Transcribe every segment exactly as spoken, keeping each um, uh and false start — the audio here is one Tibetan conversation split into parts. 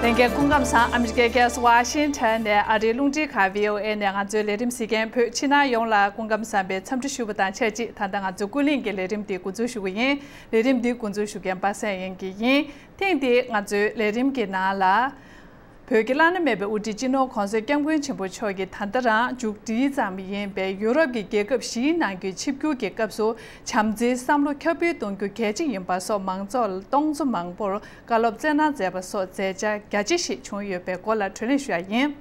ལྷན་རྒྱས་སྐུ་ཁམས་བཟང་། ཨ་མི་རི་ཀའི་རྒྱལ་ས་ཝ་ཤིང་ཊོན་ནས་ཨ་རིའི་རླུང་འཕྲིན་ཁང་བྷི་ཨོ་ཨེ་ནས་ང་ཚོའི་ལས་རིམ་གཟིགས་མཁན་བོད་ཕྱི་ནང་ཡོངས་ལ་སྐུ་ཁམས་བཟང་པའི་འཚམས་འདྲི་ཞུ་བ་དང་ཆབས་ཅིག་ད་ལྟ་ང་ཚོའི་ཀུན་གླེང་གི་ལས་རིམ་འདི་འགོ་འཛུགས་ཞུ་གི་ཡིན། ལས་རིམ་འདི་འགོ་འཛུགས་ཞུ་མཁན་པ་སངས་དབྱངས་སྐྱིད་ཡིན། ཐེངས་འདིའི་ང་ཚོའི་ལས་རིམ་གྱི་ནང་ལ། བོད་ཀྱི་བླ་ན་མེད་པའི་དབུ་ཁྲིད་སྤྱི་ནོར་༧གོང་ས་༧སྐྱབས་མགོན་ཆེན་པོ་མཆོག་གིས་ད་ལྟ་རང་མཇུག་སྒྲིལ་ཙམ་ཡིན་པའི་ཡུ་རོབ་ཀྱི་རྒྱལ་ཁབ་བཞིའི་ནང་གི་ཆིབས་བསྒྱུར་གྱི་སྐབས་སུ་བྱམས་བརྩེའི་བསམ་བློ་ཁྱབ་སྤེལ་གཏོང་རྒྱུ་གལ་ཆེ་ཡིན་པ་སོགས་མང་ཚོགས་ལ་སྟོང་ཚོ་མང་པོར་བཀའ་སློབ་སྩལ་གནང་མཛད་པ་སོགས་མཛད་འཆར་རྒྱ་ཆེ་ཞིག་བྱུང་ཡོད་པའི་སྐོར་ལ་བགྲོ་གླེང་ཞུ་ཡ་ཡིན།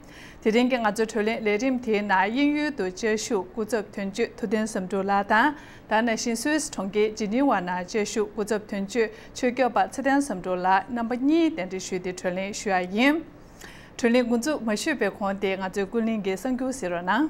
དེ་རིང་གི་ང་ཚོའི་བགྲོ་གླེང་ལས་རིམ་དེའི་ནང་དབྱིན་ཡུལ་དུ་བཅའ་བཞུགས་སྐུ་ཚབ་དོན་གཅོད་ཐུབ་བསྟན་བསམ་གྲུབ་ལགས་དང་། ད་ནང་བཞིན་སུད་སི་གྲོང་ཁྱེར་ཇི་ནི་ཝ་ནང་བཅའ་བཞུགས་སྐུ་ཚབ་དོན་གཅོད་ཆོས་སྐྱོབ་པ་ཚེ་བརྟན་བསམ་གྲུབ་ལགས་རྣམ་པ་གཉིས་གདན་འདྲེན་ཞུས་ཏེ་བགྲོ་གླེང་ཞུ་ཡ་ཡིན། བགྲོ་གླེང་འགོ་འཛུགས་མ་ཞུས་པའི་གོང་དེ་ང་ཚོའི་ཀུན་གླེང་གི་གསར་འགྱུར་གཟིགས་རོགས་གནང་།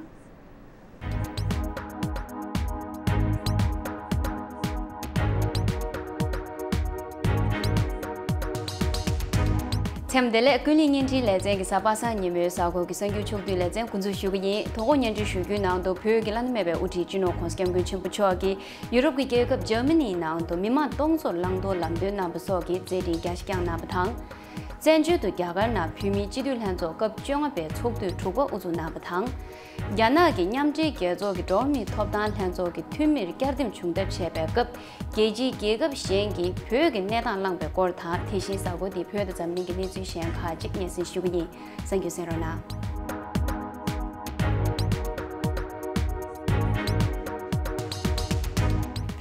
འཚམས་བདེ་ལེགས། ཀུན་གླེང་བརྙན་འཕྲིན་ལེ་ཚན་གྱི་གཟའ་པ་སངས་ཉིན་མོའི་གཟའ་འཁོར་གྱི་གསར་འགྱུར་ཕྱོགས་བསྡུས་ལེ་ཚན་འགོ་འཛུགས་ཞུ་གི་ཡིན། དོ་དགོང་སྙན་སྒྲོན་ཞུ་རྒྱུའི་ནང་དུ་བོད་ཀྱི་བླ་ན་མེད་པའི་དབུ་ཁྲིད་སྤྱི་ནོར་༧གོང་ས་༧སྐྱབས་མགོན་ཆེན་པོ་མཆོག་གིས་ཡུ་རོབ་ཀྱི་རྒྱལ་ཁབ་འཇར་མ་ནིའི་ནང་དུ་མི་མང་སྟོང་ཚོར་བླང་དོར་ལམ་སྟོན་གནང་བ་སོགས་ཀྱི་མཛད་འཕྲིན་རྒྱ་ཆེ་བསྐྱངས་གནང་བ་དང་། བཙན་བྱོལ་དུ་རྒྱ་གར་ནང་བོད་མིའི་སྤྱི་འཐུས་ལྷན་ཚོགས་སྐབས་བཅོ་ལྔ་པའི་ཚོགས་དུས་དྲུག་པ་དབུ་འཛུགས་གནང་བ་དང་། རྒྱ་ནག་གི་མཉམ་འབྲེལ་རྒྱལ་ཚོགས་ཀྱི་འགྲོ་བ་མིའི་ཐོབ་ཐང་ལྷན་ཚོགས་ཀྱི་འཐུས་མིར་བསྐྱར་འདེམས་བྱུང་ཐབས་བྱས་པའི་སྐབས། རྒྱལ་སྤྱིའི་རྒྱལ་ཁབ་གཞན་གྱིས་བོད་ཀྱི་གནས་སྟངས་བླངས་པའི་སྐོར་དང་། དེ་བཞིན་གཟའ་འཁོར་འདིའི་བོད་དང་འཛམ་གླིང་གི་གནས་ཚུལ་གཞན་ཁག་ཅིག་སྙན་སེང་ཞུ་གི་ཡིན། གསན་རྒྱུ་གསན་རོགས་གནང་།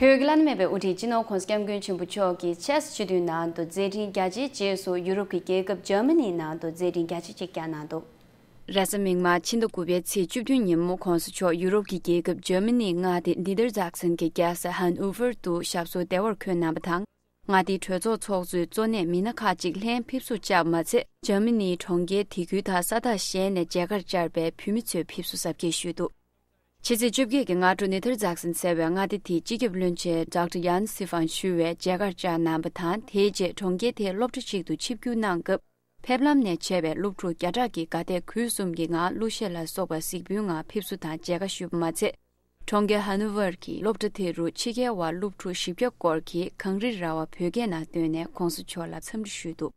བོད་ཀྱི་བླ་ན་མེད་པའི་དབུ་ཁྲིད་སྤྱི་ནོར་༧གོང་ས་༧སྐྱབས་མགོན་ཆེན་པོ་མཆོག་གིས་ཆེས་སྤྱི་འཐུས་ནང་དུ་མཛད་འཕྲིན་རྒྱ་ཆེའི་རྗེས་སུ་ཡུ་རོབ་ཀྱི་རྒྱལ་ཁབ་འཇར་མ་ནིའི་ནང་དུ་མཛད་འཕྲིན་རྒྱ་ཆེ་ཅིག་བསྐྱངས་གནང་འདུག་རེས་གཟའ་མིག་དམར་ཕྱི་ཟླ་དགུ་པའི་ཚེས་བཅུ་བདུན་ཉིན་མོ་༧གོང་ས་མཆོག་ཡུ་རོབ་ཀྱི་རྒྱལ་ཁབ་འཇར་མ་ནིའི་མངའ་སྡེ་ནི་དར་ཛག་སན་གྱི་རྒྱལ་ས་ཧན་ནོ་ཝར་དུ་ཞབས་སོར་བདེ་བར་འཁོད་གནང་བ་དང་། མངའ་སྡེའི་གྲོས་ཚོགས་ཚོགས་གཙོའི་གཙོ་གནད་མི་སྣ་ཁག་ཅིག་ལྷན་ཕེབས་བསུ་བཅར་བ་མ་ཚད། འཇར་མ་ནིའི་གྲོང་ཁྱེར་དེ་ཁུལ་དང་ས་ཐག་གཞན་ནས་མཇལ་ཁར་བཅར་བའི་བོད་མི་ཚོས་ཕེབས་བསུ་གཟབ་རྒྱས་ཞུས་འདུག་ཕྱི་ཚེས་བཅོ་བརྒྱད་ཀྱི་སྔ་དྲོ་ནི་དར་ཛག་སན་ཟེར་བའི་མངའ་སྡེ་དེའི་སྤྱི་ཁྱབ་བློན་ཆེན་ཌོག་ཊར་ཡཱན་སི་ཧྥན་ཞུ་བས་མཇལ་ཁར་བཅར་གནང་བ་དང་། དེའི་རྗེས་གྲོང་ཁྱེར་དེའི་སློབ་གྲྭ་ཞིག་ཏུ་ཆིབས་བསྒྱུར་གནང་སྐབས། ཕེབས་ལམ་ནས་མཇལ་བའི་སློབ་ཕྲུག་བརྒྱ་ཕྲག་གིས་ག་དེ་གུས་གསུམ་གྱི་ངང་གླུ་གཞས་ལ་སོགས་པ་གཟིགས་འབུལ་ངང་ཕེབས་བསུ་དང་མཇལ་ཁ་ཞུས་པ་མ་ཚད། གྲོང་ཁྱེར་ཧ་ནོ་ཝར་གྱི་སློབ་གྲྭ་དེ་རུ་ཕྱི་རྒྱལ་བ་སློབ་ཕྲུག་བཞི་བརྒྱ་སྐོར་གྱིས་གངས་རི་ར་བ་བོད་སྐད་ནང་བཏོན་ནས་༧གོང་ས་མཆོག་ལ་འཚམས་འདྲི་ཞུས་འདུག་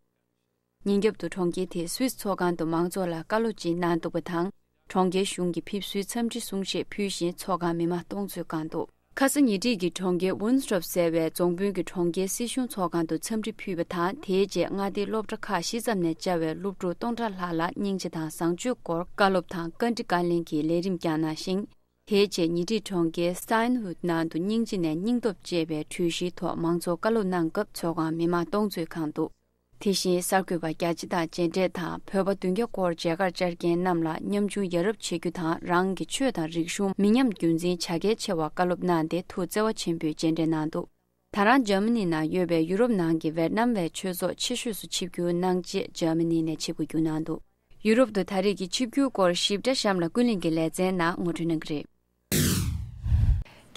ཉིན་རྒྱབ་ཏུ་གྲོང་ཁྱེར་དེའི་སུད་སི་ཚོགས་ཁང་དུ་མང་ཚོགས་ལ་བཀའ་སློབ་ཅིག་གནང་འདུག་པ་དང་། གྲོང་ཁྱེར་གཞུང་གིས་ཕེབས་བསུའི་འཚམས་འདྲི་གསུང་བཤད་ཕུལ་བཞིན་ཚོགས་ཁང་མི་མང་སྟོང་ཚོས་བཀང་འདུག་ཁ་ས་ཉེ་འཁྲིས་ཀྱི་གྲོང་ཁྱེར་ཝུན་སི་ཊོབ་ཟེར་བའི་རྫོང་དཔོན་གྱི་གྲོང་ཁྱེར་སྲིད་གཞུང་ཚོགས་ཁང་དུ་འཚམས་འདྲི་ཕུལ་བ་དང་། དེའི་རྗེས་མངའ་སྡེའི་སློབ་གྲྭ་ཁག་བཞི་ཙམ་ནས་བཅར་བའི་སློབ་ཕྲུག་སྟོང་ཕྲག་ལྷག་ལ་སྙིང་རྗེ་དང་བཟང་སྤྱོད་སྐོར་བཀའ་སློབ་དང་བཀའ་འདྲི་བཀའ་ལན་གྱི་ལས་རིམ་བསྐྱངས་གནང་ཞིང་། དེའི་རྗེས་ཉེ་འཁྲིས་གྲོང་ཁྱེར་སི་ཊའེན་ཧུད་ནང་དུ་སྙིང་རྗེ་ནས་སྙིང་སྟོབས་ཅེས་པའི་གྲོས་གཞིའི་ཐོག་མང་ཚོགས་བཀའ་སློབ་གནང་སྐབས་ཚོགས་ཁང་མི་མང་སྟོང་ཚོས་བཀང་འདུག་དེ་བཞིན་གསར་འགོད་པ་རྒྱ་ཆེ་དང་མཇལ་འཕྲད་དང་། བོད་པ་བདུན་བརྒྱ་སྐོར་མཇལ་ཁར་བཅར་མཁན་རྣམས་ལ་ཉམ་ཆུང་ཡ་རབས་བྱེད་རྒྱུ་དང་། རང་གི་ཆོས་དང་རིག་གཞུང་མི་ཉམས་རྒྱུན་འཛིན་བྱ་གལ་ཆེ་བར་བཀའ་སློབ་གནང་སྟེ་ཐུགས་བརྩེ་བ་ཆེན་པོས་མཇལ་འཕྲད་གནང་འདུག་ད་རང་འཇར་མ་ནི་ནང་ཡོད་པའི་ཡུ་རོབ་ནང་གི་ཝེད་ནམ་བའི་ཆོས་ཚོགས་ཆེ་ཤོས་སུ་ཆིབས་བསྒྱུར་གནང་རྗེས་འཇར་མ་ནི་ནས་ཆིབས་བསྒྱུར་གནང་འདུག་ཡུ་རོབ་ཏུ་ད་རེས་ཀྱི་ཆིབས་བསྒྱུར་སྐོར་ཞིབ་ཕྲ་གཤམ་ལ་ཀུན་གླེང་གི་ལེ་ཚན་ནང་ངོ་སྤྲོད་གནང་གི་རེད།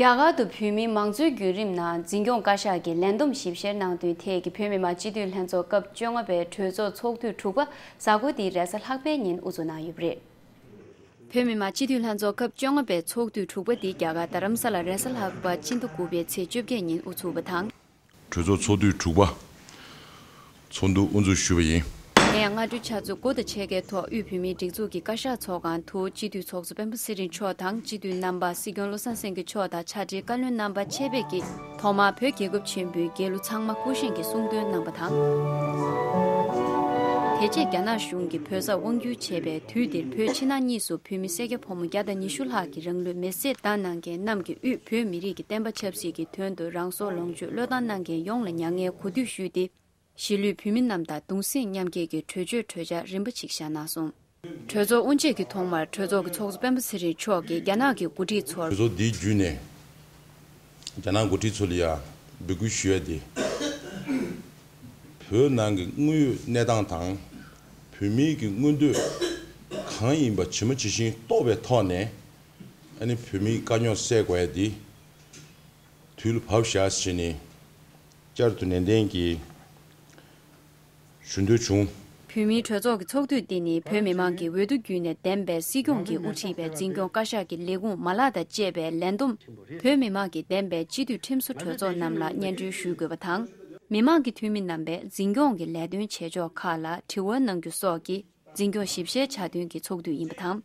རྒྱ་གར་དུ་བོད་མིའི་མང་གཙོའི་བརྒྱུད་རིམ་ནང་འཛིན་སྐྱོང་བཀའ་ཤག་གིས་ལས་བསྡོམས་ཞིབ་བཤེར་གནང་དོན་ཐད་ཀྱི་བོད་མི་མང་སྤྱི་འཐུས་ལྷན་ཚོགས་སྐབས་བཅོ་ལྔ་པའི་གྲོས་ཚོགས་ཚོགས་དུས་དྲུག་པ་གཟའ་འཁོར་འདིའི་རེས་གཟའ་ལྷག་པའི་ཉིན་དབུ་འཛུགས་གནང་ཡོད་པ་རེད། བོད་མི་མང་སྤྱི་འཐུས་ལྷན་ཚོགས་སྐབས་བཅོ་ལྔ་པའི་ཚོགས་དུས་དྲུག་པ་འདི་རྒྱ་གར་རྡ་རམ་ས་ལ་རེས་གཟའ་ལྷག་པ་ཕྱི་ཟླ་དགུ་པའི་ཚེས་བཅོ་བརྒྱད་ཉིན་དབུ་ཚུགས་པ་དང་། གྲོས་ཚོགས་ཚོགས་དུས་དྲུག་པ་ཚོགས་འདུ་དབུ་འཛུགས་ཞུས་པ་ཡིན། དེ་ཡང་སྔ་དྲོའི་ཆུ་ཚོད་དགུ་དང་ཕྱེད་ཀའི་ཐོག་དབུས་བོད་མིའི་སྒྲིག་འཛུགས་ཀྱི་བཀའ་ཤག་ཚོགས་ཁང་དུ་སྤྱི་འཐུས་ཚོགས་གཙོ་སྤེན་པ་ཚེ་རིང་མཆོག་དང་། སྤྱི་འཐུས་རྣམ་པ་སྲིད་སྐྱོང་བློ་བཟང་སེང་གེ་མཆོག་དང་། ཕྱག་སྦྲེལ་བཀའ་བློན་རྣམ་པ་ཆེད་ཕེབས་ཀྱིས་ཐོག་མར་བོད་རྒྱལ་ཁབ་ཆེན་པོའི་རྒྱལ་གླུ་ཚང་མ་སྐུ་བཞེངས་ཀྱིས་གསུང་འདོན་གནང་བ་དང་། དེ་རྗེས་རྒྱ་ནག་གཞུང་གིས་བོད་ས་དབང་བསྒྱུར་བྱས་པའི་དུས་འདིར་བོད་ཕྱི་ནང་གཉིས་སུ་བོད་མི་སེར་སྐྱ་ཕོ་མོ་བརྒྱ་དང་ཉི་ཤུ་ལྷག་གིས་རང་ལུས་མེར་སྲེག་བཏང་གནང་མཁན་རྣམས་ཀྱི་དབུས་བོད་མི་རིགས་ཀྱི་བསྟན་པ་ཆབ་སྲིད་ཀྱི་དོན་དུ་རང་སྲོག་ལོངས་སྤྱོད་བློས་བཏང་གནང་མཁན་ཡོངས་ལ་མྱ་ངན་གུས་འདུད་ཞུས་ཏེ། གཞིས་ལུས་བོད་མི་རྣམས་དང་གདུང་སེམས་མཉམ་སྐྱེད་ཀྱི་གྲོས་ཆོད་གྲོས་འཆར་རིམ་པ་ཞིག་བཞག་གནང་སོང་། གྲོས་ཚོགས་དབུ་འབྱེད་ཀྱི་ཐོག་མར་གྲོས་ཚོགས་ཀྱི་ཚོགས་གཙོ་སྤེན་པ་ཚེ་རིང་མཆོག་གིས་རྒྱ་ནག་གི་འགོ་ཁྲིད་ཚོར། གྲོས་ཚོགས་འདི་བརྒྱུད་ནས་རྒྱ་ནག་འགོ་ཁྲིད་ཚོ་ལ་ཡང་འབོད་སྐུལ་ཞུ་ཡ་དེ། བོད་ནང་གི་དངོས་ཡོད་གནས་སྟངས་དང་། བོད་མིའི་གི་མངོན་འདོད་གང་ཡིན་པ་ཇི་མ་ཇི་བཞིན་རྟོགས་པའི་ཐོག་ནས། ཨ་ནི་བོད་མིའི་དཀའ་རྙོག་སེལ་དགོས་ཡ་དེ་དུས་ལ་བབ་བཞག་ཟེར་ནས་བསྐྱར་དུ་ནན་ཏན་གྱིས་ཞུ་འདོད་བྱུང་། བོད་མིའི་གྲོས་ཚོགས་ཀྱི་ཚོགས་དུས་འདི་ནི་བོད་མི་མང་གི་འོས་བསྡུ་བརྒྱུད་ནས་འདེམས་པའི་སྲིད་སྐྱོང་གིས་དབུ་ཁྲིད་པའི་འཛིན་སྐྱོང་བཀའ་ཤག་གི་ལས་ཁུངས་མ་ལག་དང་བཅས་པའི་ལས་བསྡོམས། བོད་མི་མང་གིས་འདེམས་པའི་སྤྱི་འཐུས་ཁྲིམས་བཟོ་གྲོས་ཚོགས་རྣམས་ལ་སྙན་སྒྲོན་ཞུ་དགོས་པ་དང་། མི་མང་གི་འཐུས་མི་རྣམ་པས་འཛིན་སྐྱོང་གི་ལས་དོན་བྱེད་ཕྱོགས་ཁག་ལ་དྲི་བ་གནང་རྒྱུ་སོགས་ཀྱིས་འཛིན་སྐྱོང་ཞིབ་བཤེར་བྱ་དོན་གྱི་ཚོགས་འདུ་ཡིན་པ་དང་།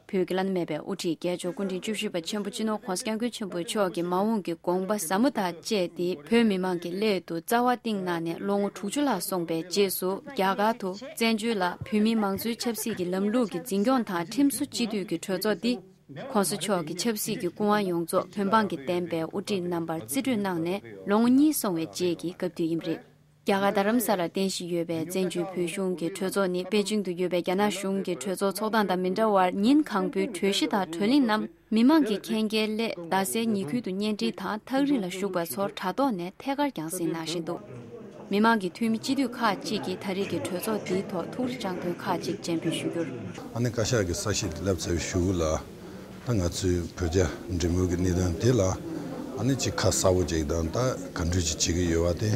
བོད་ཀྱི་བླ་ན་མེད་པའི་དབུ་ཁྲིད་རྒྱལ་མཆོག་སྐུ་ཕྲེང་བཅུ་བཞི་པ་ཆེན་པོ་སྤྱི་ནོར་༧གོང་ས་༧སྐྱབས་མགོན་ཆེན་པོ་མཆོག་གི་མ་འོངས་ཀྱི་དགོངས་པ་ཟབ་མོ་དང་བཅས་ཏེ་བོད་མི་མང་གི་སླད་དུ་རྩ་བ་གཏིང་གནང་ནས་ལོ་ངོ་དྲུག་ཅུ་ལྷག་སོང་པའི་རྗེས་སུ་རྒྱ་གར་དུ་བཙན་བྱོལ་ལ་བོད་མིའི་མང་གཙོའི་ཆབ་སྲིད་ཀྱི་ལམ་ལུགས་ཀྱི་འཛིན་སྐྱོང་དང་ཁྲིམས་བཟོ་སྤྱི་འཐུས་ཀྱི་གྲོས་ཚོགས་འདི། ༸གོང་ས་མཆོག་གི་ཆབ་སྲིད་ཀྱི་སྐུ་དབང་ཡོངས་རྫོགས་བོད་འབངས་ཀྱི་བསྟན་པའི་དབུ་ཁྲིད་རྣམ་པར་རྩིས་སྤྲོད་གནང་ནས་ལོ་ངོ་གཉིས་སོང་བའི་རྗེས་ཀྱི་སྐབས་དུས་ཡིན་པ་རེད། རྒྱ་གར་རྡ་རམ་ས་ལར་རྟེན་གཞི་ཡོད་པའི་བཙན་བྱོལ་བོད་གཞུང་གི་གྲོས་ཚོགས་ནི་པེ་ཅིང་དུ་ཡོད་པའི་རྒྱ་ནག་གཞུང་གི་གྲོས་ཚོགས་ཚོགས་སྟངས་དང་མི་འདྲ་བར་ཉིན་གང་པོའི་གྲོས་གཞི་དང་གྲོས་གླེང་རྣམས་མི་མང་གི་ཁེངས་སྐྱེལ་སླད་རྡ་སའི་ཉེ་ཁུལ་དུ་བརྙན་འཕྲིན་དང་ཐག་རིང་ལ་བཞུགས་པ་ཚོར་དྲ་ཐོག་ནས་ཐད་ཀར་རྒྱང་སྲིང་གནང་བཞིན་འདུག་མི་མང་གི་འཐུས་མི་སྤྱི་འཐུས་ཁག་ཅིག་གིས་ད་རེས་ཀྱི་གྲོས་ཚོགས་འདིའི་ཐོག་ཐུགས་རེ་དྲང་དོན་ཁག་ཅིག་སྤྱན་འབུལ་ཞུ་རྒྱུར། ཨ་ནི་བཀའ་ཤག་གི་གསལ་བཤད་དེ་བསླབ་ཚར་བའི་གཞུག་ལ་ད་ང་ཚོའི་བོད་རྒྱ་འབྲེལ་མོལ་གྱི་གནད་དོན་དེ་ལ་ཨ་ནི་ཅིག་ཁ་གསལ་པོ་ཅིག་དང་ད་ག་འདྲ་ཅིག་བྱེད་ཀྱི་ཡོད་པ་དེ་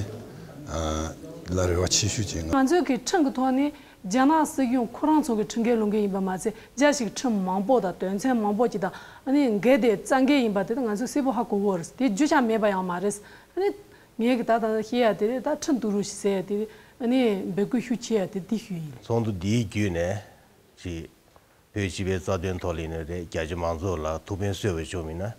ལ་རེ་བ་ཆེ་ཤོས་ཅིག་ང་ང་ཚོའི་གི་ཁྲིམས་ཀྱི་ཐོག་ནས་རྒྱ་ནག་སྲིད་གཞུང་ཁོ་རང་ཚོ་གི་ཁྲིམས་འགལ་ལུགས་འགལ་ཡིན་པ་མ་ཚད་རྒྱ་ཞིག་ཁྲིམས་མང་པོ་དང་དོན་ཚན་མང་པོ་ཅིག་དང་ཨ་ནི་འགལ་ཏེ་རྩ་འགལ་ཡིན་པ་དེ་ད་ང་ཚོས་གསལ་པོ་ཧ་གོ་གི་ཡོད་རེད། དེ་རྒྱུ་ཆ་མེད་པ་ཡང་མ་རེད། ཨ་ནི། ངས་གི་ད་ད་བཤད་ཡ་དེ་རེད། ད་ཁྲིམས་གཏུག་རོགས་ཞེས་ཟེར་ཡ་དེ་རེད། ཨ་ནི་འབོད་སྐུལ་ཞུ་བྱེད་ཡ་དེ་འདི་ཞུ་ཡིན། ཚོགས་འདུ་འདིའི་བརྒྱུད་ནས་ཅིག་བོད་སྤྱི་པའི་རྩ་དོན་ཐོག་ལ་ཡིན་ན་རེད། རྒྱ་ཆེ་མང་ཚོགས་ལ་ཐུགས་ཕན་གསོས་པ་བྱུང་མིན་ན་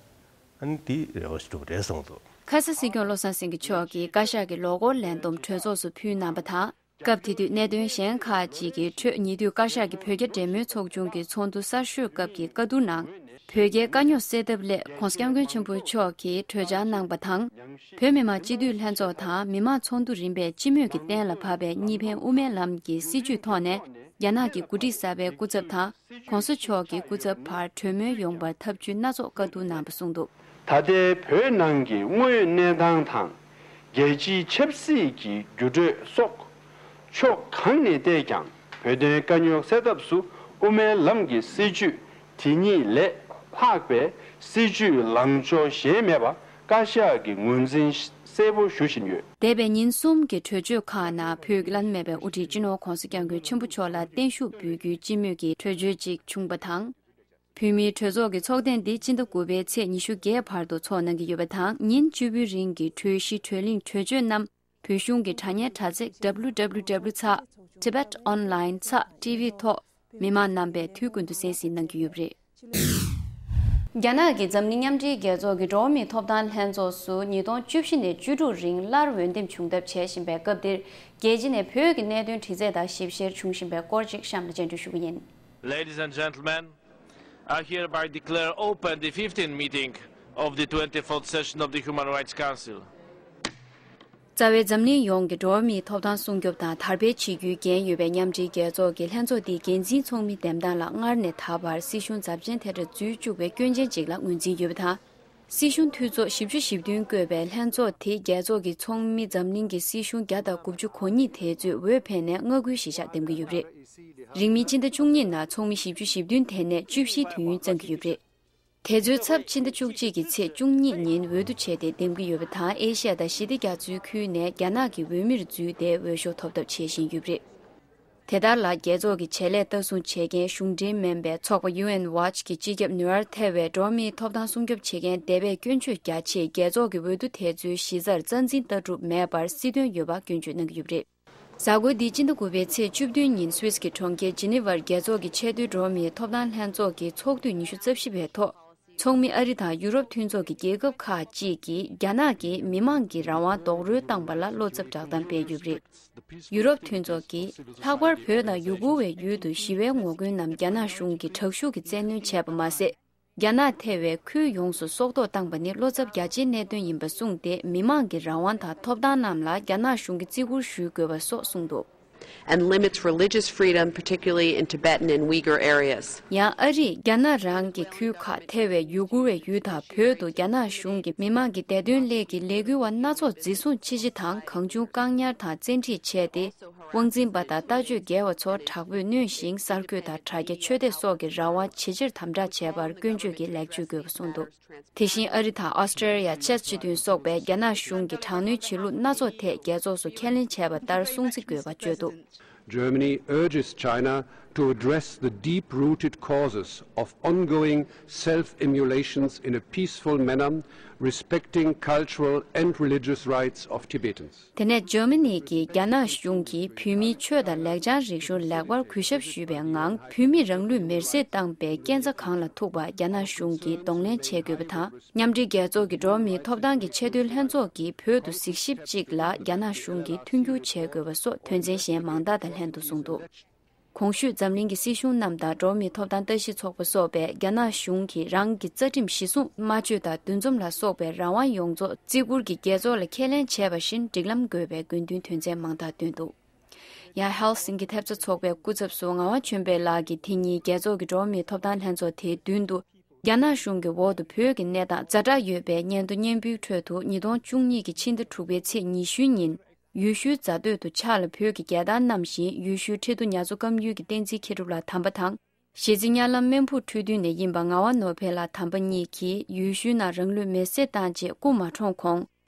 ཨ་ནི་དེ་རེ་བ་ཞུ་གྲུབ་རེད་གསུངས་འདུག་ཁ་ས་སྲིད་སྐྱོང་བློ་བཟང་སེང་གེ་མཆོག་གིས་བཀའ་ཤག་གི་ལོ་འཁོར་ལས་བསྡོམས་གྲོས་ཚོགས་སུ་ཕུལ་གནང་པ་དང་། སྐབས་དེ་དུས་གནད་དོན་གཞན་ཁག་ཅིག་གི་ཁྲོད་ཉེ་དུས་བཀའ་ཤག་གི་བོད་རྒྱ་འབྲེལ་མོལ་ཚོགས་ཆུང་གི་ཚོགས་འདུ་གསར་ཤོས་སྐབས་ཀྱི་བཀའ་བསྡུར་ནང་། བོད་རྒྱའི་དཀའ་རྙོག་སེལ་ཐབས་སླད་༸གོང་ས་༸སྐྱབས་མགོན་ཆེན་པོ་མཆོག་གིས་གྲོས་འཆར་གནང་པ་དང་། བོད་མི་མང་སྤྱི་འཐུས་ལྷན་ཚོགས་དང་མི་མང་ཚོགས་འདུ་རིམ་པས་སྤྱི་མོས་ཀྱིས་གཏན་ལ་ཕབ་པའི་གཉིས་ཕན་དབུ་མའི་ལམ་གྱི་སྲིད་བྱུས་ཐོག་ནས་རྒྱ་ནག་གི་འགོ་ཁྲིད་གསར་པའི་སྐུ་ཚབ་དང་༸གོང་ས་མཆོག་གི་སྐུ་ཚབ་བར་གྲོས་མོལ་ཡོང་བར་ཐབས་ཇུས་སྣ་ཚོགས་བཀའ་བསྡུར་གནང་པ་གསུངས་འདུག་ད་ལྟའི་བོད་ནང་གི་དངོས་ཡོད་གནས་སྟངས་དང་། རྒྱལ་སྤྱིའི་ཆབ་སྲིད་ཀྱི་འགྱུར་འགྲོས་སོགས་ཕྱོགས་གང་ནས་བལྟས་ཀྱང་བོད་དོན་དཀའ་རྙོག་སེལ་ཐབས་སུ་དབུ་མའི་ལམ་གྱི་སྲིད་བྱུས་དེ་ཉིད་ལས་ལྷག་པའི་སྲིད་བྱུས་ལངས་ཕྱོགས་གཞན་མེད་པ་བཀའ་ཤག་གིས་ངོས་འཛིན་གསལ་པོ་ཞུ་བཞིན་ཡོད། འདས་པའི་ཉིན་གསུམ་གྱི་གྲོས་ཆོད་ཁག་ནང་བོད་ཀྱི་བླ་ན་མེད་པའི་དབུ་ཁྲིད་སྤྱི་ནོར་༸གོང་ས་༸སྐྱབས་མགོན་ཆེན་པོ་མཆོག་ལ་བརྟན་བཞུགས་འབུལ་རྒྱུའི་སྤྱི་མོས་ཀྱི་གྲོས་ཆོད་ཅིག་བྱུང་པ་དང་། བོད་མིའི་གྲོས་ཚོགས་ཀྱི་ཚོགས་ཐེངས་འདི་སྤྱི་ཟླ་དགུ་པའི་ཚེས་ཉི་ཤུ་བརྒྱད་བར་དུ་འཚོགས་གནང་གི་ཡོད་པ་དང་། ཉིན་བཅུ་པོའི་རིང་གི་གྲོས་གཞི་གྲོས་གླེང་གྲོས་ཆོད་རྣམས་བོད་གཞུང་གི་དྲ་བརྙན་དྲ་ཚིགས་W W W ཚེག་Tibet Online ཚེག T V ཐོག་མི་མང་རྣམ་པས་དུས་ཀུན་ཏུ་གསན་གཟིགས་གནང་གི་ཡོད་པ་རེད། རྒྱ་ནག་གིས་འཛམ་གླིང་མཉམ་འབྲེལ་རྒྱལ་ཚོགས་ཀྱི་འགྲོ་བ་མིའི་ཐོབ་ཐང་ལྷན་ཚོགས་སུ་ཉིས་སྟོང་བཅུ་བཞི་ནས་བཅུ་དྲུག་རིང་སླར་འོས་འདེམས་བྱུང་ཐབས་བྱེད་བཞིན་པའི་སྐབས་འདིར། རྒྱལ་སྤྱི་ནས་བོད་ཀྱི་གནད་དོན་དྲི་རྩད་དང་ཞིབ་བཤེར་འབྱུང་བཞིན་པའི་སྐོར་ཅིག་གཤམ་ལ་སྤྱན་འབུལ་ཞུ་གི་ཡིན། Ladies and gentlemen, I hereby declare open the fifteenth meeting of the twenty-fourth session of the Human Rights Council. རྩ་བའི་འཛམ་གླིང་ཡོངས་ཀྱི་འགྲོ་བ་མིའི་ཐོབ་ཐང་སྲུང་སྐྱོབ་དང་དར་སྤེལ་བྱེད་རྒྱུའི་འགན་ཡོད་པའི་མཉམ་འབྲེལ་རྒྱལ་ཚོགས་ཀྱི་ལྷན་ཚོགས་འདིའི་འགན་འཛིན་ཚོགས་མི་འདེམས་སྟངས་ལ་སྔར་ནས་ད་བར་སྲིད་གཞུང་ཚབས་ཆེན་ཐེ་དྲག་འཛུལ་བཅུག་པའི་སྐྱོན་ཅན་ཅིག་ལ་ངོས་འཛིན་ཡོད་པ་དང་། སྲིད་གཞུང་འཐུས་ཚོགས་བཞི་བཅུ་ཞེ་བདུན་བསྐོས་པའི་ལྷན་ཚོགས་དེ་རྒྱལ་ཚོགས་ཀྱི་ཚོགས་མི་འཛམ་གླིང་གི་སྲིད་གཞུང་བརྒྱ་དང་དགུ་བཅུ་གོ་གཉིས་དེ་ཚོས་འོས་འཕེན་ནས་མངའ་ཁུལ་གཞིས་ཆགས་འདེམས་ཀྱི་ཡོད་པ་རེད། རིང་མིན་སྤྱི་ཟླ་བཅུ་གཉིས་ནང་ཚོགས་མི་བཞི་བཅུ་ཞེ་བདུན་དེ་ནས་བཅུ་བཞིའི་དུས་ཡུན་བརྩམས་ཀྱི་ཡོད་པ་རེད། དེ་ཚོའི་ཚབ་ཕྱི་ཟླ་བཅུ་གཅིག་གི་ཚེས་བཅུ་གཉིས་ཉིན་འོས་བསྡུ་བྱས་ཏེ་འདེམས་ཀྱི་ཡོད་པ་དང་། ཨེ་ཤི་ཡ་དང་ཞི་བདེ་རྒྱ་མཚོའི་ཁུལ་ནས་རྒྱ་ནག་གི་འོས་མིར་འཛུལ་ཏེ་འོས་ཤོག་ཐོབ་ཐབས་བྱེད་བཞིན་ཡོད་པ་རེད། དེ་ལྟར་ལ་རྒྱལ་ཚོགས་ཀྱི་བྱེད་ལས་ལྟ་སྲུང་བྱེད་མཁན་གཞུང་འབྲེལ་མིན་པའི་ཚོགས་པ་ཡུ་ཨེན་ཝཱཆ་གི་སྤྱི་ཁྱབ་ནུའར་ཐེ་ཝེ་འགྲོ་བ་མིའི་ཐོབ་ཐང་སྲུང་སྐྱོབ་བྱེད་མཁན་སྡེ་པས་སྐྱོན་བརྗོད་རྒྱ་ཆེ། རྒྱལ་ཚོགས་ཀྱི་འོས་བསྡུ་དེ་ཚོའི་གཞི་རྩར་རྩ་འཛིན་ལྟ་གྲུབ་མེད་པར་སྲིད་དོན་ཡོད་པ་སྐྱོན་བརྗོད་གནང་གི་ཡོད་པ་རེད། གཟའ་འཁོར་འདིའི་སྤྱི་ཟླ་དགུ་པའི་ཚེས་བཅུ་བདུན་ཉིན་སུད་སི་གི་གྲོང་ཁྱེར་ཇི་ནི་ཝར་རྒྱལ་ཚོགས་ཀྱི་ཆེས་མཐོའི་འགྲོ་བ་མིའི་ཐོབ་ཐང་ལྷན་ཚོགས་ཀྱི་ཚོགས་དུས་ཉི་ཤུ་རྩ་བཞི་པའི་ཐོག་ཚོགས་མི་ཨ་རི་དང་ཡུ་རོབ་མཐུན་ཚོགས་ཀྱི་རྒྱལ་ཁབ་ཁག་ཅིག་གིས་རྒྱ་ནག་གིས་མི་མང་གི་རང་དབང་རྡོག་རོལ་བཏང་པ་ལ་བློ་འཚབ་བསྒྲགས་གཏམ་སྤེལ་ཡོད་པ་རེད། ཡུ་རོབ་མཐུན་ཚོགས་ཀྱིས་ལྷག་པར་བོད་དང་ཡུ་གུར་བའི་ཡུལ་དུ་ཞི་བའི་ངོ་རྒོལ་རྣམས་རྒྱ་ནག་གཞུང་གིས་དྲག་ཤུགས་ཀྱིས་བཙན་གནོན་བྱས་པ་མ་ཟད། རྒྱ་ནག་ཐེ་བའི་ཁུལ་ཡོངས་སུ་སྲོག་ཐོག་བཏང་པ་ནི་བློ་འཚབ་རྒྱ་ཆེའི་གནད་དོན་ཡིན་པ་གསུངས་ཏེ། མི་མང་གི་རང་དབང་དང་ཐོབ་ཐང་རྣམས་ལ་རྒྱ་ནག་གཞུང་གིས་བརྩི་བཀུར་ཞུ་དགོས་པ་སོགས་གསུངས་འདུག and limits religious freedom, particularly in Tibetan and Uyghur areas. ཡང་ཨ་རིས་རྒྱ་ནག་རང་གི་ཁུལ་ཁག་ཐེ་བའི་ཡུ་གུར་བའི་ཡུལ་དང་བོད་དུ་རྒྱ་ནག་གཞུང་གིས་མི་མང་གི་བདེ་དོན་སླད་ཀྱི་ལས་འགུལ་བ་སྣ་ཚོགས་འཛིན་བཟུང་བྱེད་སྤྱད་དང་གང་བྱུང་བཀག་ཉར་དང་བཙན་ཁྲིད་བྱས་ཏེ། དབང་འཛིན་པ་དང་ལྟ་སྤྱོད་འགལ་བ་ཚོར་དྲག་པོས་གནོན་ཞིང་། གསར་འགོད་དང་དྲ་རྒྱ་ཆོས་དད་སོགས་ཀྱི་རང་དབང་ཇེ་ཆེར་དམ་དྲག་བྱས་པར་སྐྱོན་བརྗོད་ཀྱི་ལེགས་བཅོས་དགོས་པ་གསུངས་འདུག་དེ་བཞིན་ཨ་རི་དང་ཨོ་སི་ཀྲི་ཡ། ཆེག་སྤྱི་མཐུན་སོགས་པས་རྒྱ་ནག་གཞུང་གིས་དྲག་གནོན་བྱེད་ལུགས་སྣ་ཚོགས་ཐད་རྒྱལ་ཚོགས་སུ་ཁས་ལེན་བྱས་པ་ལྟར་སྲུང་བརྩི་དགོས་པ་བརྗོད་འདུག Germany urges China to address the deep-rooted causes of ongoing self-immolations in a peaceful manner, respecting cultural and religious rights of Tibetans. དེ་ནས་འཇར་མ་ནི་གིས་རྒྱ་ནག་གཞུང་གིས་བོད་མིའི་ཆོས་དང་ལེགས་བྱང་རིག་གཞུང་ལེགས་པར་གུས་ཞབས་ཞུས་པའི་ངང་བོད་མི་རང་ལུས་མེར་སྲེག་བཏང་པའི་སྐྱེན་ཚ་གང་ལ་ཐུག་པ་རྒྱ་ནག་གཞུང་གིས་གདོང་ལེན་བྱེད་དགོས་པ་དང་། མཉམ་འབྲེལ་རྒྱལ་ཚོགས་ཀྱི་འགྲོ་བ་མིའི་ཐོབ་ཐང་གི་ཆེས་མཐོའི་ལྷན་ཚོགས་ཀྱིས་བོད་དུ་གཟིགས་ཞིབ་ཅིག་ལ་རྒྱ་ནག་གཞུང་གིས་མཐུན་འགྱུར་བྱེད་དགོས་པ་སོགས་དོན་ཚན་གཞན་མང་དག་དང་ལྷན་དུ་གསུངས་འདུག་གོང་ཞུས་འཛམ་གླིང་གི་སྲིད་གཞུང་རྣམས་དང་འགྲོ་བ་མིའི་ཐོབ་ཐང་ལྟ་ཞིབ་ཚོགས་པ་སོགས་པས་རྒྱ་ནག་གཞུང་གིས་རང་གི་རྩ་ཁྲིམས་གཞི་བཟུང་སྨྲ་བརྗོད་དང་འདུ་འཛོམས་ལ་སོགས་པའི་རང་དབང་ཡོངས་རྫོགས་བརྩི་བཀུར་གྱིས་རྒྱལ་ཚོགས་ལ་ཁས་ལེན་བྱས་པ་བཞིན་སྒྲིག་ལམ་དགོས་པའི་དགོས་འདུན་དོན་ཚན་མང་དག་བཏོན་འདུག་ཡང་ཧེལ་སིང་གི་ཐེབས་རྩ་ཚོགས་པའི་སྐུ་ཚབ་སུ་ངག་དབང་ཆོས་འཕེལ་ལགས་ཀྱིས་དེ་ཉིན་རྒྱལ་ཚོགས་ཀྱི་འགྲོ་བ་མིའི་ཐོབ་ཐང་ལྷན་ཚོགས་དེའི་མདུན་དུ། རྒྱ་ནག་གཞུང་གི་འོག་ཏུ་བོད་ཀྱི་གནས་སྟངས་ཛ་དྲག་ཡོད་པའི་སྙན་ཐོ་སྙན་འབུལ་ཁྲོད་དུ་ཉིས་སྟོང་བཅུ་གཉིས་ཀྱི་ཕྱི་ཟླ་དྲུག་པའི་ཚེས་ཉི་ཤུའི་ཉིན། ཡུལ་ཤུལ་རྫ་སྟོད་དུ་ཕྱག་ལ་བོད་ཀྱི་རྒྱལ་དར་བསྣམས་ཤིང་ཡུལ་ཤུལ་ཁྲི་རྡོ་གཉའ་མཚོ་སྐམ་ཡུལ་གྱི་བསྟན་འཛིན་མཁས་གྲུབ་ལགས་དམ་པ་དང་། གཞིས་རྩེ་གཉའ་ལམ་སྨན་ཕུག་འཕྲོད་བསྟུན་ནས་ཡིན་པ་ངག་དབང་ནོར་འཕེལ་ལགས་དམ་པ་གཉིས་ཀྱིས་ཡུལ་ཤུལ་ནང་རང་ལུས་མེར་སྲེག་བཏང་རྗེས་སྐུ་མ་གྲོངས་གོང་།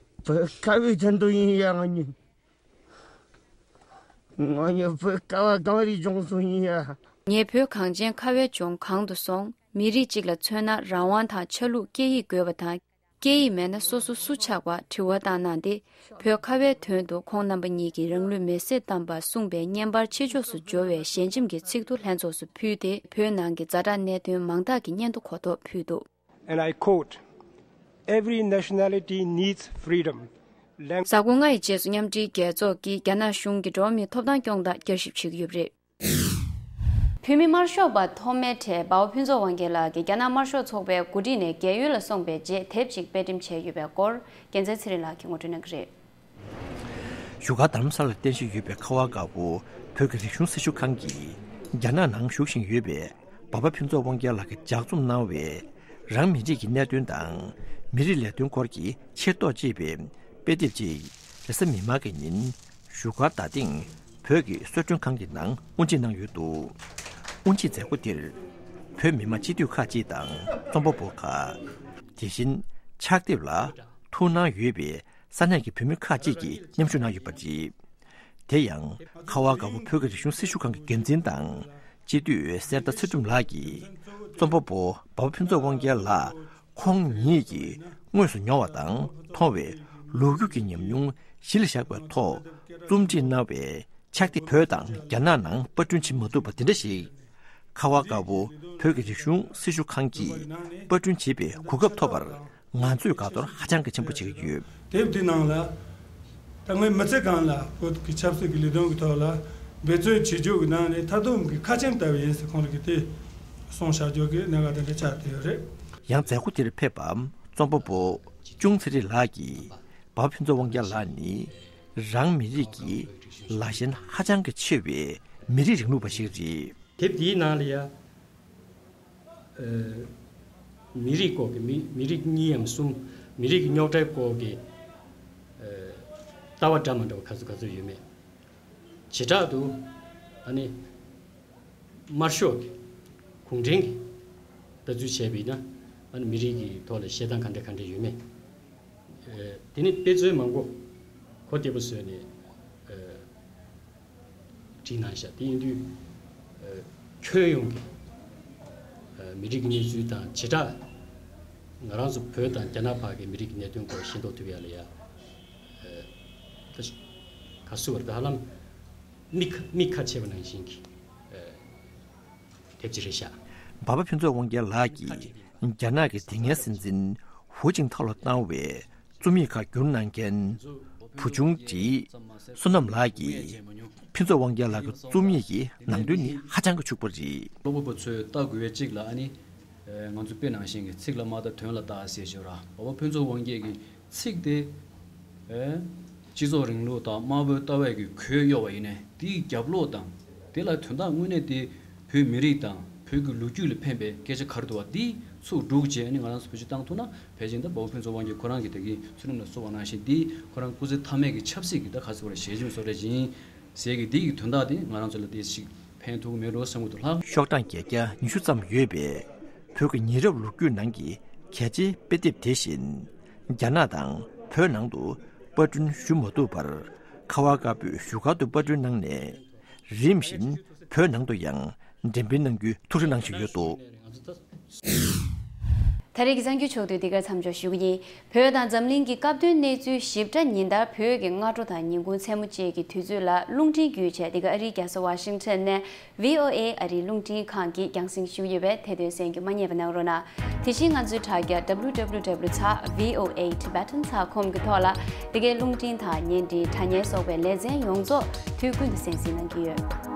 བོད་ཁ་བའི་དོན་དུ་ཡིན་ཡ་ང་གཉིས། ང་གཉིས་བོད་ཁ་བ་གངས་རིའི་ལྗོངས་སུ་ཡིན་ཡ། ངས་བོད་གངས་ཅན་ཁ་བའི་ལྗོངས་གང་དུ་སོང་། མི་རིགས་གཅིག་ལ་མཚོན་ན་རང་དབང་དང་ཆ་ལུགས་སྐད་ཡིག་དགོས་པ་དང་། སྐད་ཡིག་མེད་ན་སོ་སོ་སུ་ཆགས་པ་དྲི་བ་བཏང་གནང་སྟེ། བོད་ཁ་བའི་དོན་དུ་ཁོང་རྣམ་པ་གཉིས་ཀྱིས་རང་ལུས་མེར་སྲེག་བཏང་པ་གསུངས་པའི་བརྙན་པར་ཕྱི་ཕྱོགས་སུ་འབྱོར་བའི་ཞལ་ཆེམས་ཀྱི་ཚིག་ཐོ་ལྷན་ཚོགས་སུ་ཕུལ་ཏེ། བོད་ནང་གི་ཛ་དྲག་གནད་དོན་མང་དག་གི་སྙན་ཐོ་གོ་རྟོགས་ཕུལ་འདུག And I quote, "Every nationality needs freedom." Lang- གཟའ་འཁོར་ལྔ་ཡི་རྗེས་སུ་མཉམ་འབྲེལ་རྒྱལ་ཚོགས་ཀྱིས་རྒྱ་ནག་གཞུང་གི་འགྲོ་བ་མིའི་ཐོབ་ཐང་སྐྱོང་སྟངས་བསྐྱར་ཞིབ་བྱེད་ཀྱི་ཡོད་པ་རེད། བོད་མི་དམར་ཤོག་པ་ཐོགས་མེད་གྲས་འབའ་བ་ཕུན་ཚོགས་དབང་རྒྱལ་ལགས་ཀྱིས་རྒྱ་ནག་དམར་ཤོག་ཚོགས་པའི་འགོ་ཁྲིད་ནས་རྒས་ཡོལ་ལ་སོང་པའི་རྗེས་དེབ་ཅིག་དཔེ་སྐྲུན་བྱས་ཡོད་པའི་སྐོར་རྒྱལ་མཚན་ཚེ་རིང་ལགས་ཀྱིས་ངོ་སྤྲོད་གནང་གི་རེད། བཞུགས་སྒར་རྡ་རམ་ས་ལར་རྟེན་གཞི་ཡོད་པའི་ཁ་བ་དཀར་པོ་བོད་ཀྱི་རིག་གཞུང་སྲི་ཞུ་ཁང་གིས་རྒྱ་ནག་ནང་བཞུགས་བཞིན་ཡོད་པའི་འབའ་བ་ཕུན་ཚོགས་དབང་རྒྱལ་ལགས་ཀྱིས་ལྗགས་རྩོམ་གནང་བའི་རང་མི་རིགས་ཀྱི་གནད་དོན་དང་མི་རིགས་ལས་དོན་སྐོར་གྱི་ཆེ་བསྟོད་ཅེས་པའི་དཔེ་དེབ་ཅིག་རེས་གཟའ་མིག་དམར་གྱི་ཉིན་བཞུགས་སྒར་རྡ་སྟེང་བོད་ཀྱི་གསོལ་མགྲོན་ཁང་གི་ནང་དབུ་འབྱེད་གནང་ཡོད་འདུག་དབུ་འབྱེད་མཛད་སྒོ་འདིར་བོད་མི་མང་སྤྱི་འཐུས་ཁག་ཅིག་དང་རྩོམ་པ་པོ་ཁག་དེ་བཞིན་ཕྱག་དེབ་ལ་ཐུགས་སྣང་ཡོད་པའི་ས་གནས་ཀྱི་བོད་མི་ཁག་ཅིག་གིས་མཉམ་ཞུགས་གནང་ཡོད་པ་རེད། དེ་ཡང་ཁ་བ་དཀར་པོ་བོད་ཀྱི་རིག་གཞུང་སྲི་ཞུ་ཁང་གི་འགན་འཛིན་དང་སྤྱི་འཐུས་གསེར་རྟ་ཚེ་སྒྲོན་ལགས་ཀྱིས་རྩོམ་པ་པོ་འབའ་བ་ཕུན་ཚོགས་དབང་རྒྱལ་ལགས་ཁོང་ཉིད་ཀྱིས་དངོས་སུ་མྱོང་བ་དང་མཐོང་བའི་ལོ་རྒྱུས་ཀྱི་ཉམས་མྱོང་གཞི་ལ་བཞག་པའི་ཐོག་རྩོམ་སྒྲིག་གནང་བའི་ཕྱག་དེབ་བོད་དང་རྒྱ་ནག་ནང་པར་སྐྲུན་བྱེད་མ་ཐུབ་པ་དེ་འདྲ་ཞིག་ཁ་བ་དཀར་པོ་བོད་ཀྱི་རིག་གཞུང་སྲི་ཞུ་ཁང་གིས་པར་སྐྲུན་བྱེད་པའི་གོ་སྐབས་ཐོབ་པར་ང་ཚོས་དགའ་ཚོར་ཧ་ཅང་གི་ཆེན་པོ་བྱེད་ཀྱི་ཡོད། དེབ་དེའི་ནང་ལ་ད་སྔོན་མི་ཚེ་གང་ལ་བོད་ཀྱི་ཆབ་སྲིད་ཀྱི་ལས་དོན་གྱི་ཐོག་ལ་འབད་བརྩོན་བྱེད་རྒྱུ་གི་ནང་ནས་མཐའ་སྡོམ་གྱི་ཁ་ཆེམས་ལྟ་བུ་ཡིན་ཟེར་ཁོང་རང་གིས་དེ་གསུངས་བཞག་རྒྱུ་གི་གནད་འགག་དེ་འདྲ་ཆགས་བསྡད་ཡོད་རེད། ཡང་མཛད་སྒོ་དེར་ཕེབས་པ་རྩོམ་པ་པོ་ཅུང་ཚེ་རིང་ལགས་ཀྱིས་འབའ་བ་ཕུན་ཚོགས་དབང་རྒྱལ་ལགས་ནི་རང་མི་རིགས་ཀྱི་ལ་ཞེན་ཧ་ཅང་གི་ཆེ་བའི་མི་རིགས་རིང་ལུགས་པ་ཞིག་རེད། དེབ་འདིའི་ནང་ལ་ཡ། ཨ། མི་རིགས་སྐོར་གྱི་མི་མི་རིགས་གཉིས་ཡམ་གསུམ། མི་རིགས་ཀྱི་རྙོག་དྲའི་སྐོར་གྱི་ཨ། ལྟ་བ་འདྲ་མ་འདྲ་བ་ག་ཚོད་ག་ཚོད་ཡོད་མེད། བྱེ་བྲག་ཏུ་ཨ་ནི་དམར་ཤོག་གི་གུང་ཁྲན་གྱི་ལྟ་ཚུལ་བྱས་པ་ཡིན་ན་ཨ་ནི་མི་རིགས་ཀྱི་ཐོག་ལ་བཤད་སྟངས་ག་འདྲ་ག་འདྲ་ཡོད་མེད། ཨ། དེ་ནི་དཔེ་མཚོན་མང་པོ་གོ་བདེ་པོ་བཟོས་ནས་ཨ། བྲིས་གནང་ཤག་དེ་ཡིན་དུས་ཨ། ཁྱོན་ཡོངས་ཀྱི་ཨ། མི་རིགས་ཀྱི་གནས་ཚུལ་དང་བྱེ་བྲག་ང་རང་ཚོ་བོད་དང་རྒྱ་ནག་བར་གྱི་མི་རིགས་ཀྱི་གནད་དོན་སྐོར་ཤེས་རྟོགས་ཐུབ་ཡ་ལ་ཡ། ཨ། ད་ག་སུ་བར་ད་ཧ་ལམ་མིག་མིག་ཁ་ཕྱེས་པ་ནང་བཞིན་གྱི་ཨ། དེབ་ཅིག་རེད་ཤག་འབའ་བ་ཕུན་ཚོགས་དབང་རྒྱལ་ལགས་ཀྱིས་རྒྱ་ནག་གི་དེ་སྔའི་སྲིད་འཛིན་ཧུའུ་ཅིན་ཐའོ་ལ་བཏང་བའི་རྩོམ་ཡིག་ཁག་བསྒྱུར་གནང་མཁན་བུ་ཆུང་བཀྲིས་བསོད་ནམས་ལགས་ཀྱིས་ཕུན་ཚོགས་དབང་རྒྱལ་ལགས་ཀྱི་རྩོམ་ཡིག་གི་ནང་དོན་ནི་ཧ་ཅང་གི་ཕྱུག་པོ་རེད། ཀློག་པ་པོ་ཚོས་ལྟ་དགོས་པའི་གཅིག་ལ་ཨ་ནི། ཨེ། ང་ཚོ་དཔེ་ནང་བཞིན་གྱི་ཚིག་ལ་མ་ལྟ་དོན་ལ་ལྟ་ཟེར་ཞོར་ར་འབའ་བ་ཕུན་ཚོགས་དབང་རྒྱལ་གྱི་ཚིག་དེ། ཨེ། སྤྱི་ཚོགས་རིང་ལུགས་དང་དམར་པོའི་ལྟ་བས་ཀྱི་གོས་གཡོགས་པ་ཡིན་ནའི་དེའི་རྒྱབ་ལོགས་དང་དེ་ལ་དོན་དག་དངོས་གནས་དེ་བོད་མི་རིགས་དང་བོད་ཀྱི་ལོ་རྒྱུས་ལ་ཕན་པའི་སྐད་ཆ་ག་རེ་འདུག་བ་འདི་ཚུར་སྒྲུག་བྱས་ནས་ང་རང་ཚོ་བེད་སྤྱོད་བཏང་ཐུབ་ན་ཕལ་ཆེར་ད་འབའ་བ་ཕུན་ཚོགས་དབང་རྒྱལ་ཁོ་རང་གི་དེ་གི་ཚུལ་ཁྲིམས་ལ་གསོལ་བ་གནང་བཞིན་འདི་ཁོ་རང་སྐུ་ཚེ་མཐའ་མའི་གི་ཆབ་སྲིད་ཀྱི་ད་ག་ཚོད་བར་ཞལ་ཆེམས་བཟོ་གྲྭ་ཅིག་ཡིན་ཟེར་གི་འདི་གི་དོན་དག་དེ་ང་རང་ཚོ་ལ་དེ་ཞིག་ཕན་ཐོགས་མེད་འགྲོ་བསམ་གི་འདུག་ལགས། ཤོག་གྲངས་བརྒྱད་བརྒྱ་ཉི་ཤུ་ཙམ་ཡོད་པའི་བོད་ཀྱི་ཉེ་རབས་ལོ་རྒྱུས་ནང་གི་གལ་ཆེའི་དཔེ་དེབ་དེ་བཞིན་རྒྱ་ནག་དང་བོད་ནང་དུ་པར་སྐྲུན་ཞུ་མ་ཐུབ་པར་ཁ་བ་དཀར་པོས་བཞུགས་སྒར་དུ་པར་སྐྲུན་གནང་ནས། རིམ་བཞིན་བོད་ནང་དུ་ཡང་ འགྲེམས་སྤེལ་གནང་རྒྱུའི་ཐུགས་རེ་གནང་བཞིན་ཡོད་དོ། ད་རེས་ཀྱི་གསར་འགྱུར་ཕྱོགས་བསྡུས་འདི་གར་མཚམས་འཇོག་ཞུ་གི་ཡིན། བོད་དང་འཛམ་གླིང་གི་སྐབས་དོན་གནས་ཚུལ་ཞིབ་ཕྲ་ཉིན་ལྟར་བོད་ཀྱི་སྔ་དྲོ་དང་ཉིན་གུང་མཚན་མོ་བཅས་ཀྱི་དུས་ཚོད་ལ་རླུང་འཕྲིན་བརྒྱུད་བྱས། འདི་ག་ཨ་རིའི་རྒྱལ་ས་ཝ་ཤིང་ཊོན་ནས་བྷི་ཨོ་ཨེ་ཨ་རིའི་རླུང་འཕྲིན་ཁང་གིས་རྒྱང་སྲིང་ཞུ་ཡོད་པས། དེ་དོན་གསན་རྒྱུ་མ་བསྙེལ་བ་གནང་རོགས་གནང་། དེ་བཞིན་ང་ཚོའི་དྲ་རྒྱ་W W W dot V O A Tibetan dot com གི་ཐོག་ལ་འདི་གའི་རླུང་འཕྲིན་དང་བརྙན་འཕྲིན། དྲ་བརྙན་སོགས་པའི་ལེ་ཚན་ཡོངས་རྫོགས་དུས་ཀུན་ཏུ་གསན་གཟིགས་གནང་གི་ཡོད།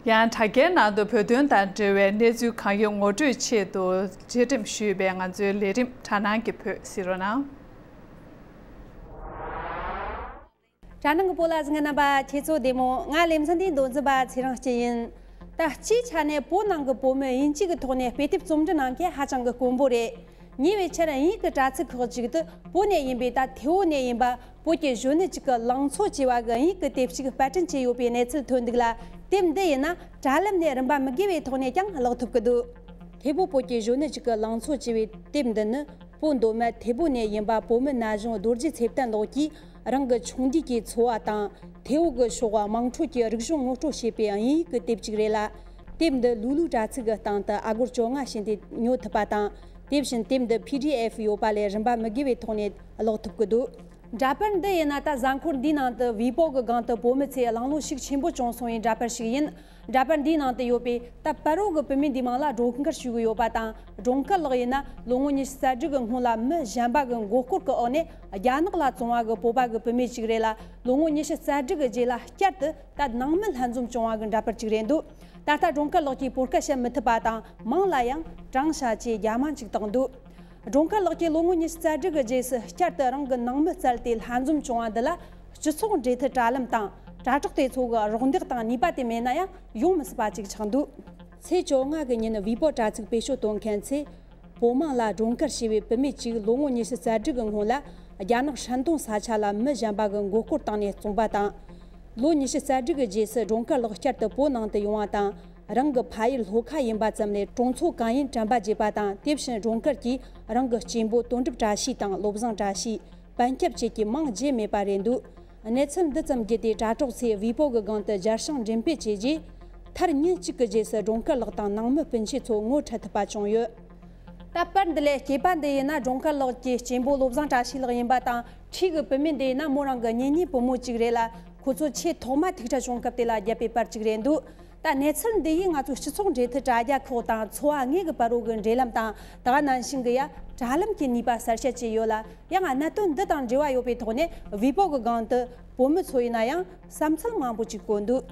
ཡང་དྲ་རྒྱའི་ནང་དུ་བོད་དོན་དང་འབྲེལ་བའི་གནས་ཚུལ་གང་ཡོད་ངོ་སྤྲོད་ཆེད་དུ་རྗེས་འགྲེམས་ཞུས་པའི་ང་ཚོའི་ལས་རིམ་དྲ་སྣང་གི་བོད་གཟིགས་རོགས་གནང་། དྲ་སྣང་གི་བོད་ལ་གཟིགས་མཁན་རྣམ་པ་ཁྱེད་ཚོ་བདེ་མོ། ང་ལེ་ཚན་འདིའི་མདོ་འཛིན་པ་ཚེ་རིང་སྐྱིད་ཡིན། ད་སྤྱིའི་ཆ་ནས་བོད་ནང་གི་བོད་མི་དབྱིན་ཇི་གི་ཐོག་ནས་དཔེ་དེབ་རྩོམ་འབྲི་གནང་མཁན་ཧ་ཅང་གི་དཀོན་པོ་རེད། ཉེ་བའི་ཆར་དབྱིན་ཡིག་གི་དྲ་ཚིགས་ཁག་ཅིག་ཏུ་བོད་ནས་ཡིན་པའི་ད་ཐེ་བོ་ནས་ཡིན་པ་བོད་ཀྱི་གཞོན་ནུ་གཅིག་གི་ལང་ཚོ་ཅེས་པ་གི་དབྱིན་ཡིག་གི་དེབ་ཅིག་པར་སྐྲུན་བྱས་ཡོད་པའི་གནས་ཚུལ་ཐོན་འདུག་ལ། དེབ་འདི་ཡིན་ན་དྲ་ལམ་ནས་རིན་པ་མི་དགོས་པའི་ཐོག་ནས་ཀྱང་ཀློག་ཐུབ་ཀྱི་འདུག་ཐེ་བོ་བོད་ཀྱི་གཞོན་ནུ་གཅིག་གི་ལང་ཚོ་ཅེས་པའི་དེབ་འདི་ནི་བོད་མདོ་སྨད་ཐེ་བོ་ནས་ཡིན་པ་བོད་མི་ན་གཞོན་རྡོ་རྗེ་ཚེ་བརྟན་ལགས་ཀྱིས་རང་གི་ཆུང་དུས་ཀྱི་འཚོ་བ་དང་། ཐེ་བོ་གི་ཕྱོགས་དམངས་ཁྲོད་ཀྱི་རིག་གཞུང་ངོ་སྤྲོད་བྱས་པའི་དབྱིན་ཡིག་གི་དེབ་ཅིག་རེད་ལ། དེབ་འདི་ལུ་ལུ་དྲ་ཚིགས་ཀྱི་སྟེང་དུ་ཨ་སྒོར་བཅོ་ལྔ་བྱིན་ཏེ་ཉོ་ཐུབ་པ་དང་། དེ་བཞིན་དེབ་འདི་P D F ཡོད་པ་ལས་རིན་པ་མི་དགོས་པའི་ཐོག་ནས་ཀློག་ཐུབ་ཀྱི་འདུག་འདྲ་པར་འདི་ཡིན་ན་ད་གཟའ་འཁོར་འདིའི་ནང་དུ་ཝི་པོ་གི་སྒང་དུ་བོད་མི་ཚོས་གླེང་སློང་ཤུགས་ཆེན་པོ་བྱུང་སོང་བའི་འདྲ་པར་ཞིག་ཡིན། འདྲ་པར་འདིའི་ནང་དུ་ཡོད་པའི་ད་པར་རོ་གི་བུད་མེད་འདིའི་མིང་ལ་སྒྲོལ་དཀར་ཞུ་གི་ཡོད་པ་དང་། སྒྲོལ་དཀར་ལགས་ཡིན་ན་ལོ་ངོ་ཉི་ཤུ་རྩ་དྲུག་གི་སྔོན་ལ་མི་གཞན་པ་གི་མགོ་སྐོར་གི་འོག་ནས་རྒྱ་ནག་ལ་བཙོང་བ་གི་བོད་པ་གི་བུད་མེད་ཅིག་རེད་ལ། ལོ་ངོ་ཉི་ཤུ་རྩ་དྲུག་གི་རྗེས་ལ་བསྐྱར་དུ་ད་ནང་མི་ལྷན་འཛོམས་བྱུང་བ་གི་འདྲ་པར་ཅིག་རེད་འདུག་ད་ལྟ་སྒྲོལ་དཀར་ལགས་ཀྱིས་བོད་སྐད་བཤད་མི་ཐུབ་པ་དང་། མིང་ལ་ཡང་ཀྲང་ཞ་ཅེས་རྒྱ་མིང་ཅིག་བཏགས་འདུག་སྒྲོལ་དཀར་ལགས་ཀྱིས་ལོ་ངོ་ཉི་ཤུ་རྩ་དྲུག་གི་རྗེས་སུ་བསྐྱར་དུ་རང་གི་ནང་མི་བཙལ་ཏེ་ལྷན་འཛོམས་བྱུང་བ་འདི་ལ། སྤྱི་ཚོགས་འབྲེལ་མཐུད་དྲ་ལམ་དང་དྲ་གྲོགས་དེ་ཚོ་གི་རོགས་འདེགས་དང་ནུས་པ་དེ་མེད་ན་ཡང་ཡོང་མི་སྲིད་པ་ཅིག་ཆགས་འདུག་ཚེས་བཅོ་ལྔ་གི་ཉིན་ཝི་པོ་དྲ་ཚིགས་བེད་སྤྱོད་གཏོང་མཁན་ཚོས། བོད་མིང་ལ་སྒྲོལ་དཀར་ཞེས་པའི་བུད་མེད་ཅིག་ལོ་ངོ་ཉི་ཤུ་རྩ་དྲུག་གི་སྔོན་ལ། རྒྱ་ནག་ཧྲན་ཏུང་ས་ཆ་ལ་མི་གཞན་པ་གི་མགོ་སྐོར་བཏང་ནས་བཙོངས་པ་དང་། ལོ་ཉི་ཤུ་རྩ་དྲུག་གི་རྗེས་སུ་སྒྲོལ་དཀར་ལགས་བསྐྱར་དུ་བོད་ནང་དུ་ཡོང་བ་དང་། རང་གི་ཕ་ཡུལ་ལྷོ་ཁ་ཡིན་པ་ཙམ་ལས་གྲོང་ཚོ་གང་ཡིན་དྲན་པ་བརྗེད་པ་དང་། དེ་བཞིན་སྒྲོལ་དཀར་གྱིས་རང་གི་གཅེན་པོ་དོན་གྲུབ་བཀྲ་ཤིས་དང་བློ་བཟང་བཀྲ་ཤིས། པན་ཁྱབ་བཅས་ཀྱི་མིང་བརྗེད་མེད་པ་རེད་འདུག་གནས་ཚུལ་འདི་ཙམ་བརྒྱུད་དེ་དྲ་གྲོགས་ཚོས་ཝི་པོ་གི་སྒང་དུ་སྦྱར་བྱང་འགྲེམས་སྤེལ་བྱས་རྗེས། མཐར་ཉིན་གཅིག་གི་རྗེས་སུ་སྒྲོལ་དཀར་ལགས་དང་ནང་མི་སྤུན་མཆེད་ཚོ་ངོ་འཕྲད་ཐུབ་པ་བྱུང་ཡོད། ད་པར་འདི་ལས་སྐྱེས་པ་འདི་ཡིན་ན་སྒྲོལ་དཀར་ལགས་ཀྱི་གཅེན་པོ་བློ་བཟང་བཀྲ་ཤིས་ལགས་ཡིན་པ་དང་། འཁྲིས་ཀྱི་བུད་མེད་འདི་ཡིན་ན་མོ་རང་གི་གཉེན་ཉེ་བུ་མོ་གཅིག་རེད་ལ། ཁོ་ཚོ་ཆེས་ཐོག་མ་ཐུག་འཕྲད་བྱུང་སྐབས་དེ་ལ་བརྒྱབ་པའི་པར་གཅིག་རེད་འདུག་ད་གནས་ཚུལ་འདི་ཡིས་ང་ཚོའི་སྤྱི་ཚོགས་འབྲེལ་མཐུད་དྲ་རྒྱ་ཁག་དང་འཚོ་བ་དངོས་ཀྱི་བར་རོ་གི་འབྲེལ་ལམ་དང་། ད་ག་ནང་བཞིན་གྱི་ཡ་དྲ་ལམ་གྱི་ནུས་པ་གསལ་བཤད་བྱས་ཡོད་ལ། ཡང་གནད་དོན་འདི་དང་འབྲེལ་བ་ཡོད་པའི་ཐོག་ནས་ཝི་པོ་གི་སྒང་དུ་བོད་མི་ཚོ་ཡིན་ན་ཡང་བསམ་ཚུལ་མང་པོ་ཅིག་བཀོད་འདུག་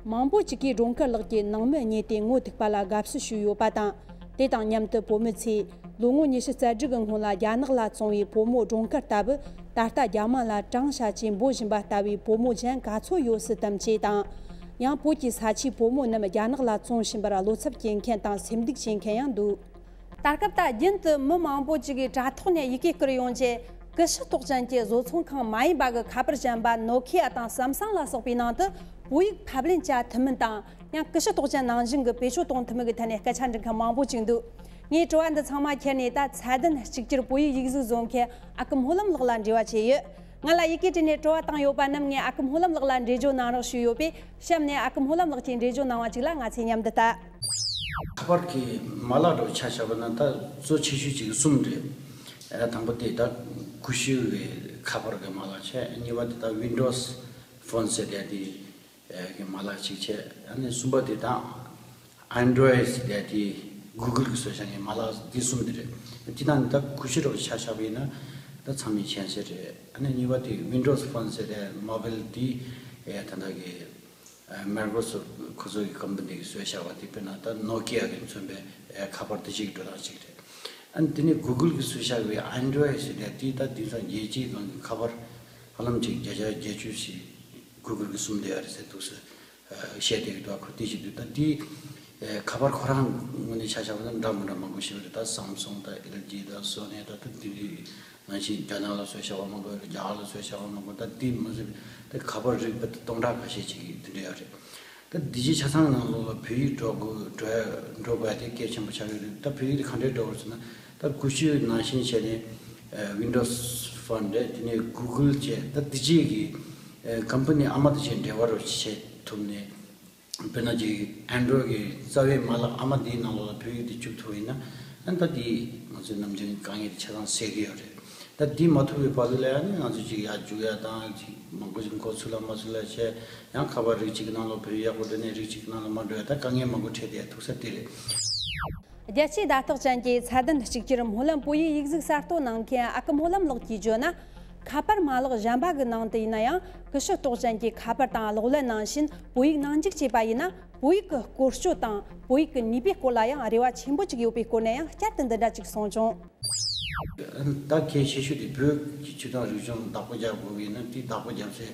མང་པོ་ཅིག་གིས་སྒྲོལ་དཀར་ལགས་ཀྱི་ནང་མི་རྙེད་དེ་ངོ་ཐུག་པ་ལ་དགའ་བསུ་ཞུས་ཡོད་པ་དང་། དེ་དང་མཉམ་དུ་བོད་མི་ཚོས་ལོ་ངོ་ཉི་ཤུ་རྩ་དྲུག་གི་སྔོན་ལ་རྒྱ་ནག་ལ་བཙོངས་པའི་བུ་མོ་སྒྲོལ་དཀར་ལྟ་བུ། ད་ལྟ་རྒྱ་མི་ལ་ཀྲང་ཞ་ཅེས་འབོད་བཞིན་པ་ལྟ་བུའི་བུ་མོ་གཞན་ག་ཚོད་ཡོད་སྲིད་དམ་ཅེས་དང་། ཡང་བོད་ཀྱི་ས་ཆའི་བུ་མོ་རྣམས་རྒྱ་ནག་ལ་བཙོངས་བཞིན་པར་བློ་འཚབ་སྐྱེ་མཁན་དང་སེམས་སྡུག་བྱེད་མཁན་ཡང་འདུག་ད་སྐབས་ད་རྒྱུན་དུ་མི་མང་པོ་ཅིག་གིས་དྲ་ཐོག་ནས་ཡི་གེ་བསྐུར་ཡོང་རྗེས། ཀུ་ཤུ་རྟོགས་ཅན་གྱི་བཟོ་ཚོང་ཁང་མ་ཡིན་པ་གི་ཁ་པར་གཞན་པ་ནོ་ཁི་ཡ་དང་སམ་སང་ལ་སོགས་པའི་ནང་དུ་བོད་ཡིག་ཕབ་ལེན་བྱ་ཐུབ་མིན་དང་། ཡང་ཀུ་ཤུ་རྟོགས་ཅན་ནང་བཞིན་གྱི་བེད་སྤྱོད་གཏོང་ཐུབ་མིན་གྱི་ཐད་ནས་སྐད་ཆ་འདྲི་མཁན་མང་པོ་ཅིག་འདུག་ངས་དྲི་བ་འདི་ཚང་མ་ཁྱེར་ནས། ད་ཚད་ལྡན་གཅིག་གྱུར་བོད་ཡིག་ཡིག་གཟུགས་བཟོ་མཁན་ཨ་ཁུ་སྨོན་ལམ་ལགས་ལ་འབྲེལ་བ་བྱས་ཡོད། ང་ལ་ཡི་གེ་བྲིས་ནས་དྲི་བ་བཏང་ཡོད་པ་རྣམས་ངས་ཨ་ཁུ་སྨོན་ལམ་ལགས་ལ་འགྲེལ་བརྗོད་གནང་རོགས་ཞུས་ཡོད་པས། གཤམ་ནས་ཨ་ཁུ་སྨོན་ལམ་ལགས་ཀྱིས་འགྲེལ་བརྗོད་གནང་བ་ཅིག་ལ་ང་ཚོས་མཉམ་དུ་ལྟ། ཁ་པར་གྱི་མ་ལག་འདྲ་བོ་ཆ་བཞག་པ་ན་ད་གཙོ་ཆེ་ཤོས་ཅིག་གསུམ་རེད། ཨ། དང་པོ་དེ་ད་ཀུ་ཤུ་གི་ཁ་པར་གྱི་མ་ལག་བྱས། གཉིས་པ་དེ་ད་ཝིན་ཌོས་ཕོན་ཟེར་ཡ་དེ་གི་མ་ལག་ཅིག་བྱས། ཨ་ནི་གསུམ་པ་དེ་ད་ཨན་ཌོ་རོ་ཡིཌ་ཟེར་ཡ་དེ་གུ་གལ་གྱིས་བཟོས་བཞག་མཁན་མ་ལག་དེ་གསུམ་དེ་རེད། དེ་དང་ནི་ད་ཀུ་ཤུ་འདྲ་བོ་ཆ་བཞག་པ་ཡིན་ན་ད་ཚང་མས་མཁྱེན་གསལ་རེད། ཨ་ནི་གཉིས་པ་དེ་ཝིན་ཌོས་ཕོན་ཟེར་ཡ་མོ་བེལ་དེ་ད་ལྟ་གི་མའི་ཀྲོ་སོཕ་ཁོ་ཚོ་གི་ཀམ་པ་ནི་གིས་བཟོས་བཞག་པ་དེ། དཔེར་ན་ད་ནོ་ཀི་ཡ་གིས་མཚོན་པའི་ཨེ་ཁ་པར་དེ་གཅིག་འགྲོ་སྟངས་གཅིག་རེད། ཨ་ནི་དེ་ནས་གུ་གལ་གྱིས་བཟོས་བཞག་པའི་ཨན་ཌོ་རོ་ཡིཌ་ཟེར་ཡ་དེ་ད་དེང་སང་རྒྱལ་སྤྱིའི་སྒང་གི་ཁ་པར་ཧ་ལམ་ཅིག་བརྒྱ་ཆ་བརྒྱད་ཅུ་ཞིག་གུ་གལ་གྱིས་བཟུང་བསྡད་ཡོད་རེད་ཟེར་འདུག་ཟེར་བཤད་བསྡད་ཀྱི་འདུག་ཁོ་དེ་བྱེད་དུས་ད་དེ་ཨེ་ཁ་པར་ཁོ་རང་ངོས་ནས་ཆ་བཞག་པ་ན་འདྲ་མི་འདྲ་མང་པོ་ཞིག་རེད། ད་སམ་སུང་དང་ཨེལ་ཇི་དང་སོ་ནི་དང་ད་དེ་འདྲའི། ནང་བཞིན་རྒྱ་ནག་ལ་བཟོས་བཞག་པ་མང་པོ་ཡོད་རེད། རྒྱ་གར་ལ་བཟོས་བཞག་པ་མང་པོ། ད་དེ་མ་ཟད་དེ་ཁ་པར་རིགས་བར་དུ་སྟོང་ཕྲག་ཁ་ཤས་ཅིག་དེ་འདྲ་ཡོད་རེད། ད་དེ་རྗེས་ཆ་ཚང་ནང་ལོགས་ལ་བོད་ཡིག་འགྲོ་དགོས་འགྲོ་ཡ་འགྲོ་དགོས་ཡ་དེ་གལ་ཆེན་པོ་ཆགས་ཡོད་རེད། ད་བོད་ཡིག་དེ་ག་འདྲས་འགྲོ་དགོས་ཟེར་ན། ད་ཀུ་ཤུ་ནང་བཞིན་བྱས་ནས་ Windows Phone རེད། དེ་ནས་Google བཅས་ད་དེ་རྗེས་ཀྱི་ཀམ་པ་ནི་ཨ་མ་དེ་བཅས་འབྲེལ་བ་རོགས་བྱེད་ཐུབ་ནས། དཔེར་ན་ཅིག་Android གི་རྩ་བའི་མ་ལག་ཨ་མ་དེའི་ནང་ལོགས་ལ་བོད་ཡིག་དེ་བཅུག་ཐུབ་ཡིན་ན། ཨ་ད་དེ་ང་ཚོའི་ནམ་རྒྱུན་དཀའ་ངལ་དེ་ཆ་ཚང་སེལ་གི་ཡོད་རེད། ད་དེ་མ་ཐུབ་པའི་བར་དུ་ལ་ཡང་ནི་ང་ཚོ་ཅིག་ཡར་རྒྱུག་ཡ་དང་ཅིག་མང་པོ་ཅིག་མགོ་ཚུགས་ལ་མ་ཚུགས་ལ་བྱས། ཡང་ཁ་པར་རིགས་གཅིག་གི་ནང་ལོགས་བོད་ཡིག་ཡག་པོ་འགྲོ་ནས་རིགས་གཅིག་གི་ནང་ལ་མ་འགྲོ་ཡ་ད་དཀའ་ངལ་མང་པོ་འཕྲད་དེ་ཐུག་ས་དེ་རེད། རྒྱལ་སྤྱིའི་བརྡ་རྟགས་ཅན་གྱི་ཚད་ལྡན་གཅིག་གྱུར་སྨོན་ལམ་བོད་ཡིག་ཡིག་གཟུགས་གསར་གཏོད་གནང་མཁན་ཨ་ཁུ་སྨོན་ལམ་ལགས་ཀྱིས་བརྗོད་ན། ཁ་པར་མ་ལག་གཞན་པ་གི་ནང་དུ་ཡིན་ན་ཡང་ཀུ་ཤུ་རྟོགས་ཅན་གྱི་ཁ་པར་དང་གློག་ཀླད་ནང་བཞིན་བོད་ཡིག་ནང་འཇུག་བྱས་པ་ཡིན་ན། བོད་ཡིག་གི་སྐོར་སྐྱོད་དང་བོད་ཡིག་གི་ནུས་པའི་སྐོར་ལ་ཡང་རེ་བ་ཆེན་པོ་ཅིག་ཡོད་པའི་སྐོར་ནས་ཡང་བསྐྱར་དུ་འདི་འདྲ་ཅིག་གསུངས་བྱུང་། ད་གལ་ཆེ་ཤོས་དེ་བོད་ཀྱི་ཆོས་དང་རིག་གཞུང་བདག་པོ་རྒྱག་དགོས་ཀྱི་ཡིན་ན། དེ་བདག་པོ་རྒྱབ་སའི་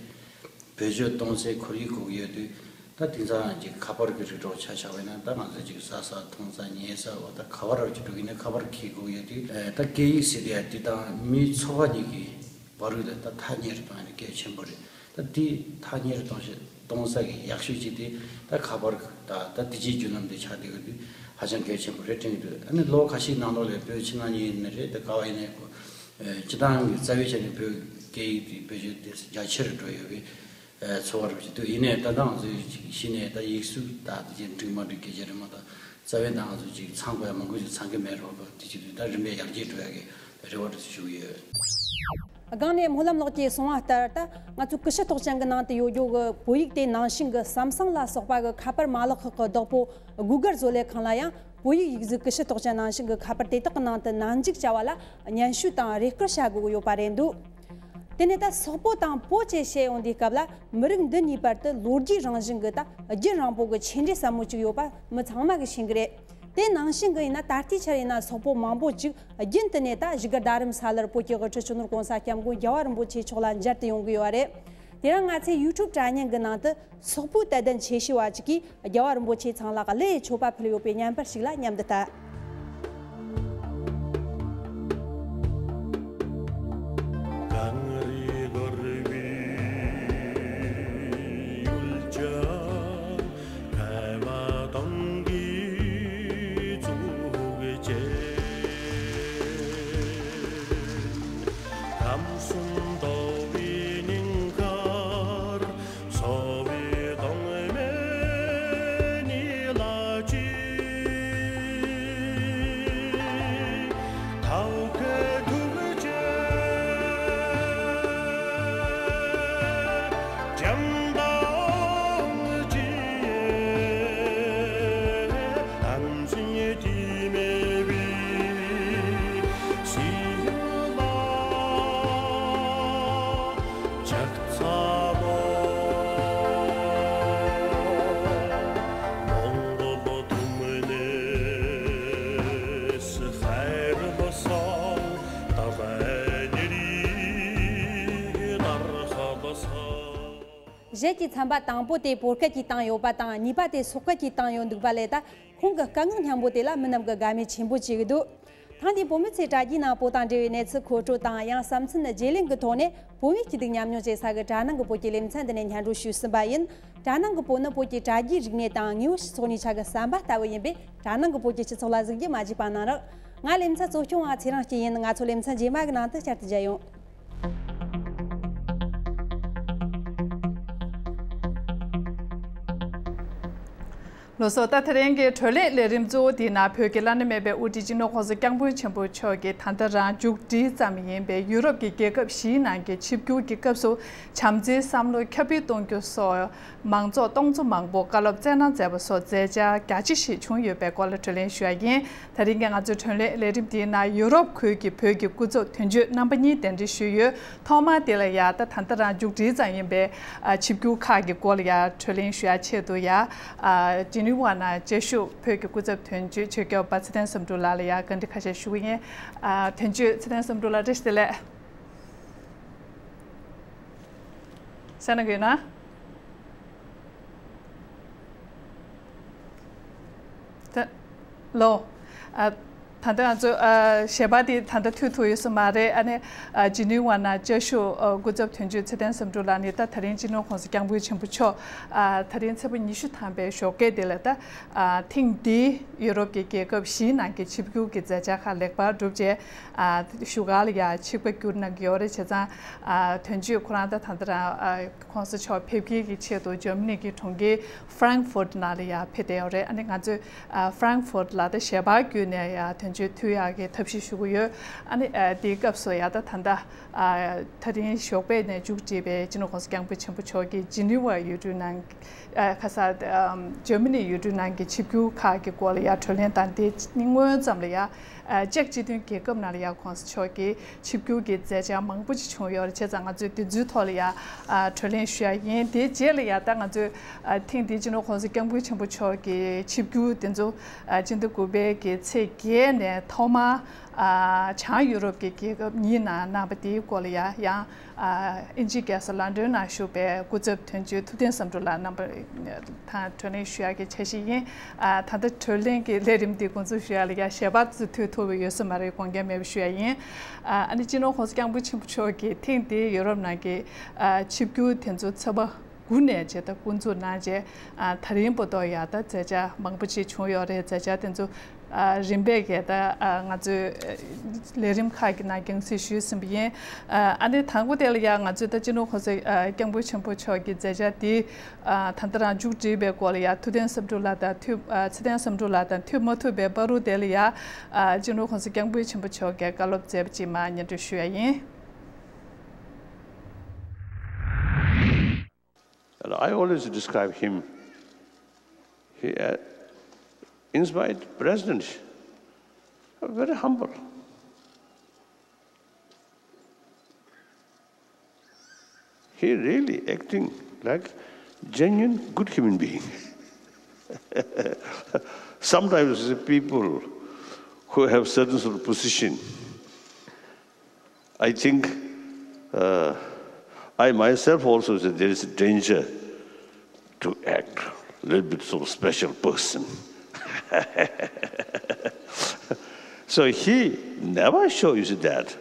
བེད་སྤྱོད་གཏོང་སའི་ཁོར་ཡུག་དགོས་ཀྱི་ཡོད་དུས། ད་དེང་སང་ཅིག་ཁ་པར་གྱི་རིགས་གྲོགས་ཆ་བཞག་པ་ཡིན་ན། ད་ང་ཚོ་ཅིག་ཟ་ས་འཐུང་ས་ཉལ་ས་འོ་ད་ག་བ་ར་ཅིག་འགྲོ་གི་ཡིན་ན་ཁ་པར་འཁྱེར་དགོས་ཀྱི་ཡོད་དུས། ད་སྐད་ཡིག་ཟེར་དེ་ཡ་དེ་དང་མིའི་འཚོ་བ་གཉིས་ཀྱི་བར་དུ་ལ་ད་ཐག་ཉེ་རུ་གཏོང་ཡ་ནི་གལ་ཆེན་པོ་རེད། ད་དེ་ཐག་ཉེ་རུ་གཏོང་ཞིག་གཏོང་ས་གི་ཡག་ཤོས་ཅིག་དེ་ད་ཁ་པར་ད་ད་དེ་རྗེས་བརྒྱུད་ལམ་དེ་ཆགས་བསྡད་ཡོད་དུས་ཧ་ཅང་གལ་ཆེན་པོ་རེད་དྲན་གྱི་འདུག་ཨ་ནི་ལོ་ཁ་ཤས་ནང་ལོགས་ལ་བོད་ཕྱི་ནང་གཉིས་ཡིན་ནི་རེད། ད་ག་བ་ཡིན་ནའི་ཁོ་སྤྱི་བཏང་གི་རྩ་བའི་ཆ་ནས་བོད་སྐད་ཡིག་དེ་བེད་སྤྱོད་དེ་རྒྱ་ཆེ་རུ་འགྲོ་ཡོད་པའི་ཚོར་བ་རུ་ཅིག་འདུག་ཡིན་ནའི་ད་ལྟ་ང་ཚོས་ཅིག་གཞི་ནས་ད་ཡིག་གཟུགས་ད་དེ་ཅིག་འགྲིག་མ་འགྲིག་སྐད་ཆ་རེད་མ་གཏོགས། རྩ་བའི་ད་ང་ཚོ་ཅིག་ཚང་དགོས་ཡ་མང་པོ་ཅིག་ཚང་གི་མེད་རོགས་པ་དེ་ཅིག་དུས་ད་རིམ་པས་ཡར་རྒྱས་འགྲོ་ཡ་གི་རེ་བ་དེ་ཞུ་གི་ཡོད། སྒང་ནས་སྨོན་ལམ་ལགས་ཀྱིས་གསུངས་པ་ལྟར། ད་ང་ཚོའི་ཀུ་ཤུ་རྟོགས་ཅན་གྱི་ནང་དུ་ཡོད་རྒྱུ་གི་བོད་ཡིག་དེ་ནང་བཞིན་གྱི་སམ་སང་ལ་སོགས་པ་གི་ཁ་པར་མ་ལག་ཁག་གི་བདག་པོ་Google བཟོ་ལས་ཁང་ལ་ཡང་བོད་ཡིག་ཡིག་གཟུགས་ཀུ་ཤུ་རྟོགས་ཅན་ནང་བཞིན་གྱི་ཁ་པར་དེ་དག་གི་ནང་དུ་ནང་འཇུག་བྱ་བ་ལ་སྙན་ཞུ་དང་རེ་སྐུལ་བྱ་དགོས་ཀྱི་ཡོད་པ་རེད་འདུག་དེ་ནས་ད་སོག་པོ་དང་པོ་བཅས་བཤད་ཡོང་དུས་སྐབས་ལ། མི་རིགས་འདི་གཉིས་བར་དུ་ལོ་རྒྱུས་རང་བཞིན་གྱི་ད་རྒྱུན་རིང་པོ་གི་ཆེ་འབྲེལ་ཟབ་མོ་ཅིག་ཡོད་པ་མི་ཚང་མ་གིས་ཤེས་ཀྱི་རེད། དེ་ནང་བཞིན་གྱི་ཡིན་ན་ད་ལྟའི་ཆར་ཡིན་ན་སོག་པོ་མང་པོ་ཅིག་རྒྱུན་དུ་ནས་ད་བཞུགས་སྒར་རྡ་རམ་ས་ལར་བོད་ཀྱི་དབུ་ཁྲིད་སྤྱི་ནོར་༸གོང་ས་༸སྐྱབས་མགོན་རྒྱལ་བ་རིན་པོ་ཆེ་མཆོག་ལ་མཇལ་དུ་ཡོང་གི་ཡོད་རེད། དེ་རིང་ང་ཚོའི་ཡུ་ཊུབ་དྲ་བརྙན་གྱི་ནང་དུ་སོག་པོའི་དད་ལྡན་ཆེ་ཤོས་བ་ཅིག་གིས་རྒྱལ་བ་རིན་པོ་ཆེ་ཚང་ལ་གླུ་ཡི་མཆོད་པ་ཕུལ་ཡོད་པའི་བརྙན་པར་ཞིག་ལ་མཉམ་དུ་ལྟ། གངས་རི་འཁོར་བའི་ཡུལ་གྱི་ཕ་མ་དང་གི་གཙུག་རྒྱན། ཁམས་གསུམ་འདུ་བའི་སྙིང་ཁར། འཚོ་བའི་གདེང་མེད་ཉིད་ལ་ཅི། ཐབས་མཁས་ཐུགས་རྗེ་བྱམས་དང་ཅི། ཨ་འཛིན་གྱི་མེད་པའི་སྲིད་ལ་ཕྱག་འཚལ་ལོ། མོན་གྷོ་ཐུ་མི་ནས་ཧེ་རུ་བ་སང་ད་བ་ཉི་རི་དར་ཧ་བ་སང་། གཞས་ཀྱི་ཚན་པ་དང་པོ་དེ་བོད་སྐད་ཀྱིས་བཏང་ཡོད་པ་དང་གཉིས་པ་དེ་སོག་སྐད་ཀྱིས་བཏང་ཡོད་འདུག་པ་ལས། ད་ཁོང་གི་སྐད་ངག་སྙན་པོ་དེ་ལ་མི་རྣམས་ཀྱིས་དགའ་མོས་ཆེན་པོ་བྱེད་ཀྱི་འདུག་ཐེངས་འདིའི་བོད་མི་ཚོའི་དྲ་རྒྱའི་ནང་བོད་དང་འབྲེལ་བའི་གནས་ཚུལ་མཁོ་སྤྲོད་དང་ཡང་བསམ་ཚུལ་བརྗེ་ལེན་གྱི་ཐོག་ནས་བོད་མིའི་སྐྱིད་སྡུག་མཉམ་མྱོང་བྱེད་ས་གི་དྲ་ནང་གི་བོད་ཀྱི་ལེ་ཚན་འདི་ནས་སྙན་སྒྲོན་ཞུས་ཟིན་པ་ཡིན། དྲ་ནང་གི་བོད་ནི་བོད་ཀྱི་དྲ་རྒྱའི་རིག་གནས་དང་དངོས་པོ་སྤྱི་ཚོགས་གཉིས་ཆ་གི་ཟམ་པ་ལྟ་བུ་ཡིན་པས། དྲ་ནང་གི་བོད་ཀྱི་སྤྱི་ཚོགས་ལ་གཟིགས་རྒྱུ་མ་བརྗེད་པ་གནང་རོགས། ང་ལེ་ཚན་གཙོ་སྐྱོང་བ་ཚེ་རིང་སྐྱིད་ཡིན། ང་ཚོ་ལེ་ཚན་རྗེས་མ་གི་ནང་དུ་བསྐྱར་དུ་མཇལ་ཡོང་། ལགས་སོ། ད་དེ་རིང་གི་བགྲོ་གླེང་ལས་རིམ་གཙོ་བོ་འདིའི་ནང་བོད་ཀྱི་བླ་ན་མེད་པའི་དབུ་ཁྲིད་སྤྱི་ནོར་༸གོང་ས་༸སྐྱབས་མགོན་ཆེན་པོ་མཆོག་གིས་ད་ལྟ་རང་མཇུག་སྒྲིལ་ཙམ་ཡིན་པའི་ཡུ་རོབ་ཀྱི་རྒྱལ་ཁབ་བཞིའི་ནང་གི་ཆིབས་བསྒྱུར་གྱི་སྐབས་སུ་བྱམས་བརྩེའི་བསམ་བློ་ཁྱབ་སྤེལ་གཏོང་རྒྱུ་སོགས། མང་ཚོགས་སྟོང་ཚོ་མང་པོ་བཀའ་སློབ་སྩལ་གནང་མཛད་པ་སོགས་མཛད་འཆར་རྒྱ་ཆེ་ཞིག་བྱུང་ཡོད་པའི་སྐོར་ལ་བགྲོ་གླེང་ཞུ་ཡ་ཡིན། དེ་རིང་གི་ང་ཚོའི་བགྲོ་གླེང་ལས་རིམ་འདིའི་ནང་ཡུ་རོབ་ཁུལ་གྱི་བོད་ཀྱི་སྐུ་ཚབ་དོན་གཅོད་རྣམ་པ་གཉིས་གདན་འདྲེན་ཞུས་ཡོད། ཐོག་མར་དེ་ལ་ཡ་ད་ད་ལྟ་རང་མཇུག་སྒྲིལ་ཙམ་ཡིན་པའི་ཨ་ཆིབས་བསྒྱུར་ཁག་གི་སྐོར་ལ་ཡ་བགྲོ་གླེང་ཞུ་ཡ་ཆེད་དུ་ཡ། ཨ་ཇི་ནི་ཝ་ནང་བཅའ་བཞུགས་བོད་ཀྱི་སྐུ་ཚབ་དོན་གཅོད་ཆོས་སྐྱོབ་པ་ཚེ་བརྟན་བསམ་གྲུབ་ལགས་ལ་ཡ་བཀའ་འདྲི་ཁ་ཤས་ཞུ་གི་ཡིན། ཨ་དོན་གཅོད་ཚེ་བརྟན་བསམ་གྲུབ་ལགས་བཀྲ་ཤིས་བདེ་ལེགས། གསན་གནང་གི་ཡོད་ན། ད་ལོ། ཨ། ད་ལྟ་ང་ཚོ་ཨ་ཞལ་པར་དེ་ད་ལྟ་མཐུད་ཐུབ་ཡོད་ས་མ་རེད། ཨ་ནི་ཨ་ཇི་ནི་ཝ་ནང་བཅའ་བཞུགས་ཨ་སྐུ་ཚབ་དོན་གཅོད་ཚེ་བརྟན་བསམ་གྲུབ་ལགས་ནས་ད་ད་རིང་སྤྱི་ནོར་༸གོང་ས་༸སྐྱབས་མགོན་ཆེན་པོ་མཆོག་ཨ་ད་རིང་ཚེས་པ་ཉི་ཤུ་ཐམ་པའི་ཞོགས་ཀས་དེ་ལ་ད་ཨ་ཐེངས་འདིའི་ཡུ་རོབ་ཀྱི་རྒྱལ་ཁབ་བཞིའི་ནང་གི་ཆིབས་བསྒྱུར་གྱི་མཛད་འཆར་ཁག་ལེགས་པར་གྲུབ་རྗེས་ཨ་བཞུགས་སྒར་ལ་ཡ་ཆིབས་ཁ་བསྒྱུར་གནང་གི་ཡོད་རེད། བྱས་ཙང་ཨ་དོན་གཅོད་ཁོ་རང་ད་ད་ལྟ་རང་ཨ་༸གོང་ས་མཆོག་ཕེབས་སྐྱེལ་གྱི་ཆེད་དུ་འཇར་མ་ནི་གི་གྲོང་ཁྱེར་ཧྥ་རན་ཧྥུར་ནང་ལ་ཡ་ཕེབས་བསྡད་ཡོད་རེད། ཨ་ནི་ང་ཚོས་ཨ་ཧྥ་རན་ཧྥུར་ལ་ད་ཞལ་པར་བརྒྱུད་ནས་ཡ་དོན་གཅོད་མཐུད་ཡག་གི་ཐབས་ཤེས་ཞུ་གི་ཡོད། ཨ་ནི་ཨ་དེའི་སྐབས་སུ་ཡ་ད་ད་ལྟ་ཨ་ད་རིང་ཞོགས་པ་ནས་མཇུག་སྒྲིལ་བའི་སྤྱི་ནོར་༸གོང་ས་༸སྐྱབས་མགོན་ཆེན་པོ་མཆོག་གིས་ཇི་ནི་ཝ་ཡུལ་གྲུའི་ནང་ཨ་ཁ་ས་ཨམ་འཇར་མ་ནི་ཡུལ་གྲུའི་ནང་གི་ཆིབས་བསྒྱུར་ཁག་གི་སྐོར་ལ་ཡ་གྲོས་གླེང་དང་། དེ་སྔོན་ཙམ་ལ་ཡ་ཨ་ཅེཀ་སྤྱི་མཐུན་རྒྱལ་ཁབ་ནང་ལ་ཡ་༸གོང་ས་མཆོག་གི་ཆིབས་བསྒྱུར་གྱི་མཛད་འཆར་མང་པོ་ཅིག་བྱུང་ཡོད་རེད། བྱས་ཙང་ང་ཚོས་དེ་ཚོའི་ཐོག་ལ་ཡ་ཨ་གྲོས་གླེང་ཞུ་ཡ་ཡིན། དེའི་རྗེས་ལ་ཡ་ད་ང་ཚོས་ཨ་ཐེངས་འདིའི་སྤྱི་ནོར་༸གོང་ས་༸སྐྱབས་མགོན་ཆེན་པོ་མཆོག་གི་ཆིབས་བསྒྱུར་དེ་ཚོ་ཨ་སྤྱི་ཟླ་དགུ་པའི་གི་ཚེས་བརྒྱད་ནས་ཐོག་མར་ཨ་བྱང་ཡུ་རོབ་ཀྱི་རྒྱལ་ཁབ་གཉིས་ནང་གནང་བ་དེའི་སྐོར་ལ་ཡ་ཡང་ཨ་དབྱིན་ཇིའི་རྒྱལ་ས་ལོན་ཌོན་ནང་བཞུགས་པའི་སྐུ་ཚབ་དོན་གཅོད་ཐུབ་བསྟན་བསམ་གྲུབ་ལགས་རྣམ་པ་དང་གྲོས་གླེང་ཞུ་ཡག་གི་འཆར་གཞི་ཡིན། ཨ་ད་ལྟ་གྲོས་གླེང་གི་ལས་རིམ་འདི་འགོ་འཛུགས་ཞུ་ཡག་ལ་ཡ་ཞལ་པར་ཚོ་མཐུད་ཐུབ་པ་ཡོད་ས་མ་རེད། དགོངས་འགལ་མེད་པ་ཞུ་ཡག་ཡིན། ཨ་ཨ་ནི་སྤྱི་ནོར་༸གོང་ས་༸སྐྱབས་མགོན་ཆེན་པོ་མཆོག་གིས་ཐེངས་འདིའི་ཡོ་རོབ་ནང་གི་ཨ་ཆིབས་བསྒྱུར་དེ་ཚོ་ཚེས་པ་དགུ་ནས་བྱས་ད་འགོ་འཛུགས་གནང་རྗེས་ཨ་ད་རིང་བར་དུ་ཡ་ད་མཛད་འཆར་མང་པོ་ཅིག་བྱུང་ཡོད་རེད། མཛད་འཆར་དེ་ཚོ་ཨ་རིམ་པས་གས་ད་ཨ་ང་ཚོའི་ཨ་ལས་རིམ་ཁག་གི་ནང་རྒྱང་སྲིང་ཞུས་ཟིན་པ་ཡིན། ཨ་ཨ་ནི་དང་པོ་དེ་ལ་ཡ་ང་ཚོས་ད་སྤྱི་ནོར་༸གོང་ས་ཨ་༸སྐྱབས་མགོན་ཆེན་པོ་མཆོག་གི་མཛད་འཆར་དེ་ཨ་ད་ལྟ་རང་མཇུག་སྒྲིལ་བའི་སྐོར་ལ་ཡ་ཐུབ་བསྟན་བསམ་གྲུབ་ལགས་དང་ཐུབ་ཨ་ཚེ་བརྟན་བསམ་གྲུབ་ལགས་དང་མཐུད་མ་ཐུབ་པའི་བར་དུ་དེ་ལ་ཡ་ཨ་སྤྱི་ནོར་༸གོང་ས་༸སྐྱབས་མགོན་ཆེན་པོ་མཆོག་གིས་བཀའ་སློབ་སྩལ་པ་ཅིག་མར་སྙན་སྒྲོན་ཞུ་ཡ་ཡིན། And I always describe him, he, uh, in spite presidency, very humble. He really acting like genuine good human being. Sometimes the people who have certain sort of position, I think uh, I myself also said there is a danger to act a little bit sort of special person. So he never shows that.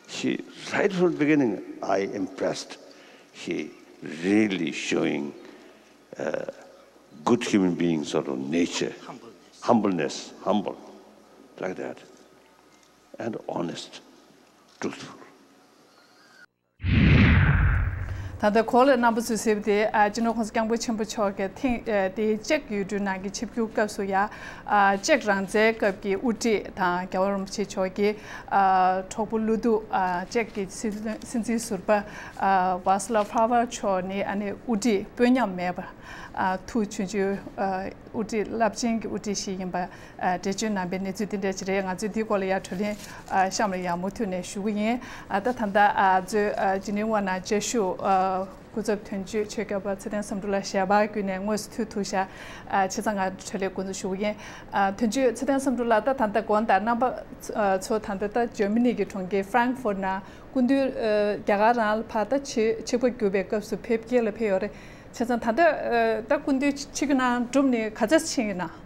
He, right from the beginning, I impressed. He really showing uh, good human being sort of nature, humbleness, humble, like that, and honest, truthful. ད་ལྟ་གོང་ལ་རྣམ་པ་ཚོས་གཟིགས་པ་དེ་ཨ་སྤྱི་ནོར་༸གོང་ས་༸སྐྱབས་མགོན་ཆེན་པོ་མཆོག་གིས་ཐེངས་ཨ་དེའི་ཅེཀ་ཡུལ་གྲུའི་ནང་གི་ཆིབས་བསྒྱུར་སྐབས་སུ་ཡ་ཨ་ཅེཀ་རང་བཙན་སྐབས་ཀྱི་དབུ་ཁྲིད་དང་རྒྱལ་བ་རིན་པོ་ཆེ་མཆོག་གི་ཨ་གྲོགས་པོ་བློ་སྡུག་ཨ་ཅེཀ་གི་སྲིད་སྲིད་འཛིན་ཟུར་པ་ཨ་ཝཱ་སི་ལབ་ཧ་ཝེལ་མཆོག་ནི་ཨ་ནི་དབུ་ཁྲིད་དཔོན་ཉམས་མེད་པ་ཨ་ཐུགས་ཆུང་ཆུང་ཨ་དབུ་ཁྲིད་རླབས་ཆེན་གྱི་དབུ་ཁྲིད་ཞིག་ཡིན་པ། ཨ་འགྲེལ་བརྗོད་གནང་པའི་གནས་ཚུལ་འདི་འདྲ་ཅིག་རེད། ང་ཚོས་འདིའི་སྐོར་ལ་ཡང་གྲོས་གླེང་ཨ་གཤམ་ལ་ཡང་མུ་མཐུད་ནས་ཞུ་གི་ཡིན། ཨ་ད་ད་ལྟ་ཨ་གཙོས་ཨ་ཇི་ནི་ཝ་ནང་བཅའ་བཞུགས་ཨ་སྐུ་ཚབ་དོན་གཅོད་ཆོས་རྒྱལ་བ་ཚེ་བརྟན་བསམ་གྲུབ་ལགས་ཞལ་པར་བརྒྱུད་ནས་དངོས་སུ་ཐུག་ཐུབ་ཤག་ཨ་བྱས་ཙང་ང་གྲོས་གླེང་འགོ་འཛུགས་ཞུ་གི་ཡིན། ཨ་དོན་གཅོད་ཚེ་བརྟན་བསམ་གྲུབ་ལགས། ད་ད་ལྟ་དགོང་དག་རྣམ་པ་ཚོ་ད་ལྟ་ད་འཇར་མ་ནི་གི་གྲོང་ཁྱེར་ཧྥ་རན་ཧྥུར་ནང་སྐུ་མདུན་ཨ་རྒྱ་གར་རང་ལ་ཕར་ད་ཆིབས་ཆིབས་ཁ་བསྒྱུར་བའི་སྐབས་སུ་ཕེབས་སྐྱེལ་ལ་ཕེབས་ཡོད་རེད། བྱས་ཙང་ད་ལྟ་ཨ་ད་སྐུ་མདུན་ཆིབས་བསྒྱུར་གནང་གྲུབ་ནས་ག་ཚོད་ཕྱིན་ཡོད་ན།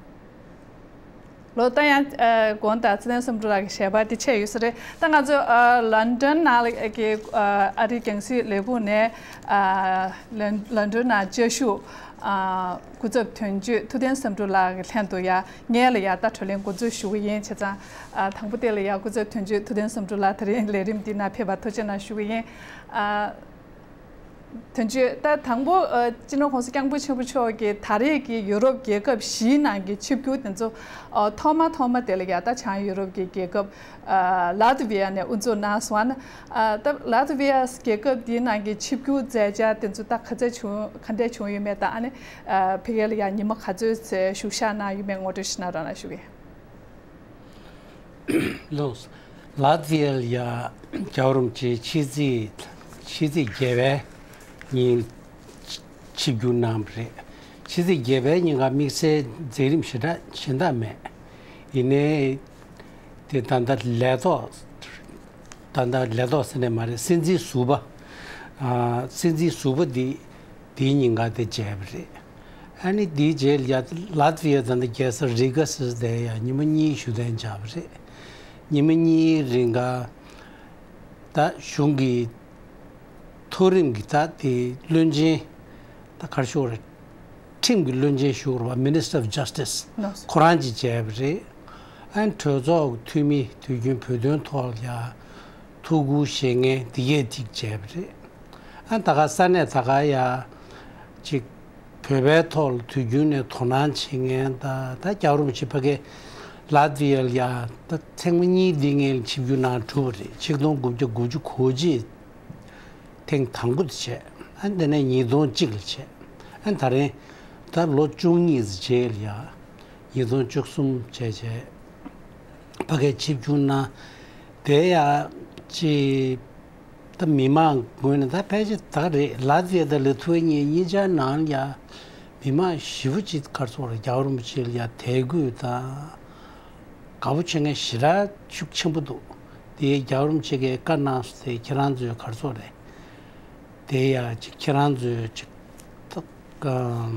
ལོ་ད་ཡང་ཨ་དགོངས་དག་ཚེ་བརྟན་བསམ་གྲུབ་ལགས་ཀྱི་ཞལ་པར་དེ་ཆད་ཡོད་ས་རེད། ད་ང་ཚོ་ཨ་ལོན་ཌོན་ནང་ལ་གི་ཨ་ཨ་རིའི་རྒྱང་སྲིང་ལས་ཁུངས་ནས་ཨ་ལོན་ལོན་ཌོན་ནང་བཅའ་བཞུགས་ཨ་སྐུ་ཚབ་དོན་གཅོད་ཐུབ་བསྟན་བསམ་གྲུབ་ལགས་ཀྱི་ལྷན་དུ་ཡ་སྔོན་ལ་ཡ་ད་གྲོས་གླེང་འགོ་འཛུགས་ཞུ་གི་ཡིན། བྱས་ཙང་ཨ་དང་པོ་དེ་ལ་ཡ་སྐུ་ཚབ་དོན་གཅོད་ཐུབ་བསྟན་བསམ་གྲུབ་ལགས་ད་རིང་ལས་རིམ་འདི་ནང་ཕེབས་པར་ཐུགས་རྗེ་གནང་ཞུ་གི་ཡིན། ཨ། དོན་གཅོད། ད་དང་པོ་ཨ་སྤྱི་ནོར་༸གོང་ས་༸སྐྱབས་མགོན་ཆེན་པོ་མཆོག་གིས་ད་རེས་ཀྱི་ཡུ་རོབ་རྒྱལ་ཁབ་བཞིའི་ནང་གི་ཆིབས་བསྒྱུར་དེ་ཚོ་ཨ་ཐོག་མ་ཐོག་མ་དེ་ལ་ཡ་ད་བྱང་ཡུ་རོབ་ཀྱི་རྒྱལ་ཁབ་ཨ་ལ་ཏི་ཝི་ཡ་ནས་དབུ་འཛུགས་གནང་སོང་ན། ཨ་ད་ལ་ཏི་ཝི་ཡ་རྒྱལ་ཁབ་འདིའི་ནང་གི་ཆིབས་བསྒྱུར་མཛད་འཆར་དེ་ཚོ་ད་ག་ཚད་བྱུང་ག་འདྲས་བྱུང་ཡོད་མེད་དང་། ཨ་ནི་ཨ་ཕ་གི་ལ་ཡ་ཉི་མ་ག་ཚོད་ཙམ་བཞུགས་ཞག་གནང་ཡོད་མེད་ངོ་སྤྲོད་ཞིག་གནང་རོགས་གནང་ཞུ་གི། ལགས། ལ་ཏི་ཝི་ཡ་ལ་ཡ་རྒྱལ་བ་རིན་པོ་ཆེ་ཕྱི་ཚེས་ཕྱི་ཚེས་བརྒྱད་པའི་ཉིན་ཆིབས་བསྒྱུར་གནང་བ་རེད། ཕྱི་ཚེས་བརྒྱད་པའི་ཉིན་ཀ་དམིགས་བསལ་མཛད་རིམ་ཞེ་དྲག་གཞན་དག་མེད། ཡིན་ནའི་དེ་ད་ལྟ་ལས་ཐོག་ད་ལྟ་ལས་ཐོག་ཟེར་ནས་མ་རེད། སྲིད་འཛིན་ཟུར་པ་ཨ་སྲིད་འཛིན་ཟུར་པ་འདི་དེའི་ཉིན་ཀ་དེ་མཇལ་བ་རེད། ཨ་ནི་དེའི་རྗེས་ལ་ཡ་ལ་ཏི་ཝི་ཡ་ད་ལྟ་རྒྱལ་ས་རི་ག་ཟེར་དེ་ཡ་ཉི་མ་གཉིས་བཞུགས་གདན་འཇགས་པ་རེད། ཉི་མ་གཉིས་རིང་ག་ད་གཞུང་གི་མཐོ་རིམ་གྱི་ད་དེ་བློན་ཆེན་ད་ག་རེ་ཞུ་དགོས་རེད། ཁྲིམས་ཀྱི་བློན་ཆེན་ཞུ་དགོས་རེད་པ། Minister of Justice ཁོ་རང་གཅིག་བྱས་པ་རེད། ཨ་ནི་གྲོས་ཚོགས་ཀྱི་འཐུས་མི་དུས་རྒྱུན་བོད་དོན་ཐོག་ལ་ཡ་ཐུགས་ཁུར་བཞེས་མཁན་དེ་གས་གཅིག་བྱས་པ་རེད། ཨ་ནི་ད་ག་ས་གནས་ད་ག་ཡ་གཅིག་བོད་པའི་ཐོག་ལ་དུས་རྒྱུན་ནས་དོ་སྣང་བྱེད་མཁན་ད་ད་རྒྱལ་བ་རིན་པོ་ཆེ་ཕ་གི་ལ་ཏི་ཡ་ལ་ཡ་ད་ཐེངས་མ་གཉིས་འདི་ངས་ཆིབས་བསྒྱུར་གནང་གྲུབ་པ་རེད། ཆིག་སྟོང་དགུ་བརྒྱ་དགུ་བཅུ་གོ་གཅིག་ཐེངས་དང་པོ་དེ་བྱས། ཨ་ནི་དེ་ནས་ཉིས་སྟོང་གཅིག་ལ་བྱས། ཨ་ནི་ད་རིང་ད་ལོ་བཅུ་གཉིས་ཙམ་རྗེས་ལ་ཡ་ཉིས་སྟོང་བཅུ་གསུམ་བྱས་བྱས་ཕ་གིར་ཆིབས་བསྒྱུར་གནང་། དེ་ཡ་ཅི་ད་མི་མང་ངོས་ནས་ད་ཕལ་ཆེར་ད་ག་རེད། ལ་ཏི་ཡ་དང་ལི་ཐུ་ཝེ་ནི་ཡ་གཉིས་ཆ་ནང་ལ་ཡ་མི་མང་ཞེ་པོ་ཅིག་ག་རེ་ཟེར་དགོས་རེད། རྒྱལ་བ་རིན་པོ་ཆེ་ལ་ཡ་དད་གུས་དང་དགའ་པོ་བྱེད་མཁན་ཞེ་དྲག་ཤུགས་ཆེན་པོ་འདུག་དེ་རྒྱལ་བ་རིན་པོ་ཆེ་གིས་བཀའ་གནང་སོང་། དེ་ཁྱེད་རང་ཚོས་ག་རེ་ཟེར་དགོས་རེད། དེ་ཡ་ཅིག་ཁྱེད་རང་ཚོས་ཅིག་ད་ཨམ་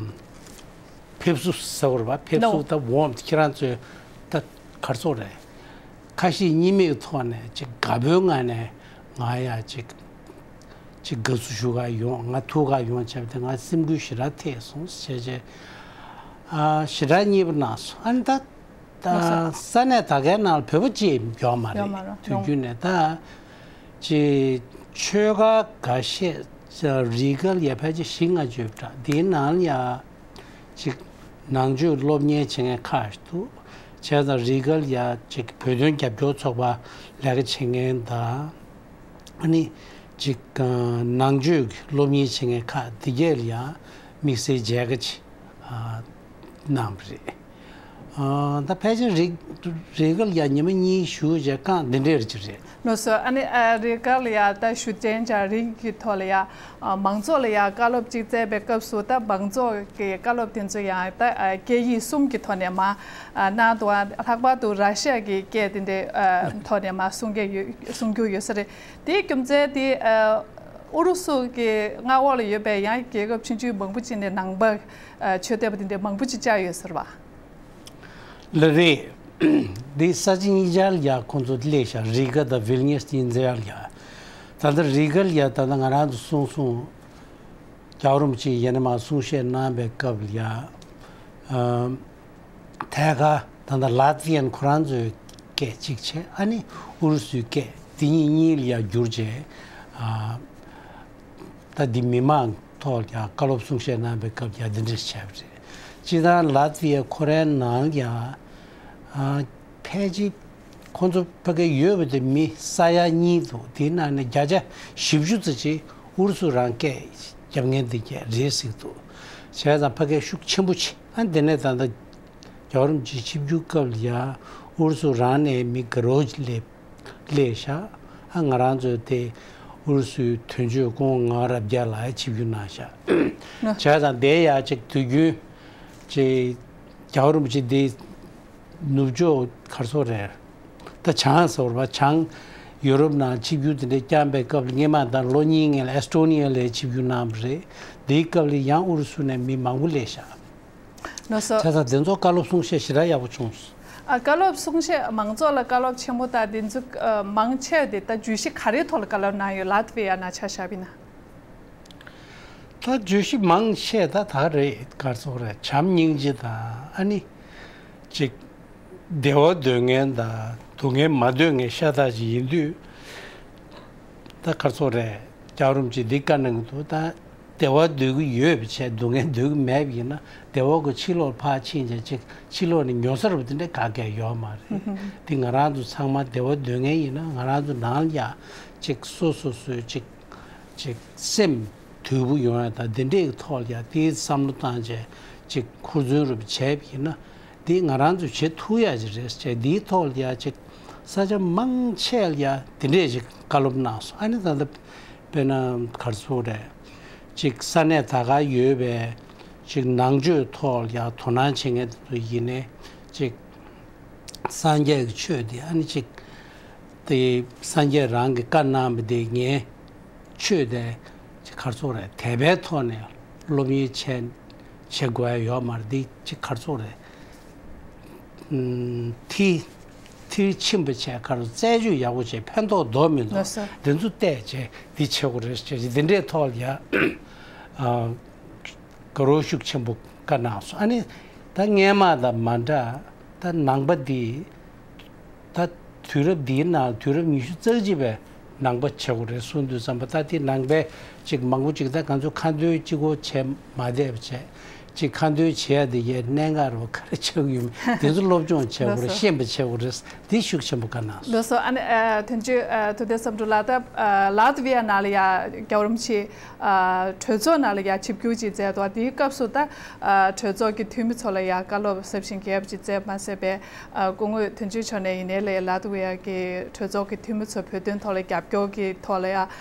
ཕེབས་བསུ་ཟེར་བ་རེད་པ། ཕེབས་བསུ་ད་ཝོམ་ཐི་ཁྱེད་རང་ཚོས་ད་ག་རེ་ཟེར་དགོས་རེད། ཁ་ཞེ་གཉིས་མེད་ཀྱི་ཐོག་ནས་ཅིག་དགའ་པོའི་ངང་ནས་ང་ཡ་ཅིག་ཅིག་དགའ་བསུ་ཞུ་ག་ཡོང་། ང་ཐུག་ག་ཡོང་བྱས་པ་དེ་ང་སེམས་འགུལ་ཞེ་དྲག་ཐེབས་སོང་ཟེར་བྱས་བྱས་ཨ་ཞེ་དྲག་མཉེས་པོ་གནང་སོང་། ཨ་ནི་ད། ད་ལགས་སོ། ས་གནས་ད་གའི་ནང་ལ་བོད་པ་གཅིག་ཡོད་མ་རེད། ཡོད་མ་རེད། དུས་རྒྱུན་ནས་ད་ཅིག་ཆོལ་ཁ་འགའ་ཤས་རི་ཁ་ལ་ཡ་ཕལ་ཆེར་བཞི་ལྔ་ཅིག་ཡོད་པ་འདྲ། དེའི་ནང་ལ་ཡ་ཅིག་ནང་ཆོས་སློབ་གཉེར་བྱེད་མཁན་ཁག་ཅིག་འདུག་བྱས་ཙང་རི་ཁ་ལ་ཡ་ཅིག་བོད་དོན་རྒྱབ་སྐྱོར་ཚོགས་པ་ལས་ཀ་བྱེད་མཁན་དང་། ཨ་ནི་ཅིག་ནང་ཆོས་ཀྱི་སློབ་གཉེར་བྱེད་མཁན་ཁག་འདི་གས་ལ་ཡང་དམིགས་བསལ་མཇལ་ཁ་ཅིག་གནང་བ་རེད། ད་ཕལ་ཆེར་རི་རི་ཁ་ལ་ཡང་ཉི་མ་གཉིས་བཞུགས་བྱས་རྐང་འདི་འདྲས་ཅིག་རེད། ལགས་སོ། ཨ་ནི་ཨ་རི་ཁ་ལ་ཡ་ད་བཞུགས་མཇལ་བྱས་རིགས་ཀྱི་ཐོག་ལ་ཡ་ཨ་མང་ཚོགས་ལ་ཡ་བཀའ་སློབ་ཅིག་སྩལ་བའི་སྐབས་སུ། ད་མང་ཚོགས་ཀྱི་བཀའ་སློབ་དེ་ཚོ་ཡང་ད་ཨ་སྐད་ཡིག་གསུམ་གྱི་ཐོག་ནས་མར་ཨ་གནང་འདུག་ཨ་ལྷག་པར་དུ་ར་ཤི་ཡ་གི་སྐད་དེ་འདྲའི་ཨ་ཐོག་ནས་མར་གསུང་གི་ཡོད། གསུང་རྒྱུ་ཡོད་ས་རེད། དེའི་རྒྱུ་མཚན་དེ་ཨ་ཨུ་རུ་སུ་གི་མངའ་འོག་ལ་ཡོད་པའི་ཡང་རྒྱལ་ཁབ་ཆུང་ཆུང་མང་པོ་ཅིག་ནས་ནང་པ་ཨ་ཆོས་དད་པ་དེ་འདྲའི་མང་པོ་ཅིག་བཅར་ཡོད་ས་རེད་པ། ལགས་རེད། འདི་ས་ཆ་གཉིས་ཆར་ལ་ཡ་ཁོང་ཚོ་སླེབས་ཤག་རི་ག་དང་ཝིལ་ནིས་དེ་འཛེར་ཡ་ལ་ཡ། ད་ལྟ་རི་ག་ལ་ཡ་ད་ལྟ་ང་རང་ཚོ་གསུང་སོང་། རྒྱལ་བ་རིན་པོ་ཆེ་ཡིན་ན་མ་གསུང་བཤད་གནང་བའི་སྐབས་ལ་ཡ། ཨ་ཐད་ཀར་ད་ལྟ་ལ་ཏི་ཡན་ཁོ་རང་ཚོའི་སྐད་གཅིག་བྱས། ཨ་ནི་ཨུ་རུ་སུའི་སྐད་འདི་གཉིས་གཉིས་ལ་ཡ་བསྒྱུར་བྱས། ཨ་ད་འདི་མི་མང་ཐོག་ལ་ཡ་བཀའ་སློབ་གསུང་བཤད་གནང་བའི་སྐབས་ལ་ཡ་འདི་འདྲས་བྱས་པ་རེད། སྤྱིར་བཏང་ལ་ཏི་ཡ་ཁོ་རའི་ནང་ལ་ཡ་ཨ་ཕལ་ཆེར་ཁོང་ཚོ་ཕ་གིར་ཡོད་པ་དེ་མི་ས་ཡ་གཉིས་འདུག་དེའི་ནང་ནས་བརྒྱ་ཆ་བཞི་བཅུ་ཙམ་ཅིག་ཨུ་རུ་སུ་རང་སྐད་རྒྱབ་མཁན་དེ་གས་རེད་ཟེར་གྱི་འདུག་བྱས་ཙང་ཕ་གིར་ཤུགས་ཆེན་པོ་བྱས། ཨ་འདི་ནས་ད་ལྟ་རྒྱལ་བ་རིན་པོ་ཆེ་ཆིབས་བསྒྱུར་སྐབས་ལ་ཡ་ཨུ་རུ་སུ་རང་ནས་མི་དགའ་རབ་ཅིག་སླེབས་སླེབས་ཤག་ཨ་ང་རང་ཚོས་དེ་ཨུ་རུ་སུའི་དོན་གཅོད་སྐུ་ངོ་ངག་དབང་རབ་རྒྱས་ལགས་ཆིབས་བསྒྱུར་གནང་ཤག་བྱས་ཙང་དེ་ཡ་ཅིག་དུས་རྒྱུན་ཅིག་རྒྱལ་བ་རིན་པོ་ཆེ་དེ་ནུབ་ཕྱོགས་ག་རེ་ཟེར་དགོས་རེད། ད་བྱང་ཟེར་བ་བྱང་ཡུ་རོབ་ནང་ཆིབས་བསྒྱུར་དེ་འདྲ་བསྐྱངས་པའི་སྐབས་ལ་སྔོན་མ་ད་ལོ་གཉིས་སྔོན་ལ་ཨེ་སི་ཊོ་ནི་ཡ་ལ་ཆིབས་བསྒྱུར་གནང་བ་རེད། དེའི་སྐབས་ལ་ཡང་ཨུ་རུ་སུ་ནས་མི་མང་པོ་སླེབས་ཤག་ལགས་སོ། བྱས་ཙང་དེ་ཚོ་བཀའ་སློབ་གསུང་བཤད་ཞེ་དྲག་ཡག་པོ་བྱུང་སོང་། ཨ་བཀའ་སློབ་གསུང་བཤད་མང་ཚོགས་ལ་བཀའ་སློབ་ཆེན་པོ་དང་དེ་ཚོ་ཨ་མང་ཆེ་བ་དེ་ད་བརྗོད་གཞི་ག་རེའི་ཐོག་ལ་བཀའ་སློབ་གནང་ཡོད། ལ་ཏི་ཝི་ཡ་ནང་ཆ་བཞག་པ་ཡིན་ན། ད་བརྗོད་གཞི་མང་ཆེ་ད་ད་རེད། ག་རེ་ཟེར་དགོས་རེད། བྱམས་སྙིང་རྗེ་དང་ཨ་ནི་ཅིག་བདེ་བ་འདོད་མཁན་དང་སྡུག་བསྔལ་མ་འདོད་མཁན་ཤ་སྟག་ཅིག་ཡིན་དུས། ད་ག་རེ་ཟེར་དགོས་རེད། རྒྱལ་བ་རིན་པོ་ཆེས་འདི་བཀའ་གནང་གི་འདུག་ད་བདེ་བ་འདོད་ཀྱི་ཡོད་པ་བྱས་སྡུག་བསྔལ་འདོད་ཀྱི་མེད་པ་ཡིན་ན་བདེ་བ་གི་ཕྱི་ལོགས་ཕར་ཕྱིན་བྱས་ཅིག་ཕྱི་ལོགས་ནས་ཉོ་ས་རུ་དེ་འདྲ་ག་གེ་ཡོད་མ་རེད། དེ་ང་རང་ཚོ་ཚང་མ་བདེ་བ་འདོད་མཁན་ཡིན་ན་ང་རང་ཚོ་ནང་ལ་ཡ་ཅིག་སོ་སོ་སོའི་ཅིག་ཅིག་སེམས་དུལ་པོ་ཡོང་ཡ་དང་དེ་འདྲའི་ཐོག་ལ་ཡ་དེའི་བསམ་བློ་བཏང་བྱས་ཅིག་ཧུར་བརྩོན་རུ་བྱས་པ་ཡིན་ན། འདི་ང་རང་ཚོས་བྱེད་ཐུབ་ཡ་ཅིག་རེད་ཅེས། འདིའི་ཐོག་ལ་ཡ་ཅིག་ས་ཆ་མང་ཆེ་ལ་ཡ་དེ་འདྲས་ཅིག་བཀའ་སློབ་གནང་སོང་། ཨ་ནི་ད་ལྟ་དཔེར་ན་ག་རེ་ཟེར་དགོས་རེད། ཅིག་ས་གནས་ད་ག་ཡོད་པའི་ཅིག་ནང་ཆོས་ཐོག་ལ་ཡ་དོ་སྣང་བྱེད་མཁན་དེ་ཚོ་ཡིན་ནའི་ཅིག་སངས་རྒྱས་ཀྱི་ཆོས་དེ་ཨ་ནི་ཅིག་དེ་སངས་རྒྱས་རང་གིས་བཀའ་གནང་བ་དེ་ངས་ཆོས་དེ་ཅིག་ག་རེ་ཟེར་དགོས་རེད། དད་པའི་ཐོག་ནས་སློབ་གཉེར་བྱས་བྱེད་དགོས་ཡ་ཡོད་མ་རེད། འདི་ཅིག་ག་རེ་ཟེར་དགོས་རེད། ཨུམ། དེ་ མཐིལ་ཕྱིན་པ་བྱས་ཁར་རྩད་གཅོད་ཡག་པོ་བྱས་ཕན་ཐོགས་འདོགས་མི་འདུག་ལགས་སོ། འདི་ཚོ་བལྟས་བྱས་འདི་བྱེད་དགོས་རེད་ཟེར་བྱས་འདི་འདྲའི་ཐོག་ལ་ཡ་ཨ། དགའ་རབ་ཤུགས་ཆེན་པོ་བཀའ་གནང་སོང་། ཨ་ནི་ད་སྔས་མ་དང་མ་འདྲ། ད་ནང་པ་འདི་ད་དུས་རབས་འདིའི་ནང་དུས་རབས་ཉི་ཤུ་རྩ་གཅིག་པའི་ནང་པ་བྱེད་དགོས་རེད་གསུངས་དུས་ཙམ་པ་ད་དེ་ནང་པའི་ཅིག་མང་པོ་ཅིག་ད་ང་ཚོ་ཁ་འདོན་གཅིག་པོ་བྱས་མ་བསྡད་པ་བྱས་ཅིག་ཁ་འདོན་བྱེད་ཡ་དེ་ཡས་གནད་འགག་རེད་བ། ག་རེ་ཆགས་ཀྱི་ཡོད་མེད་དེ་ཚོ་སློབ་སྦྱོང་བྱེད་དགོས་རེད། ལགས་སོ། ཤེས་པ་བྱེད་དགོས་རེད། དེ་ཤུགས་ཆེན་པོ་བཀའ་གནང་སོང་། ལགས་སོ། ཨ་ནི་ཨ་དོན་གཅོད་ཨ་ཐུབ་བསྟན་བསམ་གྲུབ་ལགས། ད་ཨ་ལ་ཏི་ཝི་ཡ་ནང་ལ་ཡ་རྒྱལ་བ་རིན་པོ་ཆེ་ཨ་གྲོས་ཚོགས་ནང་ལ་ཡ་ཆིབས་བསྒྱུར་ཅིག་མཛད་འདུག་དེའི་སྐབས་སུ་ད་ཨ་གྲོས་ཚོགས་ཀྱི་འཐུས་མི་ཚོ་ལ་ཡ་བཀའ་སློབ་ཟབ་ཞིང་རྒྱས་པ་ཅིག་བསྩལ་མ་ཟད་པའི་ཨ་སྐུ་ངོ་དོན་གཅོད་མཆོག་ནས་ཡིན་ནའི་ལས་ལ་ཏི་ཝི་ཡ་གི་གྲོས་ཚོགས་ཀྱི་འཐུས་མི་ཚོ་བོད་དོན་ཐོག་ལ་རྒྱབ་སྐྱོར་གྱི་ཐོག་ལ་ཡ་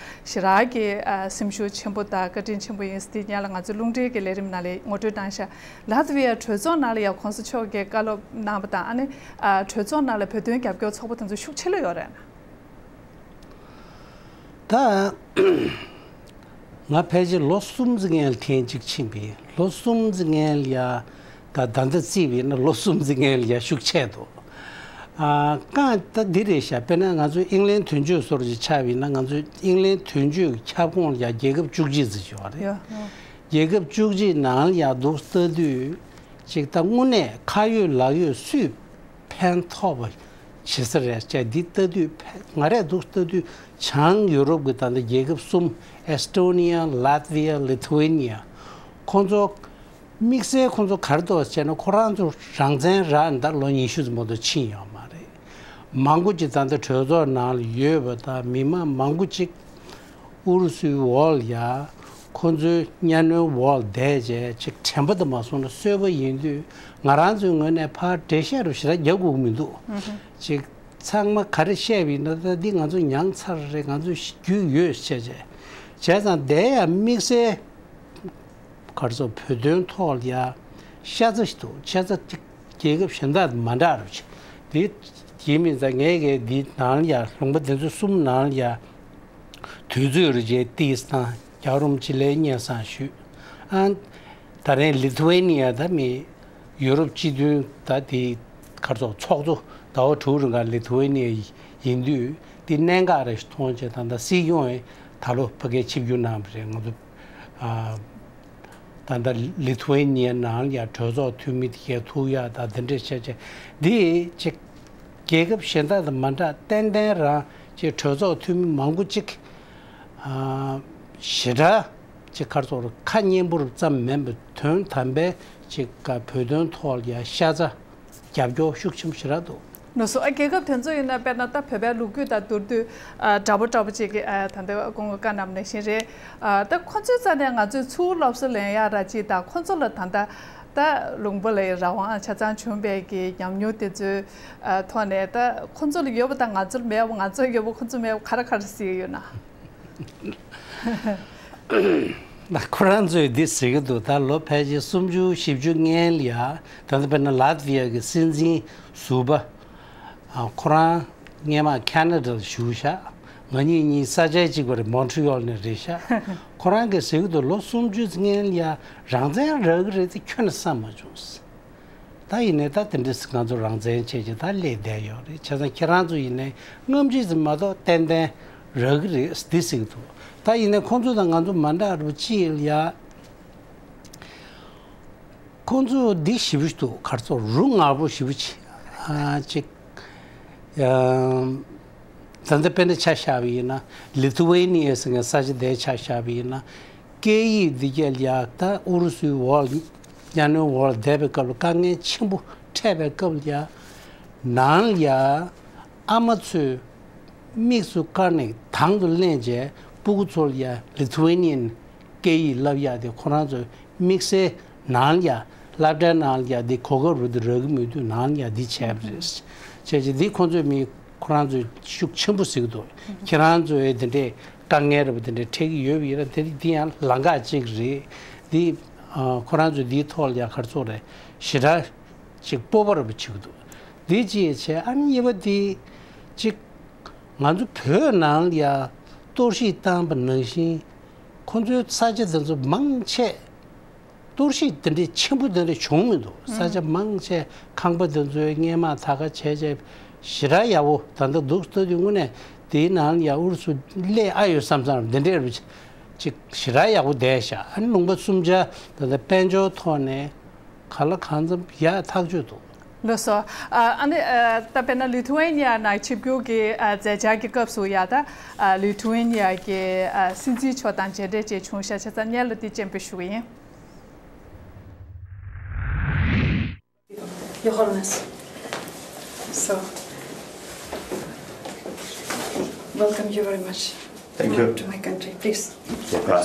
ཞེ་དྲག་གི་ཨ་སེམས་ཤུགས་ཆེན་པོ་དང་བཀའ་དྲིན་ཆེན་པོ་ཡིན་ཟེར་དེ་སྔོན་ལ་ང་ཚོའི་རླུང་འཕྲིན་གྱི་ལས་རིམ་ནང་ལ་ངོ་སྤྲོད་གནང་ཤག་ལ་ཏི་ཝི་ཡ་གྲོས་ཚོགས་ནང་ལ་ཡང་གོང་ས་མཆོག་གིས་བཀའ་སློབ་གནང་བ་དང་ཨ་ནི་ཨ་གྲོས་ཚོགས་ནང་ལ་བོད་དོན་རྒྱབ་སྐྱོར་ཚོགས་པ་དེ་ཚོ་ཤུགས་ཆེ་ལོས་ཡོད་རེད་ན། ད་ང་ཕལ་ཆེར་ལོ་གསུམ་ཙམ་སྔོན་ལ་ཐེངས་གཅིག་ཕྱིན་པས་ལོ་གསུམ་ཙམ་སྔོན་ལ་ཡ་ད་ད་ལྟ་རྩིས་པས་ན་ལོ་གསུམ་ཙམ་སྔོན་ལ་ཡ་ཤུགས་ཆེ་འདུག་ཨ་རྐང་ད་འདི་རེད་ཤག་དཔེར་ན་ང་ཚོ་ཨིང་ལན་དོན་གཅོད་སོར་ཅིག་ཆགས་པས་ན་ང་ཚོ་ཨིང་ལན་དོན་གཅོད་ཀྱི་ཁྱབ་ཁོངས་ལ་ཡ་རྒྱལ་ཁབ་བཅུ་གཅིག་ཙམ་ཡོད་རེད། ཡ། རྒྱལ་ཁབ་བཅུ་གཅིག་ནང་ལ་ཡ་འདུག་ལྟ་དུས་ཅིག་ད་དངོས་གནས་ཁ་ཡོད་ལག་ཡོད་སུས་ཕན་ཐོགས་པ་བྱེད་ས་རེད་ཅེས་འདི་ལྟ་དུས་ཕན་ང་རས་འདུག་ལྟ་དུས་བྱང་ཡུ་རོབ་ཀྱི་ད་ལྟ་རྒྱལ་ཁབ་གསུམ་ཨེ་སི་ཊོ་ནི་ཡ། ལ་ཏི་ཝི་ཡ། ལི་ཐུ་ཝེ་ནི་ཡ། ཁོང་ཚོ་དམིགས་བསལ་ཁོང་ཚོ་ག་རེ་འདུག་ཟེར་ན་ཁོ་རང་ཚོ་རང་བཙན་རག་ད་ལོ་ཉི་ཤུ་ཙམ་མ་གཏོགས་ཕྱིན་ཡོད་མ་རེད། མང་པོ་ཅིག་ད་ལྟ་གྲོས་ཚོགས་ནང་ལ་ཡོད་པ་དང་མི་མང་མང་པོ་ཅིག་ཨུ་རུ་སུའི་འོག་ལ་ཡ་ཁོ་ཚོའི་གཉའ་གནོན་འོག་ལ་བསྡད་བྱས་ཅིག་དྲན་པ་དུ་མ་སོང་ན་གསོད་པ་ཡིན་དུས་ང་རང་ཚོའི་ངོས་ནས་ཕར་འགྲེལ་བཤད་རུ་ཞེ་དྲག་རྒྱག་དགོས་ཀྱི་མི་འདུག་ཅིག་ཚང་མ་ག་རེ་བཤད་པ་ཡིན་ན་ད་འདི་ང་ཚོ་མྱངས་ཚར་རེད། ང་ཚོ་རྒྱུས་ཡོད་བྱས་བྱས་བྱས་ཙང་དེ་ཡང་དམིགས་བསལ་ག་རེ་ཟེར་བོད་དོན་ཐོག་ལ་ཡ་ཤ་ཚ་ཞིག་འདུག་ཤ་ཚ་ཅིག་རྒྱལ་ཁབ་གཞན་དག་དང་མ་འདྲ་རུ་ཆེ། དེ་ཡིན་མིན་ཙང་ངས་གས་འདི་ནང་ལ་ཡ་ལུང་པ་འདི་ཚོ་གསུམ་ནང་ལ་ཡ་དུས་ཚོད་རུ་རྗེས་ཏིས་དང་རྒྱལ་རོམ་ཅི་ལའི་སྙན་སེང་ཞུས། ཨ་ད་རེས་ལི་ཐུ་ཝེ་ནི་ཡ་ད་མི་ཡུ་རོབ་སྤྱི་མཐུན་ད་དེ་གར་ཚོགས་ཚོགས་གཙོ་ཟླ་བ་དྲུག་རིང་ག་ལི་ཐུ་ཝེ་ནི་ཡ་ཡིན་དུས་དེ་གནད་འགག་རེ་ཞིག་མཐོང་བྱས་ད་ད་སྲིད་སྐྱོང་ཡིན་ད་ལོ་ཕ་གིར་ཆིབས་བསྒྱུར་གནང་བ་རེད། ང་ཚོ་ཨ། ད་ལྟ་ལི་ཐུ་ཝེ་ནི་ཡའི་ནང་ལ་ཡང་གྲོས་ཚོགས་འཐུས་མི་དེ་གས་ཐུག་ཡག་དང་འདི་འདྲས་བྱས་བྱས་འདི་ཅིག་རྒྱལ་ཁབ་གཞན་དག་དང་མ་འདྲ་ཏན་ཏན་རང་ཅིག་གྲོས་ཚོགས་འཐུས་མི་མང་པོ་ཅིག་ཨ་ཞེ་དྲག་ཅིག་གར་ཚོགས་རུ་ཁ་སྙན་པོ་རུ་ཙམ་མིན་པའི་དོན་དམ་པའི་ཅིག་ག་བོད་དོན་ཐོག་ལ་ཡང་ཤ་ཚ་རྒྱབ་སྐྱོར་ཤུགས་ཆེན་པོ་ཞེ་དྲག་འདུག་ལགས་སོ། ཨ་རྒྱལ་ཁབ་དེ་ཚོ་ཡིན་ན་དཔེར་ན་ད་བོད་པའི་ལོ་རྒྱུས་དང་མདོར་བསྡུས་ཨ་འདྲ་པོ་འདྲ་པོ་ཅིག་གི་ཨ་ད་ལྟ་སྐུ་ངོ་བཀའ་གནང་བ་ནང་བཞིན་རེད། ཨ་ད་ཁོ་ཚོའི་རྩ་ནས་ང་ཚོས་ཚུར་སློབ་གསོ་ལེན་ཡག་ར་ཅིག་དང་ཁོ་ཚོ་ལ་ད་ལྟ་ད་ལུང་པ་ལ་རང་དབང་ཆ་ཚང་བྱུང་བའི་གི་ཉམས་མྱོང་དེ་ཚོའི་ཨ་ཐོག་ནས་ད་ཁོ་ཚོ་ལ་ཡོད་པ་དང་ང་ཚོ་ལ་མེད་པ་ང་ཚོ་ཡོད་པ་ཁོ་ཚོ་མེད་པ་ག་རེ་ག་རེ་གཟིགས་ཡོད་ན། ཁོ་རང་ཚོས་འདི་ཟེར་གྱི་འདུག་ད་ལོ་ཕལ་ཆེར་སུམ་ཅུ་བཞི་བཅུ་སྔོན་ལ་ཡ་ད་ལྟ་དཔེར་ན་ལ་ཏི་ཝི་ཡ་གི་སྲིད་འཛིན་ཟུར་པ་ཨ་ཁོ་རང་སྔས་མ་ཁ་ན་ཌ་ལ་བཞུགས་ཤག་ང་གཉིས་གཉིས་ས་ཆ་གཅིག་པ་རེད། མོན་ཊི་ཡོལ་ནས་རེད་ཤག་ཁོ་རང་གིས་ཟེར་གྱི་འདུག་ལོ་སུམ་ཅུ་སྔོན་ལ་ཡ་རང་བཙན་རག་གི་རེད་དེ་ཁྱོན་ནས་བསམ་མ་བྱུང་། ད་ཡིན་ནའི་ད་དེ་འདྲ་ང་ཚོ་རང་བཙན་བྱས་ཀྱི་ད་སླེབས་བསྡད་ཡོད་རེད། བྱས་ཙང་ཁྱེད་རང་ཚོ་ཡིན་ནའི་སྔ་ཕྱི་ཙམ་མ་གཏོགས་ཏན་ཏན་རག་གི་རེད་འདི་ཟེར་གྱི་འདུག་ད་ཡིན་ནའི་ཁོང་ཚོ་དང་ང་ཚོ་མ་འདྲ་རུ་ཅི་ཡིན་ཡ། ཁོང་ཚོ་འདི་ཞེ་པོ་ཞིག་འདུག་གར་ཚོགས་རུ་ངར་པོ་ཞེ་པོ་ཅིག་ཨ་ཅིག་ཨམ། ད་ལྟ་དཔེར་ན་ཆ་བཞག་པ་ཡིན་ན་ལི་ཐུ་ཝེ་ནི་ཡ་ཟེར་མཁན་ས་ཆ་དེ་ཆ་བཞག་པ་ཡིན་ན་སྐད་ཡིག་འདི་གས་ལ་ཡ་ད་ཨུ་རུ་སུའི་འོག་ལ་གཉའ་གནོན་འོག་ལ་བསྡད་པའི་སྐབས་ལ་དཀའ་ངལ་ཆེན་པོ་འཕྲད་པའི་སྐབས་ལ་ཡ་ནང་ལ་ཡ་ཨ་མ་ཚོས་དམིགས་སུ་བཀར་ནས་དང་དུ་ལེན་བྱས་སྤུ་གུ་ཚོ་ལ་ཡ་ལི་ཐུ་ཝེ་ནི་ཡན་སྐད་ཡིག་བསླབ་ཡག་དེ་ཁོ་རང་ཚོའི་དམིགས་བསལ་ནང་ལ་ཡ་སློབ་གྲྭའི་ནང་ལ་ཡ་འདི་གོ་སྐབས་རུ་འདི་རག་གི་མི་འདུག་ནང་ལ་ཡ་འདི་བྱས་པ་རེད། བྱས་ཙང་འདི་ཁོང་ཚོས་མི་ཁོ་རང་ཚོས་ཤུགས་ཆེན་པོ་ཟེར་གྱི་འདུག་ཁྱེད་རང་ཚོས་འདི་འདྲའི་དཀའ་ངལ་རེ་བ་འདི་འདྲའི་འཕྲད་ཀྱི་ཡོད་པ་ཡིན་ན་དེ་འདི་ཡང་ལམ་ཁ་གཅིག་རེད། འདི་ཨ་ཁོ་རང་ཚོས་འདིའི་ཐོག་ལ་ཡ་ག་རེ་ཟེར་དགོས་རེད། ཞེ་དྲག་ཅིག་སྤོབས་པ་རེ་བ་བྱེད་ཀྱི་འདུག་འདི་གཅིག་བྱས། ཨ་ནི་གཉིས་པ་འདི་ཅིག་ང་ཚོ་བོད་ནང་ལ་ཡ་གཏོར་བཤིག་བཏང་པ་ནང་བཞིན་ཁོ་ཚོའི་ས་ཆ་དེ་ཚོ་མང་ཆེ་གཏོར་བཤིག་དེ་འདྲའི་ཆེན་པོ་དེ་འདྲ་བྱུང་མི་འདུག་ས་ཆ་མང་ཆེ་ཁང་པ་དེ་ཚོའི་སྔས་མ་ད་ག་བྱས་བྱས་ ཞེ་དྲག་ཡག་པོ་ད་ལྟ་འདུག་ལྟ་དུས་དངོས་གནས་དེའི་ནང་ཡ་ཨུ་རུ་སུ་སླེབས་ཨ་ཡོད་བསམ་བསམ་འདི་འདྲས་རུ་ཅིག་ཞེ་དྲག་ཡག་པོ་བསྡད་ཤག་ཨ་ནི་ལུང་པ་གསུམ་ཆ་ད་ལྟ་དཔལ་འབྱོར་ཐོག་ནས་ག་ལ་གང་འཚམ་ཡག་ཐག་ཆོད་འདུག་ལགས་སོ། ཨ་ཨ་ནི་ཨ་ད་དཔེར་ན་ལི་ཐུ་ཝེ་ནི་ཡ་ནང་ཆིབས་བསྒྱུར་གྱི་ཨ་མཛད་འཆར་གྱི་སྐབས་སུ་ཡ་ད་ཨ་ལི་ཐུ་ཝེ་ནི་ཡ་གི་ཨ་སྲིད་འཛིན་མཆོག་དང་མཇལ་འཕྲད་བཅས་བྱུང་ཤག་བྱས་ཙང་སྔོན་ལ་འདི་སྤྱན་འབུལ་ཞུ་གི་ཡིན། Your Holiness. So, welcome you very much. Thank you. To my country, please. Take your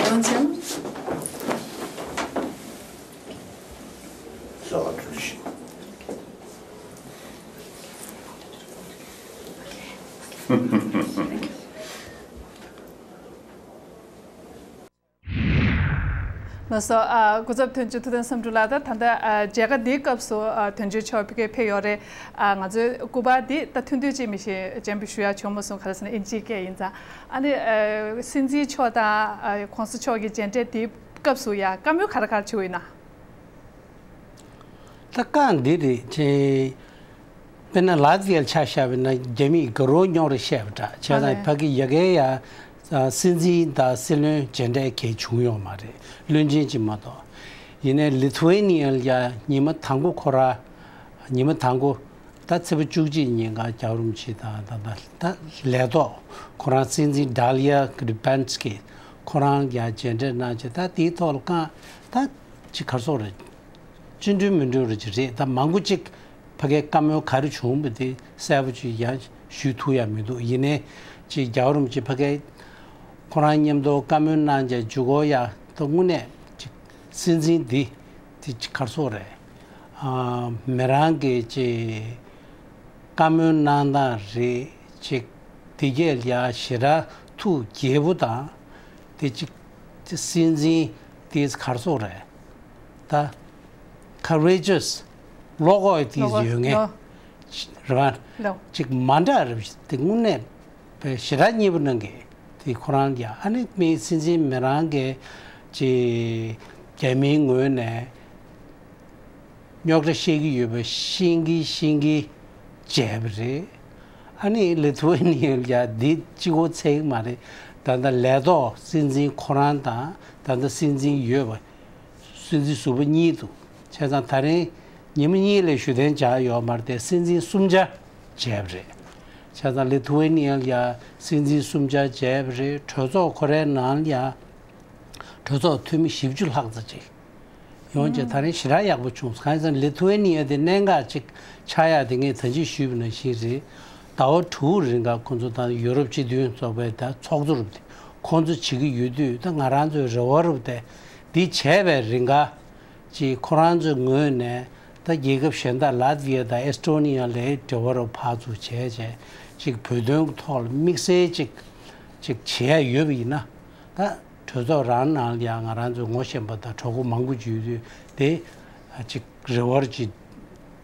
hands, hand. So, ལགས་སོ། ཨ་སྐུ་ཚབ་དོན་གཅོད་ཐུབ་བསྟན་བསམ་གྲུབ་ལགས། ད་ད་ལྟ་ཨ་མཇལ་ཁ་འདིའི་སྐབས་སུ་ཨ་དོན་གཅོད་མཆོག་ཕ་གིར་ཕེབས་ཡོད་རེད། ཨ་ང་ཚོའི་སྐུ་པར་འདི་ད་ཐུང་ཐུང་ཅིག་མི་ཤེས་སྤྱན་འབུལ་ཞུ་ཡ་བྱུང་མ་སོང་། ག་རེ་ཟེར་ན་ཨིན་ཇིའི་སྐད་ཡིན་ཙང་། ཨ་ནི་ཨ་སྲིད་འཛིན་མཆོག་དང་ཨ་གོང་ས་མཆོག་གི་མཇལ་འཕྲད་འདིའི་སྐབས་སུ་ཡ་བཀའ་མོལ་ག་རེ་ག་རེ་བྱུང་ཡོད་ན། ད་རྐང་འདི་རེད་ཅེ། དཔེར་ན་ལ་ཏི་ཝི་ཡར་ཆ་བཞག་པ་ན་རྒྱ་མིས་དགའ་རབ་རྙོག་རེ་བཤད་པ་འདྲ། བྱས་ཙང་ཨ་ནི་ཕ་གི་ཡ་གའི་ཡ་ཨ་སྲིད་འཛིན་དང་སྲིད་བློན་མཇལ་འཕྲད་གལ་བྱུང་ཡོད་མ་རེད། བློན་ཆེན་ཅིག་མ་གཏོགས། ཡིན་ནའི་ལི་ཐུ་ཝེ་ནི་ཡ་ལ་ཡ་ཉི་མ་དང་པོ་ཁོ་ར་ཉི་མ་དང་པོ་ད་ཚེས་པ་བཅུ་གཅིག་ཉིན་ག་རྒྱལ་བ་རིན་པོ་ཆེ་དང་ད་ད་ད་ལས་ཐོག་ཁོ་རང་སྲིད་འཛིན་ཌཱ་ལི་ཡ་གྷི་རི་བྷན་སི་ཀི་ཁོ་རང་ཡ་མཇལ་འཕྲད་གནང་བྱས། ད་དེའི་ཐོག་ལ་རྐང་ད་ཅིག་གར་སོང་རེད། ཅི་འགྲུལ་མི་འགྲུལ་རེ་ཅིག་རེད། ད་མང་པོ་ཅིག་ཕ་གའི་བཀའ་མོལ་ག་རེ་བྱུང་བ་དེ་གསལ་པོ་ཅིག་ཡང་ཞུ་ཐུབ་ཡ་མི་འདུག་ཡིན་ནའི་ཅིག་རྒྱལ་བ་རིན་པོ་ཆེ་ཕ་གའི་ཁོ་རང་མཉམ་དུ་བཀའ་མོལ་གནང་བྱས་མཇུག་གོ་ཡ་ད་དངོས་གནས་ཅིག་སྲིད་འཛིན་འདི་དེ་ཅིག་གར་སོང་རེད། ཨ་མི་རང་གི་ཅིག་བཀའ་མོལ་གནང་སྟངས་རེད་ཅིག་དེ་གས་ལ་ཡ་ཞེ་དྲག་ཐུགས་དགྱེས་པོ་དང་དེ་ཅིག་སྲིད་འཛིན་དེ་གར་སོང་རེད། ད་courageous བློ་ཁོག་དེ་བློ་ཁོག་ཡོད་མཁན་བློ་རེད་བ། བློ་ཅིག་མ་འདྲ་རེད། དེ་དངོས་གནས་པའི་ཞེ་དྲག་མཉེས་པོ་གནང་གི་དེ་ཁོ་རང་གི་ཨ་ནི་མི་སྲིད་འཛིན་མི་རང་གི་ཅིག་རྒྱ་མིའི་ངོས་ནས་རྙོག་དྲ་བཤད་ཀྱི་ཡོད་པ་ཤེས་ཀྱི་ཤེས་ཀྱི་བྱས་པ་རེད། ཨ་ནི་ལི་ཐུ་ཝེ་ནི་ཡ་ལ་ཡ་འདི་གཅིག་པོ་ཚད་ཀྱི་མ་རེད། ད་ལྟ་ལས་ཐོག་སྲིད་འཛིན་ཁོ་རང་དང་ད་ལྟ་སྲིད་འཛིན་ཡོད་པ་སྲིད་འཛིན་ཟུར་པ་གཉིས་འདུག་བྱས་ཙང་ད་རིང་ཉི་མ་གཉིས་ལས་བཞུགས་གཏན་འཇགས་ཡོད་མ་རེད་དེ་སྲིད་འཛིན་གསུམ་ཆ་བྱས་པ་རེད། བྱས་ཙང་ལི་ཐུ་ཝེ་ནི་ཡ་ལ་ཡ་སྲིད་འཛིན་གསུམ་ཆ་བྱས་པ་རེད། གྲོས་ཚོགས་ཁོ་རའི་ནང་ལ་ཡ་གྲོས་ཚོགས་འཐུས་མི་བཞི་བཅུ་ལྷག་ཙམ་ཅིག་ཡོང་བྱས་ད་རིང་ཞེ་དྲག་ཡག་པོ་བྱུང་། གང་ཡིན་ཟེར་ན་ལི་ཐུ་ཝེ་ནི་ཡ་དེ་གནད་འགག་ཅིག་ཆགས་ཡག་དེ་ངས་ད་ཅི་ཞུས་པ་ནང་བཞིན་རེད། ཟླ་བ་དྲུག་རིང་ག་ཁོང་ཚོ་དང་ཡུ་རོབ་སྤྱི་མཐུན་ཚོགས་པའི་ད་ཚོགས་གཙོ་རུ་དེ་ཁོང་ཚོ་བྱེད་ཀྱི་ཡོད་དུས་ད་ང་རང་ཚོའི་རེ་བ་རུ་དེ་འདི་བྱས་པའི་རིང་ག་ཅིག་ཁོ་རང་ཚོའི་ངོས་ནས་ད་རྒྱལ་ཁབ་གཞན་དག་ལ་ཏི་ཝི་ཡ་དང་ཨེ་སི་ཊོ་ནི་ཡ་ལའི་འབྲེལ་བ་རུ་ཕར་ཚུར་བྱས་བྱས་ཅིག་བོད་དོན་གྱི་ཐོག་ལ་དམིགས་བསལ་ཅིག་ཅིག་བྱེད་ཡ་ཡོད་པ་ཡིན་ན་ད། གྲོས་ཚོགས་རང་ནང་ལ་ཡང་ང་རང་ཚོའི་ངོ་ཤེས་པ་དང་གྲོགས་པོ་མང་པོ་ཅིག་ཡོད་དུས་དེ་ཅིག་རེ་བ་ཅིག་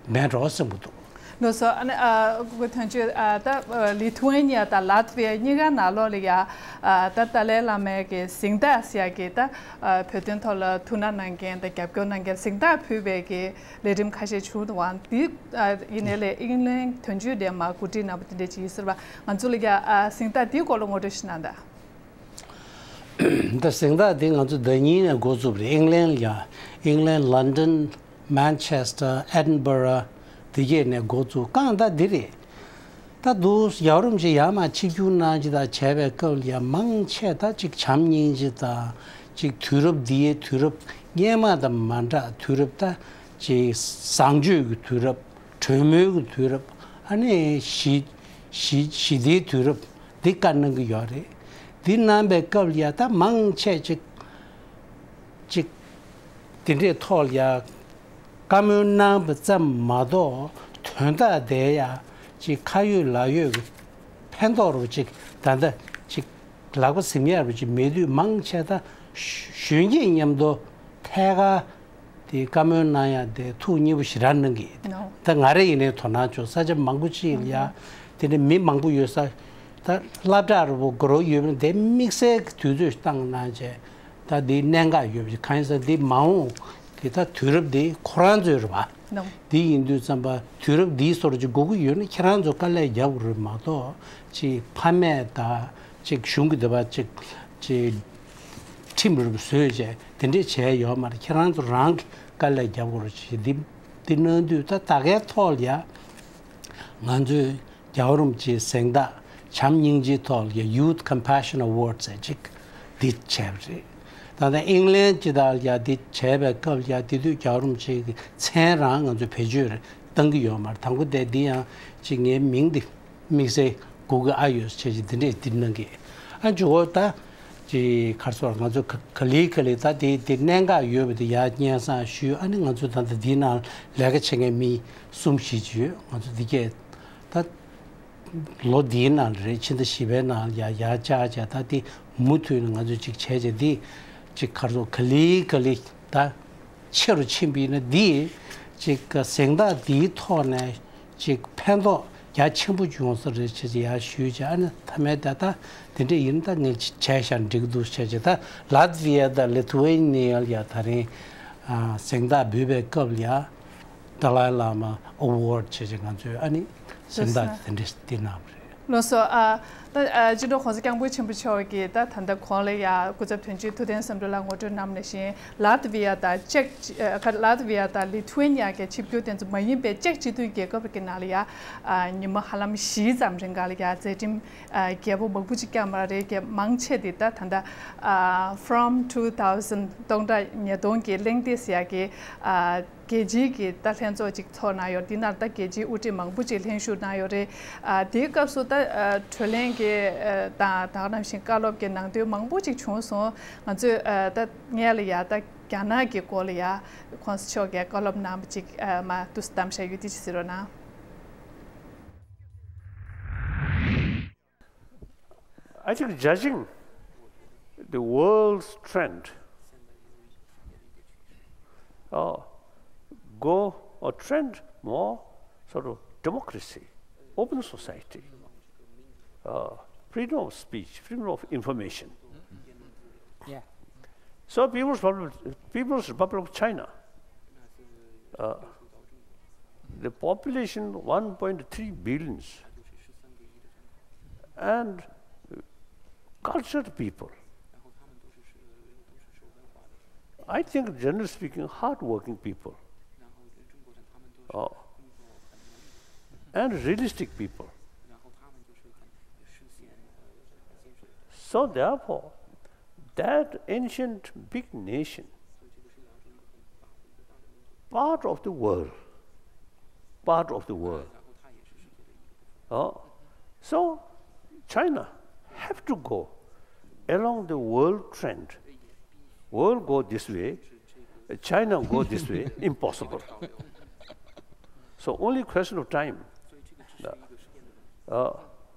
མེད་འགྲོ་བསམ་གྱི་འདུག་ལགས་སོ། ཨ་ནི་ཨ་སྐུ་ངོ་དོན་གཅོད་ཨ་ད་ལི་ཐུ་ཝེ་ནི་ཡ་དང་ལ་ཏི་ཝེ་ཡ་གཉིས་ཀ་ནང་ལོགས་ལ་ཡ་ཨ་ད་ཏཱ་ལའི་བླ་མའི་གི་གཟེངས་རྟགས་ཟེར་ཡ་གི་ད་ཨ་བོད་དོན་ཐོག་ལ་ཐུགས་སྣང་གནང་མཁན་དང་རྒྱབ་སྐྱོར་གནང་མཁན་གཟེངས་རྟགས་ཕུལ་བའི་གི་ལས་རིམ་ཁ་ཤས་བྱུང་འདུག་པ། འདི་ཨ་ཡིན་ནའི་ལས་ཨིང་ལན་དོན་གཅོད་དེ་མ་གོ་སྒྲིག་གནང་པ་དེ་འདྲ་ཅིག་ཡིན་ཟེར་བ། ང་ཚོ་ལ་ཡ་ཨ་གཟེངས་རྟགས་འདིའི་སྐོར་ལ་ངོ་སྤྲོད་ཞིག་གནང་དང་། ད་གཟེངས་རྟགས་དེ་ང་ཚོ་ཟླ་ཉིན་ནས་འགོ་བཙུགས་པ་རེད། ཨིང་ལན་ལ་ཡ། ཨིང་ལན། ལོན་ཌོན། མན་ཆེ་སི་ཊར། ཨེ་ཌིན་སྦ་རོ། དེ་གས་ནས་འགོ་བཙུགས། རྐང་ད་འདི་རེད། ད་དུ་ཡ་རུམ་ཞིག་ཡར་མར་ཆིབས་བསྒྱུར་གནང་ཅིག་དང་བྱས་པའི་སྐབས་ལ་ཡ་མང་ཆེ་ད་ཅིག་བྱམས་སྙིང་རྗེ་དང་ཅིག་དུས་རབས་འདིའི་དུས་རབས་སྔོན་མ་དང་མ་འདྲ་དུས་རབས་ད་ཅིག་བཟང་སྤྱོད་ཀྱི་དུས་རབས། གྲོས་མོལ་གྱི་དུས་རབས། ཨ་ནི་ཞི་ཞི་ཞི་བདེའི་དུས་རབས་འདི་བཀའ་གནང་གི་ཡོད་རེད། འདི་གནང་པའི་སྐབས་ལ་ཡ་ད་མང་ཆེ་ཅིག་ཅིག་དེ་འདྲའི་ཐོག་ལ་ཡ་བཀའ་མོལ་གནང་བ་ཙམ་མ་གཏོགས་དོན་དག་དེ་ཡ་ཅིག་ཁ་ཡོད་ལག་ཡོད་ཀྱི་ཕན་ཐོགས་རུ་ཅིག་ད་ལྟ་ཅིག་ལག་པ་ཟིན་ཡག་རུ་ཅིག་མེད་དུས་མང་ཆེ་ད་གཞོན་སྐྱེས་མཉམ་དུ་ཐད་ཀར་དེ་བཀའ་མོལ་གནང་ཡ་དེ་ཐུགས་མཉེས་པོ་ཞེ་དྲག་གནང་གི། ད་ང་རེ་ཡིན་ནའི་དོ་སྣང་བྱུང་། ས་ཆ་མང་པོ་ཅིག་ལ་ཡ་དེ་ནས་མི་མང་པོ་ཡོད་ས་ད་སློབ་གྲྭ་རུ་པོ་དགའ་རབ་ཡོད་པ་དེ་དམིགས་བསལ་གྱི་དུས་ཚོད་བཏང་གནང་བྱས་ད་དེའི་གནད་འགག་ཡོད་པ་ཅིག་གང་ཡིན་ཟེར་ན་དེ་མ་འོངས་ དེ་ད་དུས་རབས་འདི་ཁོ་རང་ཚོའི་རེད་བ། ནོ། དེ་ཡིན་དུས་ཙམ་པ་དུས་རབས་འདིའི་སོར་ཅིག་དགོས་ཀྱི་ཡོད་ན་ཁྱེད་རང་ཚོ་དཀའ་ལས་རྒྱབ་དགོས་རེད་མ་གཏོགས་ཅིག་ཕ་མས་ད་ཅིག་གཞུང་གི་དེ་བ་ཅིག་ཅིག་ཁྲིམས་རུ་བཟོས་བྱས་དེ་འདྲས་བྱས་ཡོད་མ་རེད། ཁྱེད་རང་ཚོ་རང་གི་དཀའ་ལས་རྒྱབ་དགོས་རེད་ཅིག་འདི་འདི་གནང་དུས་ད་ད་གའི་ཐོག་ལ་ཡ་ང་ཚོས། རྒྱལ་བ་རིན་པོ་ཆེའི་གཟེངས་རྟགས་བྱམས་སྙིང་རྗེའི་ཐོག་ལ་ཡ་Youth Compassion Award ཟེར་ཅིག་འདི་བྱས་པ་རེད། ད་ལྟ་ཨིང་ལན་སྤྱི་དང་ཡ་འདི་བྱས་པའི་སྐབས་ལ་ཡ་དེ་དུས་རྒྱལ་བ་རིན་པོ་ཆེ་གི་མཚན་རང་ང་ཚོས་བེད་སྤྱོད་རེ་བཏང་གི་ཡོད་མ་རེད། དང་པོ་དེ་འདི་ཡང་ཅིག་ངའི་མིང་འདི་དམིགས་བསལ་དགོས་ཀྱི་ཨ་ཡོད་བྱས་ཅིག་འདི་འདྲས་འདི་གནང་གི་ཨ་འཇུ་བོ་ད་ཅིག་གར་སོར་ང་ཚོ་ག་ག་ལེ་ག་ལེ་ད་དེ་དེ་གནད་འགག་ཡོད་པ་དེ་ཡ་སྙན་སེང་ཞུས། ཨ་ནི་ང་ཚོ་ད་ལྟ་འདི་ནང་ལས་ཀ་བྱེད་མཁན་མི་གསུམ་བཞི་ཅིག་ཡོད། ང་ཚོ་འདི་གས་ད། ལོ་འདིའི་ནང་རེད། ཕྱི་ཟླ་བཞི་པའི་ནང་ཡ་ཡ་བཅར་བྱས་ད་དེ་མུ་མཐུད་ནས་ང་ཚོས་ཅིག་བྱས་བྱས་འདི་ཅིག་ག་རེ་ཟེར་ག་ལེ་ག་ལེ་ད་ཆེ་རུ་ཕྱིན་པ་ཡིན་ན་འདི་ཅིག་གཟེངས་རྟགས་འདིའི་ཐོག་ནས་ཅིག་ཕན་ཐོགས་རྒྱ་ཆེན་པོ་ཡོང་ས་རེད་བྱས་བྱས་ཡ་ཞུས་བྱས། ཨ་ནི་མཐའ་མའི་ད་ད་དེ་འདྲས་ཡིན་ད་ངས་བྱས་བཞག་འགྲིག་འདུག་བྱས་བྱས། ད་ལ་ཏི་ཝི་ཡ་དང་ལི་ཐུ་ཝེ་ནི་ཡ་ལ་ཡ་ད་རིང་གཟེངས་རྟགས་འབུལ་བའི་སྐབས་ལ་ཡ། Dalai Lama Award བྱས་བྱས་ང་ཚོས་ཨ་ནི་གཟེངས་རྟགས་དེ་འདྲས་དེ་གནང་བ་རེད། ལགས་སོ། ཨ་ད་ཨ་སྤྱི་ནོར་༸གོང་ས་༸སྐྱབས་མགོན་ཆེན་པོ་མཆོག་གིས་ད་ད་ལྟ་གོང་ལ་ཡ་སྐུ་ཚབ་དོན་གཅོད་ཐུབ་བསྟན་བསམ་གྲུབ་ལགས་ངོ་སྤྲོད་གནང་བ་ནང་བཞིན་ལ་ཏི་ཝི་ཡ་དང་ཅེཀ་ཨ་ལ་ཏི་ཝི་ཡ་དང་ལི་ཐུ་ཝེ་ནི་ཡ་གི་ཆིབས་བསྒྱུར་དེ་ཚོ་མ་ཡིན་པའི་ཅེཀ་སྤྱི་མཐུན་རྒྱལ་ཁབ་ཀྱི་ནང་ལ་ཡ་ཨ་ཉི་མ་ཧ་ལམ་བཞི་ཙམ་རིང་ག་ལ་ཡ་མཛད་འཕྲིན་ཨ་རྒྱས་པོ་མང་པོ་ཅིག་བསྐྱངས་པ་རེད། རྒྱ་མང་ཆེ་དེ་ད་ད་ལྟ་ཨ་From two thousand སྟོང་ཕྲག་ཉིས་སྟོང་གི་གླེང་སྟེགས་ཟེར་ཡ་གི་ཨ། རྒྱལ་སྤྱིའི་གི་ད་ལྷན་ཚོགས་ཅིག་ཚོགས་གནང་ཡོད། འདི་ནང་ད་རྒྱལ་སྤྱིའི་དབུ་ཁྲིད་མང་པོ་ཅིག་ལྷན་ཞུགས་གནང་ཡོད་རེད། ཨ་དེའི་སྐབས་སུ་ད་ཨ་གྲོས་གླེང་གི་ཨ་དང་ད་ག་ནང་བཞིན་བཀའ་སློབ་ཀྱི་ནང་དོན་མང་པོ་ཅིག་བྱུང་སོང་། ང་ཚོས་ཨ་ད་སྔོན་ལ་ཡ་ད་རྒྱ་ནག་གི་སྐོར་ལ་ཡ་༸གོང་ས་མཆོག་གིས་བཀའ་སློབ་གནང་བ་ཅིག་ཨ་མ་དུས་སུ་གཏམ་བཤད་ཡོད་དེ་ཅིག་གཟིགས་རོགས་གནང་། I think judging the world's trend, uh, go a trend more sort of democracy, open society, uh, freedom of speech, freedom of information. Yeah. So People's Republic, People's Republic of China, uh, the population one point three billions, and cultured people. I think, generally speaking, hardworking people. Oh. And realistic people. So therefore, that ancient big nation, part of the world, part of the world. Oh, so China have to go along the world trend. World go this way, China go this way, impossible. So only question of time. Uh, uh,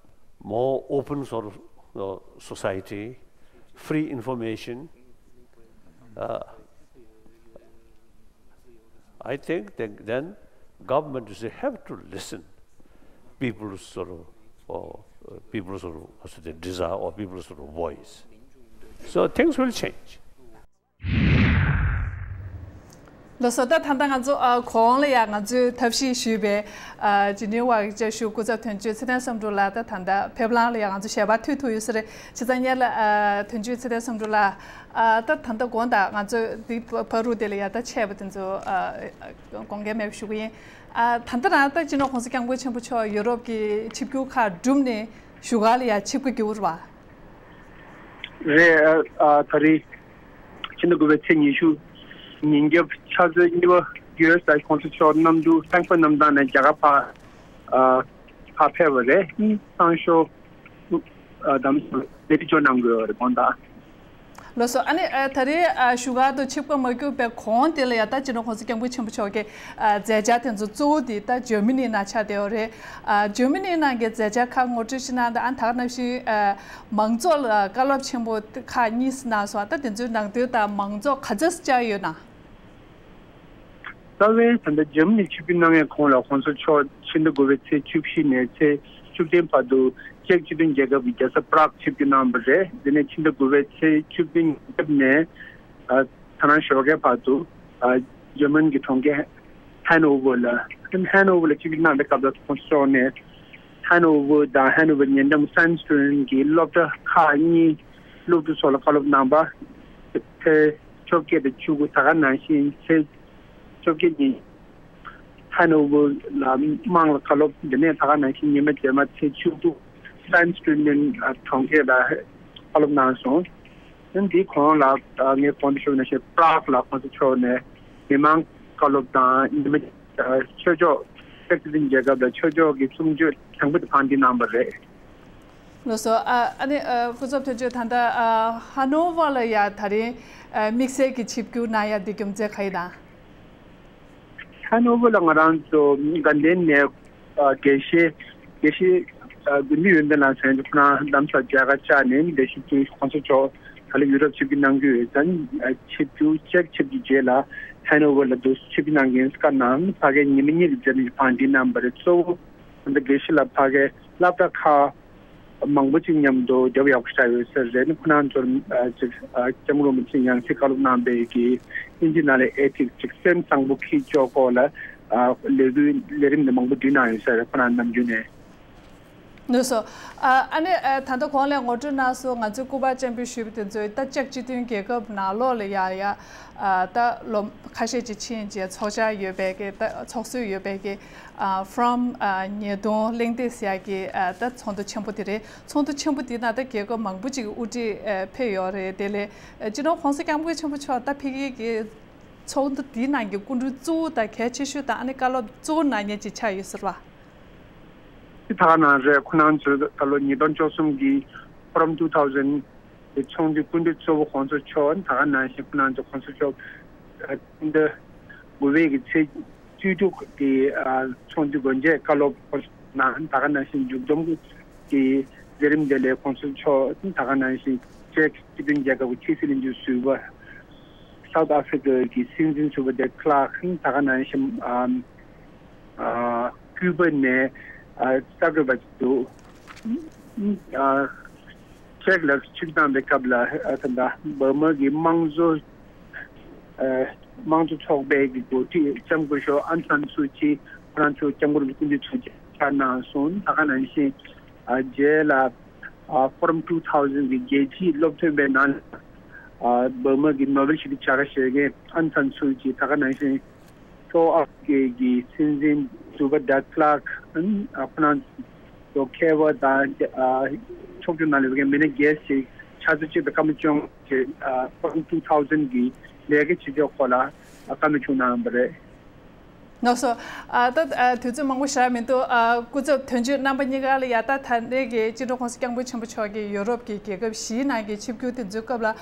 more open sort of uh, society, free information. Uh, I think then, then government should have to listen people's sort of, or uh, people's sort of, what's the desire or people's sort of voice. So things will change. ལགས་སོ། ད་ད་ལྟ་ང་ཚོ་ཨ་གོང་ལ་ཡ་ང་ཚོའི་ཐབས་ཤེས་ཞུས་པའི་ཨ་ཇི་ནི་ཝ་གི་བཅའ་བཞུགས་སྐུ་ཚབ་དོན་གཅོད་ཚེ་བརྟན་བསམ་གྲུབ་ལགས་ད་ད་ལྟ་ཕེབས་ལམ་ལ་ཡ་ང་ཚོ་ཞལ་པར་མཐུད་ཐུབ་ཡོད་ས་རེད། བྱས་ཙང་སྔོན་ལ་ཨ་དོན་གཅོད་ཚེ་བརྟན་བསམ་གྲུབ་ལགས་ཨ་ད་ད་ལྟ་དགོང་དག་ང་ཚོས་འདི་བར་དུ་དེ་ལ་ཡ་ད་ཆད་པ་དེ་ཚོ་ཨ་དགོངས་འགལ་མེད་པ་ཞུ་གི་ཡིན། ཨ་ད་ལྟ་རང་ད་སྤྱི་ནོར་༸གོང་ས་༸སྐྱབས་མགོན་ཆེན་པོ་མཆོག་ཡུ་རོབ་ཀྱི་ཆིབས་བསྒྱུར་ཁག་བསྒྲུབས་ནས་བཞུགས་སྒར་ལ་ཡ་ཆིབས་ཁ་བསྒྱུར་བ། རེད། ཨ་ད་རེས་ཕྱི་ཟླ་དགུ་པའི་ཚེས་ཉི་ཤུ་ཉིན་རྒྱབ་ཕྱག་ཚོད་གཉིས་པ་ཡུ་ཨེས་ཨའི་༸གོང་ས་མཆོག་གནམ་གྲུ་ཕྲེང་བ་གནམ་ཐང་ནས་རྒྱ་གར་ཕར་ཨ་ཕར་ཕེབས་པ་རེད། སང་ཞོགས་ཨ་དམ་ལེ་ཏི་ཇོ་གནང་དགོས་པ་རེད་དགོང་དག་ལགས་སོ། ཨ་ནི་ཨ་ད་རེས་ཨ་བཞུགས་སྒར་དུ་ཆིབས་ཁ་མ་བསྒྱུར་བའི་གོང་དེ་ལ་ཡ་ད་སྤྱི་ནོར་༸གོང་ས་༸སྐྱབས་མགོན་ཆེན་པོ་མཆོག་གི་ཨ་མཛད་འཆར་དེ་ཚོ་གཙོ་བོ་དེ་ད་འཇར་མ་ནི་ནང་ཆགས་བསྡད་ཡོད་རེད། ཨ་འཇར་མ་ནི་ནང་གི་མཛད་འཆར་ཁག་ངོ་སྤྲོད་ཅིག་གནང་དང་། ཨ་ད་ག་ནང་བཞིན་ཨ་མང་ཚོགས་ལ་བཀའ་སློབ་ཆེན་པོ་ཁག་གཉིས་གནང་སོང་། ཨ་ད་དེ་ཚོའི་ནང་དོན་དང་མང་ཚོགས་ག་ཚོད་བཅར་ཡོད་ན། རྩ་བའི་ད་ལྟ་འཇར་མ་ནི་ཆིབས་བསྒྱུར་གནང་བའི་གོང་ལ་༸གོང་ས་མཆོག་ཕྱི་ཟླ་དགུ་པའི་ཚེས་བཅུ་བཞི་ནས་ཚེས་བཅུ་བདུན་བར་དུ་ཅེཀ་སྤྱི་མཐུན་རྒྱལ་ཁབ་ཀྱི་རྒྱལ་ས་པ་རག་ཆིབས་བསྒྱུར་གནང་བ་རེད། དེ་ནས་ཕྱི་ཟླ་དགུ་པའི་ཚེས་བཅུ་བདུན་ཉིན་རྒྱབ་ནས་ཨ་ད་རང་ཞོགས་ཀའི་བར་དུ་ཨ་ འཇར་མན་གྱི་གྲོང་ཁྱེར་ཧན་ཨོ་ཝར་ལ། ཧན་ཨོ་ཝར་ལ་ཆིབས་བསྒྱུར་གནང་བའི་སྐབས་ལ་ཁོང་ཚོ་ནས་ཧན་ཨོ་ཝར་དང་ཧན་ཨོ་ཝར་ཉེ་འགྲམ་སན་སི་ཀྲིན་གྱི་སློབ་གྲྭ་ཁག་གཉིས་སློབ་ཕྲུག་ཚོ་ལ་བཀའ་སློབ་གནང་བ། ཚེས་བཅོ་བརྒྱད་དང་བཅུ་དགུ་ད་ག་ནང་བཞིན་ཚེས་བཅོ་བརྒྱད་ཉིན་ཧན་ཨོ་ཝར་ལ་དམངས་ལ་བཀའ་སློབ། འདི་ནས་ད་ག་ནང་བཞིན་ཉི་མ་རྗེས་མ་ཚེས་བཅུ་དགུ་སན་སི་ཀྲིན་གྲོང་ཁྱེར་ལ་བཀའ་སློབ་གནང་སོང་། འདིའི་གོང་ལ་ངས་གོང་དུ་ཞུས་པ་ནང་བཞིན་པྲག་ལ་ཁོང་ཚོ་ཕྱོགས་ནས་མི་མང་བཀའ་སློབ་དང་ཉི་མ་ཆོས་ཕྱོགས་ཅེཀ་སི་ཏིན་རྒྱལ་ཁབ་དང་ཆོས་ཕྱོགས་ཀྱི་གསུང་ཆོས་དང་པོ་དེ་ཕངས་སྒྲིག་གནང་བ་རེད། ལགས་སོ། ཨ་ཨ་ནི་ཨ་སྐུ་ཚབ་དོན་གཅོད་ད་ལྟ་ཨ་ཧ་ནོ་ཝར་ལ་ཡ་ད་རིང་ཨ་དམིགས་བསལ་གྱི་ཆིབས་བསྒྱུར་གནང་ཡ་འདི་རྒྱུ་མཚན་ག་ཡི་དང་། ཧ་ནོ་ཝར་ལ་ང་རང་ཚོ་དགའ་ལྡན་ནས་ཨ་དགེ་བཤེས་དགེ་བཤེས་ཨ་དགེ་འདུན་ཡོན་ཏན་ལགས་ཚོ་ཁོ་རང་རྡ་རམ་ས་ལ་མཇལ་ཁ་བཅར་ནས་ལས་ཞུགས་ཀྱི་ཁོང་ཚོ་ཕྱོགས་ད་ལོ་ཡུ་རོབ་ཆིབས་བསྒྱུར་གནང་གི་ཡོད་ཙང་། ཨ་ཆིབས་བསྒྱུར་ཅེཀ་ཆིབས་བསྒྱུར་རྗེས་ལ་ཧ་ནོ་ཝར་ལ་དུ་ཆིབས་བསྒྱུར་གནང་གི་ཡིན། སྐབས་ནང་ཕ་གིར་ཉི་མ་གཉིས་ཀྱི་མཛད་རིམ་ཞིག་ཕངས་སྒྲིག་གནང་བ་རེད། གཙོ་བོ་ད་ལྟ་དགེ་བཤེས་ལགས་ཕ་གིར་སློབ་གྲྭ་ཁག་མང་པོ་ཅིག་མཉམ་དུ་རྒྱབ་ཡག་པོ་ཞིག་ཡོད་ས་རེད། ཁོ་རང་ཚོར་ཨ་ཅིག་ཨ་སྐྱབས་མགོན་རིན་པོ་ཆེ་ཡང་སྲིད་བཀའ་སློབ་གནང་བའི་གི་ཨིན་ཇི་ནང་ལ་ཨེ་ཐིག་ཅིག་སེམས་བཟང་པོ་འཁྱེར་ཕྱོགས་སྐོར་ལ་ཨ་ལས་འགུལ་ལས་རིམ་འདི་མང་པོ་བསྒྲིགས་གནང་ཡོད་ས་རེད། ཁོ་རང་ནམ་རྒྱུན་ནས། ལགས་སོ། ཨ་ཨ་ནི་ཨ་ད་ལྟ་གོང་ལ་ངོ་སྤྲོད་གནང་སོང་། ང་ཚོའི་སྐུ་པར་སྤྱན་འབུལ་ཞུས་པ་དེ་ཚོས་ད་ཅེཀ་སྤྱི་མཐུན་རྒྱལ་ཁབ་ནང་ལོགས་ལ་ཡ་ཡ་ཨ་ད་ལོ་ཁ་ཤས་ཅིག་ཕྱིན་རྗེས་ཚོགས་བཅར་ཡོད་པའི་གི་ད་ཚོགས་སྲོལ་ཡོད་པའི་གི་ཨ་ཕོ་རམ་ཨ་ཉིས་སྟོང་གླེང་སྟེགས་ཟེར་ཡ་གི་ཨ་ད་ཚོགས་འདུ་ཆེན་པོ་དེ་རེད། ཚོགས་འདུ་ཆེན་པོ་དེ་ནང་ད་རྒྱལ་ཁབ་མང་པོ་ཅིག་གི་དབུ་ཁྲིད་ཨ་ཕེབས་ཡོད་རེད། དེ་ལས་ཨ་སྤྱི་ནོར་༸གོང་ས་༸སྐྱབས་མགོན་ཆེན་པོ་མཆོག་ད་ཕ་གི་གི་ཚོགས་འདུ་དེའི་ནང་གི་སྐུ་མགྲོན་གཙོ་བོ་དང་གལ་ཆེ་ཤོས་དང་ཨ་ནི་བཀའ་སློབ་གཙོ་བོ་གནང་མཁན་ཅིག་ཆགས་ཡོད་ཟེར་བ། དེ་ད་ག་ནང་རེད། ཁོ་རང་ཚོས་ད་ལོ་ཉིས་སྟོང་བཅུ་གསུམ་གྱི་ཕོ་རམ་ཊུ་ཐའུ་ཟེན་གྱི་ཚོགས་འདུའི་སྐུ་མགྲོན་གཙོ་བོ་༸གོང་ས་མཆོག་ད་ག་ནང་བཞིན་ཁོ་རང་ཚོ་༸གོང་ས་མཆོག་ཨ་སྤྱི་ཟླ་དགུ་པའི་གི་ཚེས་བཅུ་དྲུག་གི་ཨ་ཚོགས་འདུ་སྒོ་འབྱེད་བཀའ་སློབ་ཁོ་ན་ད་ག་ནང་བཞིན་མཇུག་བསྡོམས་ཀྱི་མཛད་རིམ་དེ་ལས་༸གོང་ས་མཆོག་ད་ག་ནང་བཞིན་ཅེཀ་སྤྱི་མཐུན་རྒྱལ་ཁབ་ཀྱི་ཕྱི་སྲིད་བློན་ཆེན་ཟུར་པ། སའུ་ཐི་ཨ་ཧྥི་རི་ཀ་གི་སྲིད་འཛིན་ཟུར་པ་ཌེབ་ཀླར་ད་ག་ནང་བཞིན་ཨམ། ཨ་ཀུ་པ་ནས་ཨ་གསར་འགོད་པ་ཞིག་འདུག་ཨ་ཅེག་ལ་ཆིབས་བསྒྱུར་བཏང་བའི་སྐབས་ལ་ཨ་ད་ལྟ་འབར་མ་གི་དམངས་གཙོ་ཨ་དམངས་གཙོ་ཚོགས་པའི་གི་འགོ་ཁྲིད་ལྕམ་སྐུ་ཞབས་ཨང་སན་སུ་ཅི་ཁོ་རང་ཚོ་སྐྱབས་མགོན་རིན་པོ་ཆེ་མཆོག་མཇལ་ཁ་གནང་སོང་། ད་ག་ནང་བཞིན་ཨ་རྗེས་ལ་ཨ་ཕོ་རམ་ཊུ་ཐའུ་ཟེན་གི་རྒྱལ་སྤྱིའི་སློབ་ཐོན་པའི་ནང་ཨ་འབར་མ་གི་ནོ་བེལ་ཞི་བདེའི་བྱ་དགའ་བཞེས་མཁན་ཨང་སན་སུ་ཅི་ད་ག་ནང་བཞིན། ལྷོ་ཨ་ཧྥི་རི་ཀའི་གི་སྲིད་འཛིན་ཟུར་པ་ཌེབ་ཀླར་ཨ་ཁོ་རང་ཚོ་མཁས་པ་དང་ཨ་ཚོགས་ཆུང་ནང་ལ་ཡོད་མཁན་མི་སྣ་རྒྱས་ཤིག་ཆུ་ཚོད་གཅིག་དང་སྐར་མ་བཅོ་ལྔ་ཅིག་ཨ་ཕོ་རམ་ཊུ་ཐའུ་ཟེན་གི་ལས་ཀ་བྱེད་ཕྱོགས་སྐོར་ལ་ཨ་བཀའ་མོལ་ཞུ་གནང་བ་རེད། ལགས་སོ། ཨ་ད་ཨ་དུས་ཚོད་མང་པོ་ཞེ་དྲག་མི་འདུག་ཨ་སྐུ་ཚབ་དོན་གཅོད་རྣམ་པ་གཉིས་ཀ་ལ་ཡ་ད་ད་ལྟའི་གི་སྤྱི་ནོར་༸གོང་ས་༸སྐྱབས་མགོན་ཆེན་པོ་མཆོག་གིས་ཡོ་རོབ་ཀྱི་རྒྱལ་ཁབ་བཞིའི་ནང་གི་ཆིབས་བསྒྱུར་དེ་ཚོའི་སྐབས་ལ།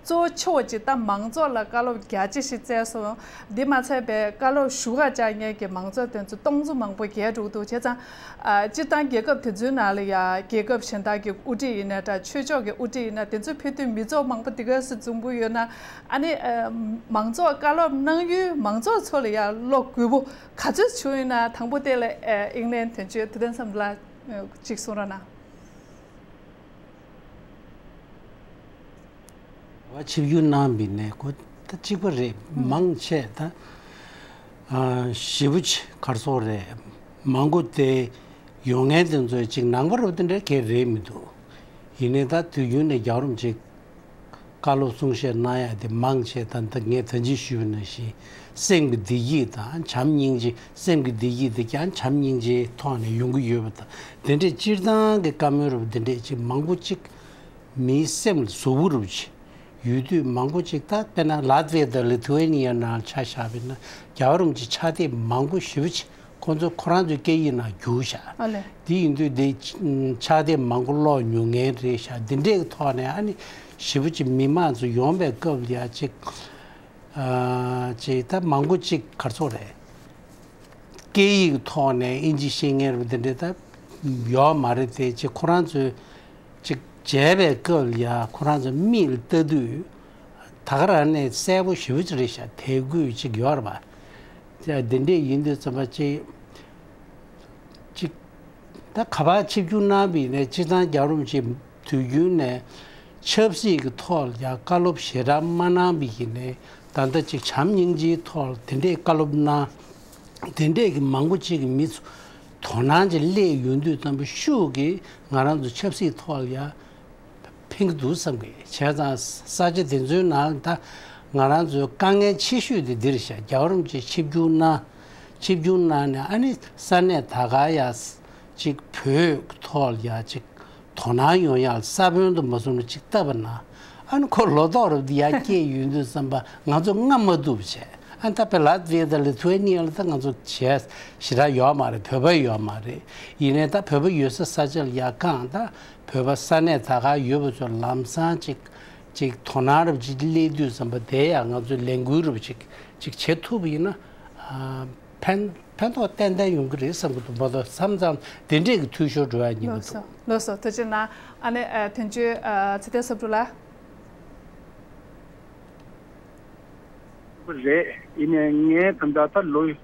གཙོ་བོ་ཆེ་བ་ཅིག་ད་མང་ཚོགས་ལ་བཀའ་སློབ་རྒྱ་ཆེ་ཞིག་སྩལ་སོང་། འདི་མ་ཚད་པའི་བཀའ་སློབ་ཞུ་ག་བཅར་མཁན་གྱི་མང་ཚོགས་དེ་ཚོ་སྟོང་ཚོ་མང་པོ་བརྒལ་འགྲོ་གི་འདུག་བྱས་ཙང་ཨ་སྤྱིར་བཏང་རྒྱལ་ཁབ་དེ་ཚོའི་ནང་ལ་ཡ་རྒྱལ་ཁབ་གཞན་དག་གི་དབུ་ཁྲིད་ཡིན་ན་འདྲ་ཆོས་ཕྱོགས་ཀྱི་དབུ་ཁྲིད་ཡིན་ན་དེ་ཚོ་ཕེབས་དུས་མི་ཚོགས་མང་པོ་འདི་ག་སེ་འཛོམས་ཀྱི་ཡོད་ན་ཨ་ནི་ཨ་མང་ཚོགས་བཀའ་སློབ་གནང་ཡུལ་མང་ཚོགས་ཚོ་ལ་ཡ་བློ་རྒོད་པོ་ག་ཚོད་བྱུང་ཡོད་ན། དང་པོ་དེ་ལ་ཨ་ཨིང་ལན་དོན་གཅོད་ཐུབ་བསྟན་བསམ་གྲུབ་ལགས་ཅིག་གསུང་རོགས་གནང་། བ་ཆིབས་བསྒྱུར་གནང་བའི་ནས་ཁོ་ད་གཅིག་པ་རེད། ཨུ། མང་ཆེ་ད་ཨ་ཞེ་པོ་ཆེ་ག་རེ་ཟེར་དགོས་རེད། མང་པོ་དེ་ཡོང་མཁན་དེ་ཚོས་ཅིག་ནང་པ་རུ་དེ་འདྲ་གས་རེད་མི་འདུག་ཡིན་ནའི་ད་དུས་རྒྱུན་ནས་རྒྱལ་བ་རིན་པོ་ཆེ་བཀའ་སློབ་གསུང་བཤད་གནང་ཡ་དེ་མང་ཆེ་ད་ད་ངས་ད་ཅི་ཞུས་པ་ནང་བཞིན་སེམས་ཀྱི་བདེ་སྐྱིད་དང་བྱམས་སྙིང་རྗེ། སེམས་ཀྱི་བདེ་སྐྱིད་དེ་ཀྱང་བྱམས་སྙིང་རྗེའི་ཐོག་ནས་ཡོང་གི་ཡོད་པ་དང་། དེ་འདྲའི་སྤྱིར་བཏང་གི་བཀའ་མོལ་རུ་དེ་འདྲས་ཅིག་མང་པོ་ཅིག་མིའི་སེམས་ལ་ཟུག་པོ་རུ་ཅིག་ཡོད་དུས་མང་པོ་ཅིག་ད་དཔེར་ན་ལ་ཏི་ཝེ་དང་ལི་ཐུ་ཝེ་ནི་ཡ་ནང་ཆ་བཞག་པ་ཡིན་ན་རྒྱལ་བ་རིན་པོ་ཆེ་ཕྱག་དེབ་མང་པོ་ཞེ་པོ་ཅིག་ཁོང་ཚོ་ཁོ་རང་ཚོའི་སྐད་ཡིག་ནང་བསྒྱུར་བཞག་ཨ་ལེ། དེ་ཡིན་དུས་དེ་ཕྱག་དེབ་མང་པོ་ཀློག་མྱོང་མཁན་རེད་ཤག་འདི་འདྲའི་ཐོག་ནས་ཨ་ནི་ཞེ་པོ་ཅིག་མི་མང་ཚོ་ཡོང་བའི་སྐབས་ལ་ཡ་ཅིག་ཨ་ཅིག་ད་མང་པོ་ཅིག་ག་རེ་ཟེར་དགོས་རེད། སྐད་ཡིག་ཐོག་ནས་ཨིན་ཇི་ཤེས་མཁན་རུ་དེ་འདྲས་ད་ཡོད་མ་རེད་དེ། ཅིག་ཁོ་རང་ཚོས་ཅིག་མཇལ་བའི་སྐབས་ལ་ཡ་ཁོ་རང་ཚོ་མིག་ལ་ལྟ་དུས་ད་ག་རང་ནས་གསལ་པོ་ཞེ་པོ་ཅིག་རེད་ཤག་དད་གུས་ཅིག་ཡོད་རེད་པ། དེ་འདྲས་ཡིན་དུས་ཙམ་པ་ཅིག་ཅིག་ད་ག་པར་ཆིབས་བསྒྱུར་གནང་བ་ཡིན་ནའི་སྤྱིར་བཏང་རྒྱལ་བ་རིན་པོ་ཆེ་དུས་རྒྱུན་ནས་ཆབ་སྲིད་ཀྱི་ཐོག་ལ་ཡང་བཀའ་སློབ་ཞེ་དྲག་མ་གནང་བ་ཡིན་ནའི་ད་ ད་ལྟ་ཅིག་བྱམས་སྙིང་རྗེའི་ཐོག་ལ་དེ་འདྲས་བཀའ་སློབ་གནང་། དེ་འདྲས་ཀྱི་མང་པོ་ཅིག་གི་མི་ཚོ་དོ་སྣང་ཅིག་སླེབས་ཡོང་དུས་ཙམ་པ་ཤུགས་ཀྱིས་ང་རང་ཚོ་ཆབ་སྲིད་ཐོག་ལ་ཡ་ཕན་གྱི་འདུག་བསམ་གི། བྱས་ཙང་ས་ཆ་དེ་ཚོའི་ནང་ད་ང་རང་ཚོའི་དཀའ་ངལ་ཆེ་ཤོས་དེ་འདིར་བཞག་རྒྱལ་བ་རིན་པོ་ཆེ་ཆིབས་བསྒྱུར་གནང་། ཆིབས་བསྒྱུར་གནང་ནས་ཨ་ནི་ས་གནས་ད་ག་ཡ་ཅིག་བོད་ཐོག་ལ་ཡ་ཅིག་དོ་སྣང་ཡོང་ཡག་ས་བོན་དུ་མ་སོང་ནས་ཅིག་བཏབ་པ་ན། ཨ་ནི་ཁོ་ལོ་ཏོག་རབ་དེ་ཡར་སྐྱེས་ཡོང་དུས་ཙམ་པ་ང་ཚོ་རྔ་མ་ཐུབ་བྱས། ཨ་ནི་ད་བེ་ལ་ཏི་ཝེ་དང་ལི་ཐུ་ཝེ་ནི་ཡ་ལ་ད་ང་ཚོ་བྱས་ཞེ་དྲག་ཡོད་མ་རེད། བོད་པ་ཡོད་མ་རེད། ཡིན་ནའི་ད་བོད་པ་ཡོད་ས་ས་ཆ་ལ་ཡར་བསྐངས། ད་བོད་པ་ས་གནས་ད་ག་ཡོད་པ་ཚོ་ལམ་སང་ཅིག་ཅིག་དོ་སྣང་རབ་ཅིག་སླེབས་དུས་ཙམ་པ་དེ་ཡང་ང་ཚོས་ལས་འགུལ་རབ་ཅིག་ཅིག་བྱེད་ཐུབ་པ་ཡིན་ན། ཨ། ཕན་ཕན་ཐོགས་ཏན་ཏན་ཡོང་གི་རེད་བསམ་གྱི་འདུག་མ་གཏོགས་མཚམས་མཚམས་དེ་འདྲས་ཀྱི་འཐུས་ཤོར་འགྲོ་ཡ་ཉེན་གྱི་ལགས་སོ། འདུག་ལགས་སོ། ཐུགས་རྗེ་གནང་། ཨ་ནི་ཨ་དོན་གཅོད་ཨ་ཚེ་བརྟན་བསམ་གྲུབ་ལགས། རེད། ཡིན་ནའི་ངས་ད་ལྟ་ད་ལོ་ལྔ་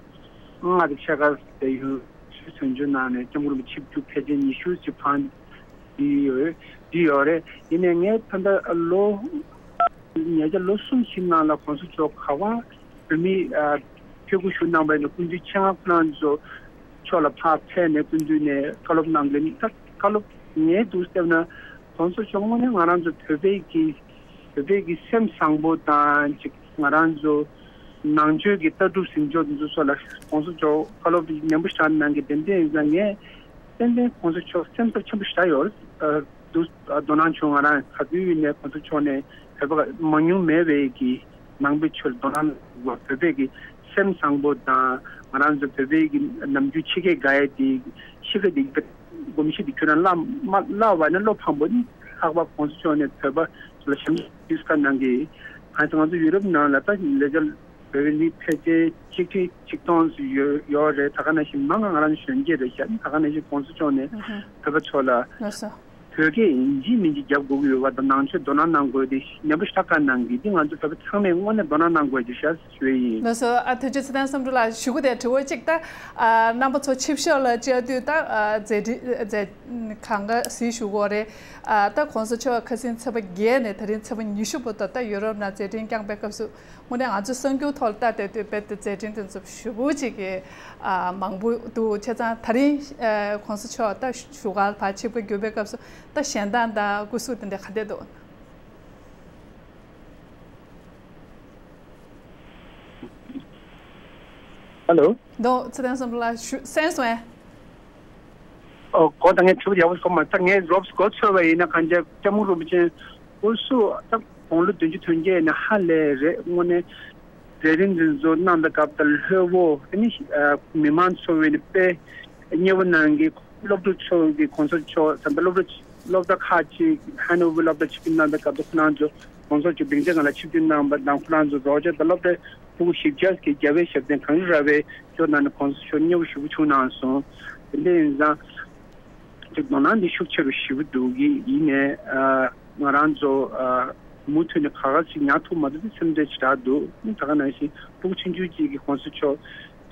དང་ཕྱེད་ཀ་བསྡད་ཡོད། ཆུ་ཚོད་བཅུ་ནང་ནས་སྐྱབས་མགོན་རིན་པོ་ཆེ་ཆིབས་བསྒྱུར་ཕལ་ཆེར་ཉི་ཤུ་ཅིག་ཕང་བསྡད་ཡོད། བསྡད་ཡོད་རེད། ཡིན་ནའི་ངས་ད་ལྟ་ལོ་ཉེ་ཆར་ལོ་གསུམ་ཞིག་ནང་ལ་གོང་ས་མཆོག་ག་པར་བོད་མི་ཨ་ཕེབས་སྒོ་ཞུ་གནང་བ་ཡིན་ན་སྐུ་མདུན་ཆེད་མངགས་ཁོ་རང་ཚོ་ཕྱོགས་ལ་ཕར་ཕེབས་ནས་སྐུ་མདུན་ནས་བཀའ་སློབ་གནང་གི་ད་བཀའ་སློབ་ངས་འདུག་བལྟས་ན་གོང་ས་མཆོག་དངོས་གནས་ང་རང་ཚོ་བོད་པའི་གི་བོད་པའི་གི་སེམས་བཟང་པོ་དང་ཅིག་ང་རང་ཚོ་ནང་ཆོས་ཀྱི་ལྟ་གྲུབ་ཟིན་ཕྱོགས་འདི་ཚོ་སོགས་ལ་གོང་ས་མཆོག་བཀའ་སློབ་ཉམས་པོ་ཞེ་དྲག་གནང་གི། དེ་འདྲ་ཡིན་ཙང་ངས་ཏན་ཏན་གོང་ས་མཆོག་སེམས་འཚབ་ཆེན་པོ་ཞེ་དྲག་ཡོད་རེད། འདུག་དོ་སྣང་བྱུང་། ང་རང་ག་དུས་ཡིན་ནའི་གོང་ས་མཆོག་ནས་བོད་པ་མང་ཉུང་མེད་པའི་གི་ནང་པའི་ཆོས་ལ་དོ་སྣང་དགོས། བོད་པའི་གི་སེམས་བཟང་པོ་དང་ང་རང་ཚོ་བོད་པའི་གི་ནམ་རྒྱུན་ཕྱི་སྐད་དགའ་ཡ་དེ་ཕྱི་སྐད་དེ་གོམས་གཤིས་དེ་ཁྱོད་རང་བརླག་མ་བརླག་བ་ན་བློ་ཕམ་པོ་ནི། ལྷག་པར་གོང་ས་མཆོག་ནས་བོད་པ་ཚོ་ལ་ཞབས་འདེགས་ཞུ་ཁ་གནང་གི། གང་ལྟར་ང་ཚོ་ཡུ་རོབ་ནང་ལ་ད་ལས་བྱ་བོད་པའི་མི་ཕལ་ཆེར་ཆིག་ཁྲི་ཆིག་སྟོང་ཙམ་ཡོད་ཡོད་རེད། ད་ག་ནང་བཞིན་མང་ང་རང་གཞོན་སྐྱེས་རེད་ཤག་ད་ག་ནང་བཞིན་གོང་ས་མཆོག་ནས་ཨ་ཧ། བོད་པ་ཚོ་ལ་ལགས་སོ། བོད་སྐད་ཡིན་གཅིག་མིན་གཅིག་རྒྱབ་དགོས་ཀྱི་ཡོད་པ་དང་ནང་ཆོས་དོ་སྣང་གནང་དགོས་དེ་ཉམས་པོ་ཞེ་དྲག་བཀའ་གནང་གི། འདི་ང་ཚོ་བོད་པ་ཚང་མས་དངོས་གནས་དོ་སྣང་གནང་དགོས་ཀྱི་ཤག་ཞུ་ཡི་ཡིན། ལགས་སོ། ཨ་ཐུགས་རྗེ་ཆེ། ཚེ་བརྟན་བསམ་གྲུབ་ལགས། ཞུ་སྒོ་དེ་དྲི་བ་གཅིག་ད། ཨ་རྣམ་པ་ཚོ་ཆིབས་ཞབས་ལ་བཅར་དུས་ད་ཨ་མཛད་འཕྲིན་མཛད་གང་ག་གཟིགས་ཞུ་གི་ཡོད་རེད། ཨ་ད་གོང་ས་མཆོག་ཁ་སང་ཚེས་པ་བརྒྱད་ནས་ད་རིང་ཚེས་པ་ཉི་ཤུ་བར་དུ་ད་ཡུ་རོབ་ནང་མཛད་འཕྲིན་བསྐྱངས་པའི་སྐབས་སུ་དངོས་གནས་ང་ཚོ་གསར་འགྱུར་ཐོག་ལ་ལྟ་བསྡད་དུས་རྦད་དེ་མཛད་འཕྲིན་དེ་ཚོ་ཞེ་པོ་ཅིག་གི་ཨ་མང་པོ་འདུག་བྱས་ཙང་ད་རིང་ཨ་གོང་ས་མཆོག་ད་བཞུགས་སྒར་ཕར་ཆིབས་ཁ་བསྒྱུར་བའི་སྐབས་སུ་ད་ཞལ་འདང་དང་སྐུ་གཟུགས་དེ་འདྲ་ག་འདྲ་འདུག་ཧ་ལོ། འདུག་ཚེ་བརྟན་བསམ་གྲུབ་ལགས། ཞུ་གསན་སོང་ངས། ཨོ་གོ་ད་ངས་དྲི་བ་ཡག་པོ་གོ་མ། ད་ངས་རོབ་གོ་ཚོད་པ་ཡིན་ན་གང་ཅི་སྐྱབས་མགོན་རིན་པོ་ཆེ་སྐུ་གཟུགས་ད་དགུང་ལོ་བདུན་ཅུ་དོན་བརྒྱད་ནས་ཧ་ལས་རེད། དངོས་གནས་མཛད་རིམ་འདི་ཚོ་གནང་པའི་སྐབས་དང་ལྷོད་པོ་དེ་ནི་མི་མང་ཚོ་བས་ནི་དཔེ་མཉེས་པོ་གནང་གི། སློབ་ཕྲུག་ཚོ་གི་གོང་ས་མཆོག་ཙམ་པ་སློབ་གྲྭ་སློབ་གྲྭ་ཁག་ཅིག་ཧན་ནོ་ཝར་སློབ་གྲྭ་ཆིབས་བསྒྱུར་གནང་པའི་སྐབས་དུ་ཁོ་རང་ཚོ་གོང་ས་མཆོག་སྡིངས་ཆ་སྒང་ལ་ཆིབས་བསྒྱུར་གནང་པ་དང་ཁོ་རང་ཚོ་རོགས་སྐྱོར་དང་སློབ་གྲྭའི་ཕྲུ་གུ་བཞི་བརྒྱ་ཀྱི་རྒྱལ་བའི་ཞབས་བརྟན་གངས་རི་ར་བས་སྐྱོར་གནང་ནས་གོང་ས་མཆོག་མཉེས་པོ་ཞེ་པོ་བྱུང་གནང་སོང་། དེ་འདྲ་ཡིན་ཙང་ཅིག་དོ་སྣང་འདི་ཤུགས་ཆེ་རུ་ཞེ་པོ་འདུག་གི། ཡིན་ནའི་ང་རང་ཚོ་མུ་མཐུད་ནས་ག་ག་ཅིག་ཉར་ཐུབ་མ་ཐུབ་དེ་སེམས་ཁྲལ་ཞེ་དྲག་འདུག་ད་ག་ནང་བཞིན་ཕྲུ་གུ་ཆུང་ཆུང་གཅིག་གིས་གོང་ས་མཆོག་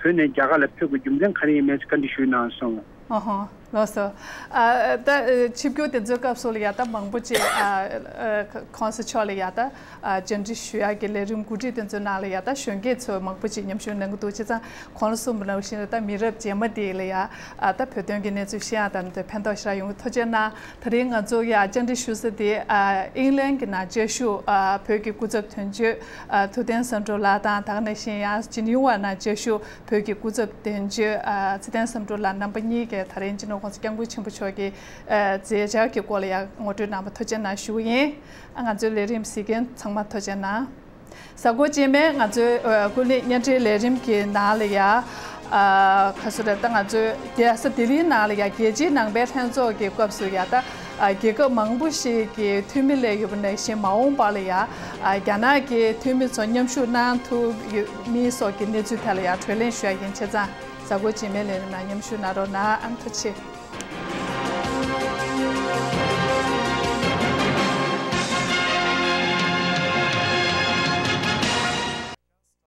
བོད་ནས་རྒྱ་གར་ལ་ཕེབས་དགོས་རྒྱུ་མཚན་ག་རེ་ཡིན་མིན་བཀའ་འདྲི་ཞུས་གནང་སོང་། ཨ་ཧོ། ལགས་སོ། ཨ་ད་ཆིབས་བསྒྱུར་དེ་ཚོའི་སྐབས་སུ་ལ་ཡ་ད་མང་པོ་ཅིག་ཨ་ཨ་གོང་ས་མཆོག་ལ་ཡ་ད་ཨ་བཅར་འདྲི་ཞུ་ཡག་གི་ལས་རིམ་གོ་སྒྲིག་དེ་ཚོའི་ནང་ལ་ཡ་ད་གཞོན་སྐྱེས་ཚོ་མང་པོ་ཅིག་མཉམ་ཞུགས་གནང་གི་འདུག་བྱས་ཙང་གོང་ལ་གསུངས་པ་ནང་བཞིན་ད་མི་རབས་རྗེས་མ་དེ་ལ་ཡ་ཨ་ད་བོད་དོན་གྱི་གནས་ཚུལ་ཤེས་ཡག་དང་དེ་ཕན་ཐོགས་ཞེ་དྲག་ཡོང་གི། ཐུགས་རྗེ་གནང་། ད་རིང་ང་ཚོ་ཡ་བཅར་འདྲི་ཞུ་ས་དེ་ཨ་ཨིང་ལན་གྱི་ནང་བཅའ་བཞུགས་ཨ་བོད་ཀྱི་སྐུ་ཚབ་དོན་གཅོད་ཨ་ཐུབ་བསྟན་བསམ་གྲུབ་ལགས་དང་། ད་ག་ནང་བཞིན་ཡང་ཇི་ནི་ཝ་ནང་བཅའ་བཞུགས་བོད་ཀྱི་སྐུ་ཚབ་དོན་གཅོད་ཨ་ཚེ་བརྟན་བསམ་གྲུབ་ལགས་རྣམ་པ་གཉིས་ཀས་ད་རིང་སྤྱི་ནོར་༸གོང་ས་༸སྐྱབས་མགོན་ཆེན་པོ་མཆོག་གི་ཨ་མཛད་འཆར་གྱི་སྐོར་ལ་ཡང་ངོ་སྤྲོད་གནང་བ་ཐུགས་རྗེ་གནང་ཞུ་གི་ཡིན། ཨ་ང་ཚོའི་ལས་རིམ་གཟིགས་མཁན་ཚང་མ་ཐུགས་རྗེ་གནང་། གཟའ་འཁོར་རྗེས་མའི་ང་ཚོའི་ཨ་ཀུན་གླེང་བརྙན་འཕྲིན་ལས་རིམ་གྱི་ནང་ལ་ཡ་ཨ་ག་ཚོད་རེད། ད་ང་ཚོའི་རྒྱལ་ས་ལྡི་ལིའི་ནང་ལ་ཡ་རྒྱལ་སྤྱིའི་ནང་པའི་ལྷན་ཚོགས་ཀྱི་སྐབས་སུ་ཡ་ད་ཨ་རྒྱལ་ཁབ་མང་པོ་ཞིག་གི་འཐུས་མི་སླེབས་ཡོད་པ་ནང་བཞིན་མ་འོངས་པ་ལ་ཡ་ཨ་རྒྱ་ནག་གི་འཐུས་མི་ཚོ་མཉམ་ཞུགས་གནང་ཐུབ་ཡོད་མིན་སོགས་ཀྱི་གནས་ཚུལ་ཐད་ལ་ཡང་གྲོས་གླེང་ཞུ་ཡ་ཡིན། བྱས་ཙང་གཟའ་འཁོར་རྗེས་མའི་ལས་རིམ་ནང་མཉམ་ཞུགས་གནང་རོགས་གནང་། ཨ་ཐུགས་རྗེ་ཆེ།